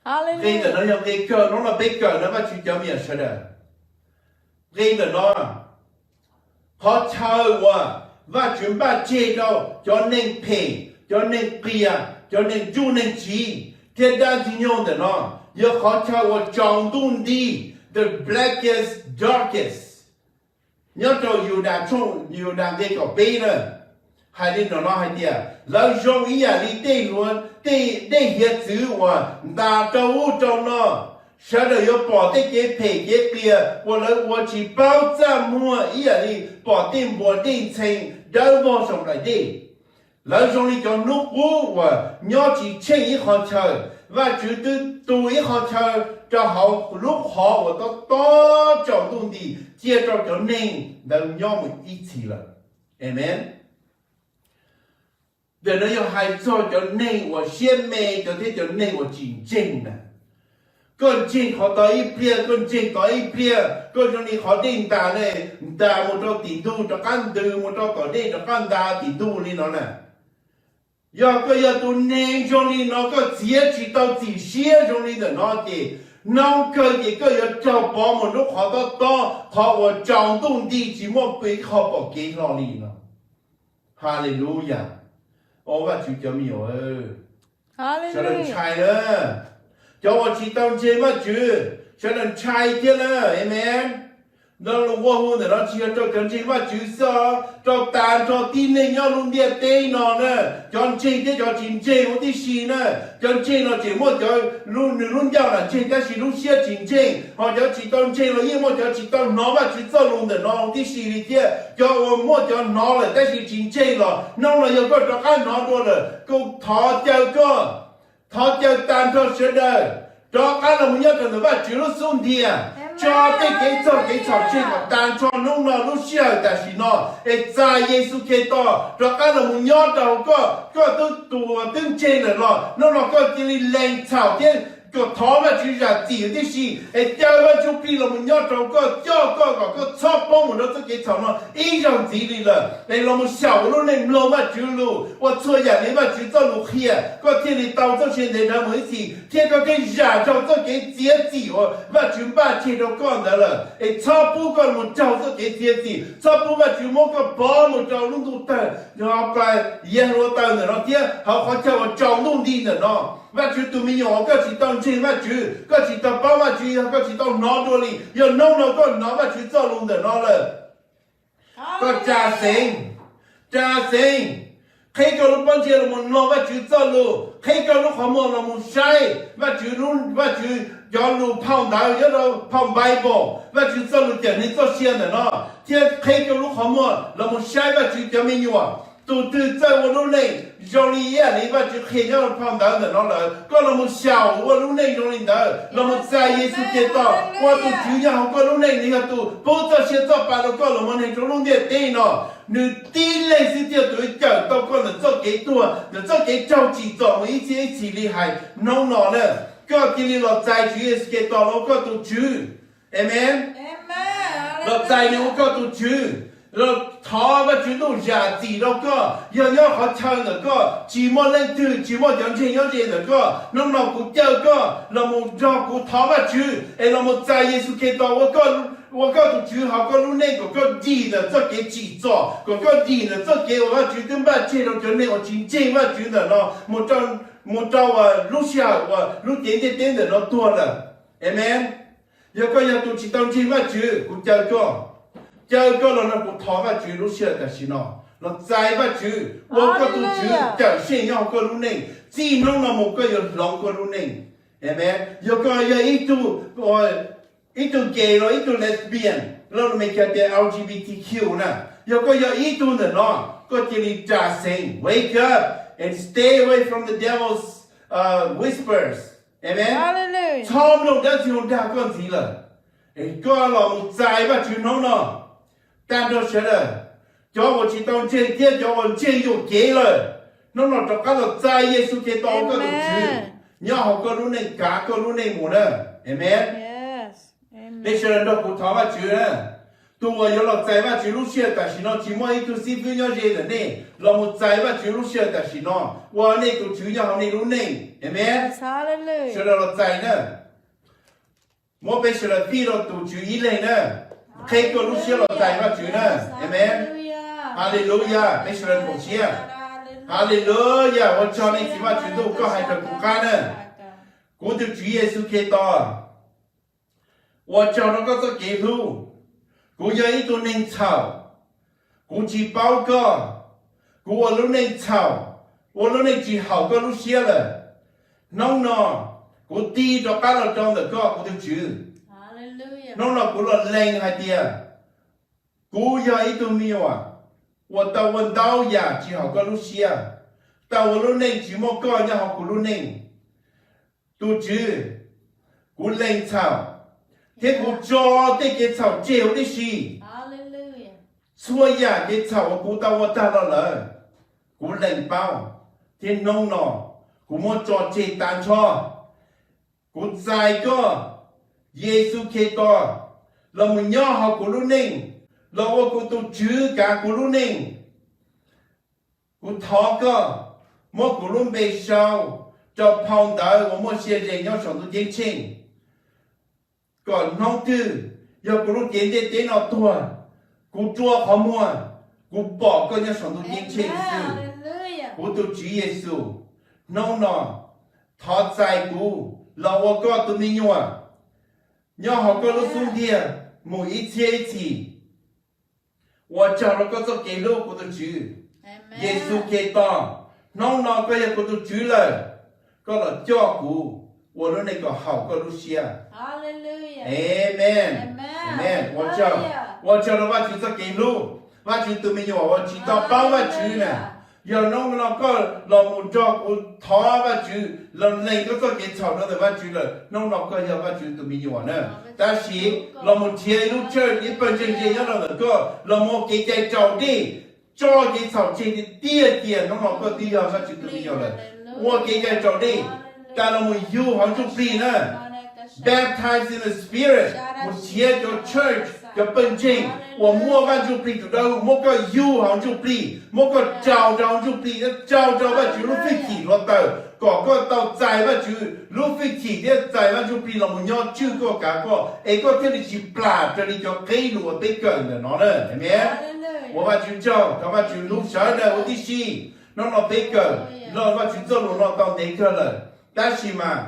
Nqe ntawm no yog nqe kawg, hnub no peb kawm no Vajtswv cov me nyuam sawv daws. Nqe ntawm no, qhov chaw uas Vajtswv npaj tseg rau cov neeg phem, cov neeg qias, cov neeg ntsuj neeg tsiv thiab dab ntxwg nyoog ntawm no, yog qhov chaw uas tsaus ntuj nti, the blackest, darkest. Nyob rau Yudas tshooj, Yudas nqe kaum peb na, hais li no hais tias lawv zoo ib yam li tej, tej dej hiav txwv uas ntas rau ub rau no. Sawv daws yuav pom tej kev phem kev qias uas lawv ua tsis paub txaj muag ib yam li pom tej npuas dej ntxhee dawb vog saum nplaim dej. Lawv zoo li cov hnub qub uas nyob tsis tsheej ib qho chaw. Vajtswv twb tu ib qho chaw rau hauv lub qhov uas tob tob tsaus ntuj nti cia rau cov neeg ntawd nyob mus ib txhis lawm. Amees. Ntawm no yog hais txog cov neeg uas siab me, cov thiab cov neeg uas tsis ntseeg na. Koj ntseeg qhov tod ib pliag, koj ntseeg tod ib pliag, koj zoo li qhov dej ntas ne, ntas mus rau tim ntug rov qab ntws mus rau tom dej rov qab ntas tim ntug li no na. Yog koj yog tus neeg zoo li no, koj txiav tsis tau txim siab zoo li ntawm no ces hnub kawg ces koj yuav raug pov mus lub qhov tob tob, qhov uas tsaus ntuj nti tsis muaj ib qho pom kev hlo li no. Haleluyas. Au Vajtswv cov me nyuam, sawv daws ntshai na. Cov uas tsis tau ntseeg Vajtswv sawv daws ntshai thiab na. Amees. Lo lus nqua hu ntawm no tsis yog rau cov ntseeg Vajtswv xwb, rau tag nrho tib neeg nyob lub ntiaj teb no na. Cov ntseeg thiab cov tsis ntseeg huv tib si na. Cov ntseeg los tseem muaj cov, nws lub ncauj lam ntseeg tab sis lub siab tsis ntseeg, ho cov tsis tau ntseeg los yeej muaj cov tsis tau hnov Vajtswv txoj lus ntawm no huv tib si li thiab. Cov uas muaj cov hnov lawm tab sis tsis ntseeg los hnub no yog koj rov qab hnov dua lawm, kuv thov caw koj, thov caw tag nrho sawv daws rov qab los mus nyob rau ntawm Vajtswv lub xub ntiag, tso tej kev txog kev txhaum tseg kom tag nrho hnub no lub sij hawm tam sim no, es txais Yexus Khetos rov qab los mus nyob rau hauv koj. Koj twb, tus uas twb ntseeg lawm los hnub no koj cia li lees txhaum thiab kom thov Vajtswv zam txim huv tib si, es caw Vajtswv Plig los mus nyob rau koj, coj koj kom koj txhob poob mus rau txoj kev txhaum no ib zaug ntxiv li lawm, es los mus xyaum ua lub neej mloog Vajtswv lus, ua txhua yam li Vajtswv txoj lus qhia, koj thiaj li tau txoj sia ntev dhawv mus ib txhis, thiab koj thiaj zam tau txoj kev txiav txim uas Vajtswv npaj tseg rau koj ntawd lawm. Es txhob pub koj mus raug txoj kev txiav txim, txhob pub Vajtswv muab koj pov mus rau lub ntuj tawg, hauv hluav taws ntawm no thiab hauv qhov chaw uas tsaus ntuj nti ntawm no. Vajtswv tus me nyuam, koj tsis tau ntseeg Vajtswv, koj tsis tau paub Vajtswv, yog koj tsis tau hnov dua li, yog hnub no koj hnov Vajtswv txoj lus ntawm no lawm, koj tsa xeeb, tsa xeeb, qheb koj lub pob ntseg los mus mloog Vajtswv txoj lus, qheb koj lub qhov muag los mus saib Vajtswv, Vajtswv cov lus phau ntawv, nyob rau phau Bible, Vajtswv txoj lus cawm neeg txoj sia ntawm no, thiab qheb koj lub qhov muag los mus saib Vajtswv cov me nyuam. Tus twg txawj ua lub neej zoo li ib yam li Vajtswv qhia nyob rau phau ntawv ntawm no lawm, koj los mus xyaum ua lub neej zoo li ntawd, los mus txais Yexus Khetos ua tus Tswv nyob hauv koj lub neej, nws yog tus pub txoj sia txoj pa rau koj los mus neeg rau lub ntiaj teb no. Nws tib leeg xwb thiaj tus cawm tau koj ntawm txoj kev tuag, ntawm txoj kev raug tsim txom mus ib txhiab ib txhis li hais hnub no na. Koj cia li los txais Tswv Yexus Khetos los ua koj tus Tswv. Amees. Los txais nws ua koj tus Tswv, los thov Vajtswv Ntuj zam txim rau koj. Yog nyob qhov chaw ntawm koj tsis muaj leej twg, tsis muaj cov ntseeg nyob ze ntawm koj, hnub no kuv caw koj los mus nrog kuv thov Vajtswv es los mus txais Yexus Khetos ua, ua koj tus Tswv hauv koj lub neej, kom koj dim ntawm txoj kev tsim txom, kom koj dim ntawm txoj kev uas Vajtswv twb npaj tseg rau cov neeg uas tsis ntseeg Vajtswv ntawm no mus rau, mus rau uas lub sij hawm uas lub cev ntiaj teb ntawm no tuag lawm. Amees. Yog koj yog tus tsis tau ntseeg Vajtswv, kuv caw koj, caw koj los nrog kuv thov Vajtswv lub sij hawm tam sim no. Los txais Vajtswv, ua koj tus Tswv cawm seej nyob hauv koj lub neej. Txij hnub no mus koj yuav hloov koj lub neej. Amen. Yog koj yog ib tug, ib tug gay los ib tug lesbian, lawv Meskas tias L G B T Q na, yog koj yog ib tug ntawm no, koj cia li ras xeev, wake up and stay away from the devil's whispers. Amen. Txhob mloog dab tsi hu dag koj ntxiv lawm. Koj los mus txais Vajtswv hnub no. Tag nrho sawv daws, cov uas tsis tau ntseeg thiab cov uas ntseeg yuam kev lawm, hnub no rov qab los txais Yexus Khetos ua koj tus Tswv nyob hauv koj lub neej, kav koj lub neej mus na. Amen. Peb sawv daws nrog kuv thov Vajtswv na. Tus uas yuav los txais Vajtswv lub sij hawm tam sim no, tsis muaj ib tug xib fwb nyob ze ntawm nej, los mus txais Vajtswv lub sij hawm tam sim no, ua nej tus Tswv nyob hauv nej lub neej. Amen. Sawv daws los txais na. Muab peb sawv daws fij rau tus Tswv ib leeg na. Qheb koj lub siab los txais Vajtswv na. Amen. Haleluyas, peb sawv daws nkaum siab. Haleluyas, ua tsaug nej txiv Vajtswv ntuj, koj hais rau kuv qab na. Kuv tus Tswv Yexus Khetos, ua tsaug rau koj txoj kev hlub. Kuv yog ib tug neeg txhaum, kuv tsis paub koj, kuv ua lub neej txhaum, ua lub neej tsis haum koj lub siab lawm. Hnub no kuv tig rov qab los rau ntawm koj kuv tus Tswv. Hnub no kuv los lees hais tias kuv yog ib tug me nyuam uas tau ua ntau yam tsis haum koj lub siab, tau ua lub neej tsis muaj koj nyob hauv kuv lub neej. Tus Tswv, kuv lees txhaum thiab kuv tso tej kev txhaum tseg huv tib si. Txhua yam kev txhaum uas kuv tau ua tag los lawm, kuv lees paub, thiab hnub no kuv muab tso tseg tag nrho. Kuv txais koj, Yexus Khetos, los mus nyob hauv kuv lub neej, los ua kuv tus Tswv kav kuv lub neej. Kuv thov koj muab kuv lub npe sau rau phau ntawv uas muaj sia ze nyob saum ntuj ceeb tsheej, kom hnub twg yog kuv lub cev ntiaj teb no tuag, kuv rua qhov muag, kuv pom koj nyob saum ntuj ceeb tsheej xwb. Kuv tus Tswv Yexus, hnub no thov txais kuv los ua koj tus me nyuam nyob hauv koj lub xub ntiag mus ib txhiab ib txhis. Ua tsaug rau koj txoj kev hlub kuv tus Tswv. Yexus Khetos, hnub no koj yog kuv tus Tswv lawm, koj los coj kuv ua lub neej kom haum koj lub siab. Amen. Amen. Ua tsaug, ua tsaug rau Vajtswv txoj kev hlub. Vajtswv tus me nyuam uas tsis tau paub Vajtswv na, yog hnub no koj los mus nrog kuv thov Vajtswv, los lees koj txoj kev txhaum rau ntawm Vajtswv lawm, hnub no koj yog Vajtswv tus me nyuam na. Tab sis los mus nrhiav ib lub church, ib pawg ntseeg ze nyob rau ntawm koj, los mus ua kev cai raus dej, tso kev txhaum tseg tiag tiag, hnub no koj twb yog Vajtswv tus me nyuam lawm. Ua kev cai raus dej, tas los mus yug hauv Ntsuj Plig na. Baptize in the Spirit, mus nrhiav cov church, cov pawg ntseeg uas muaj Vaj Ntsuj Plig tus dawb huv, muab koj yug hauv Ntsuj Plig, muab koj tsaus rau hauv Ntsuj Plig, tsaus rau Vajtswv lub fwj chim hluav taws, kom koj tau txais Vajtswv lub fwj chim thiab txais Vaj Ntsuj Plig los mus nyob tswj koj kav koj, es koj thiaj li tsis plam raws li cov qeb lus uas peb kawm ntawm no na. Amen. Ua Vajtswv tsaug, thov Vajtswv hlub sawv daws huv tib si. Hnub no peb kawm lo Vajtswv txoj lus no tau ntev kawg lawm, tab sis mas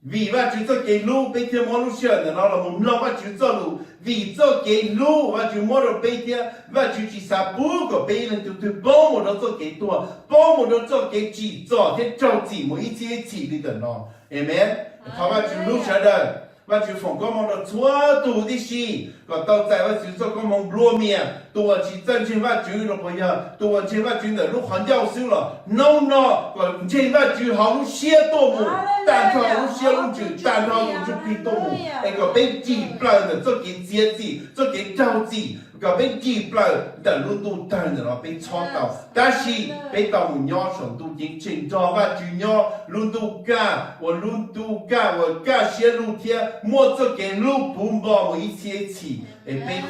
vim Vajtswv txoj kev hlub peb thiaj muab lub sij hawm ntawm no los mus mloog Vajtswv txoj lus. Vim txoj kev hlub Vajtswv muab rau peb thiab Vajtswv tsis xav pub kom peb ib leeg tug twg poob mus rau txoj kev tuag, poob mus rau txoj kev tsim txom thiab raug txim mus ib txhiab ib txhis li ntawm no. Amen. Thov Vajtswv hlub sawv daws. Vajtswv foom koob hmoov rau txhua tus tib si kom tau txais Vajtswv txoj koob hmoov nplua mias. Tus uas tsis txawj ntseeg Vajtswv los puas yog tus uas ntseeg Vajtswv ntawm lub qhov ncauj xwb los hnub no kom ntseeg Vajtswv hauv lub siab tuaj mus, tag nrho lub siab lub ntsws, tag nrho tus ntsuj plig tuaj mus, es kom peb ncig plaws ntawm txoj kev txiav txim, txoj kev raug txim, kom peb ncig plaws ntawm lub ntuj tawg ntawm no peb txhob tau. Tab sis peb tau mus nyob saum ntuj ceeb tsheej nrog Vajtswv nyob lub ntuj kaj uas lub ntuj kaj uas kaj siab lug thiab muaj txoj kev hlub puv npo mus ib txhiab ib txhis. Es peb,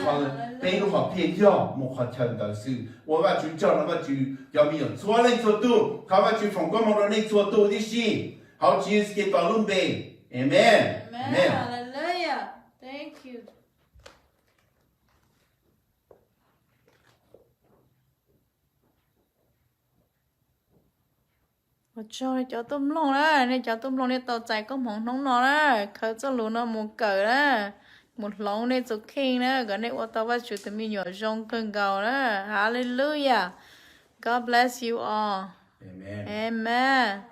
peb lub hom phiaj yog mus qhov chaw ntawd xwb. Ua Vajtswv tsaug rau Vajtswv cov me nyuam txhua leej txhua tus. Thov Vajtswv foom koob hmoov rau nej txhua tus tib si, hauv Tswv Yexus Khetos lub npe. Amen. Amen. Ua tsaug nej cov tuaj mloog na, nej cov tuaj mloog nej tau txais koob hmoov hnub no na, khaws txoj lus no mus kawm na, mus hloov nej txoj kheej na, kom nej ua tau Vajtswv tus me nyuam zoo kawg nkaus na. Hallelujah. God bless you all. Amen.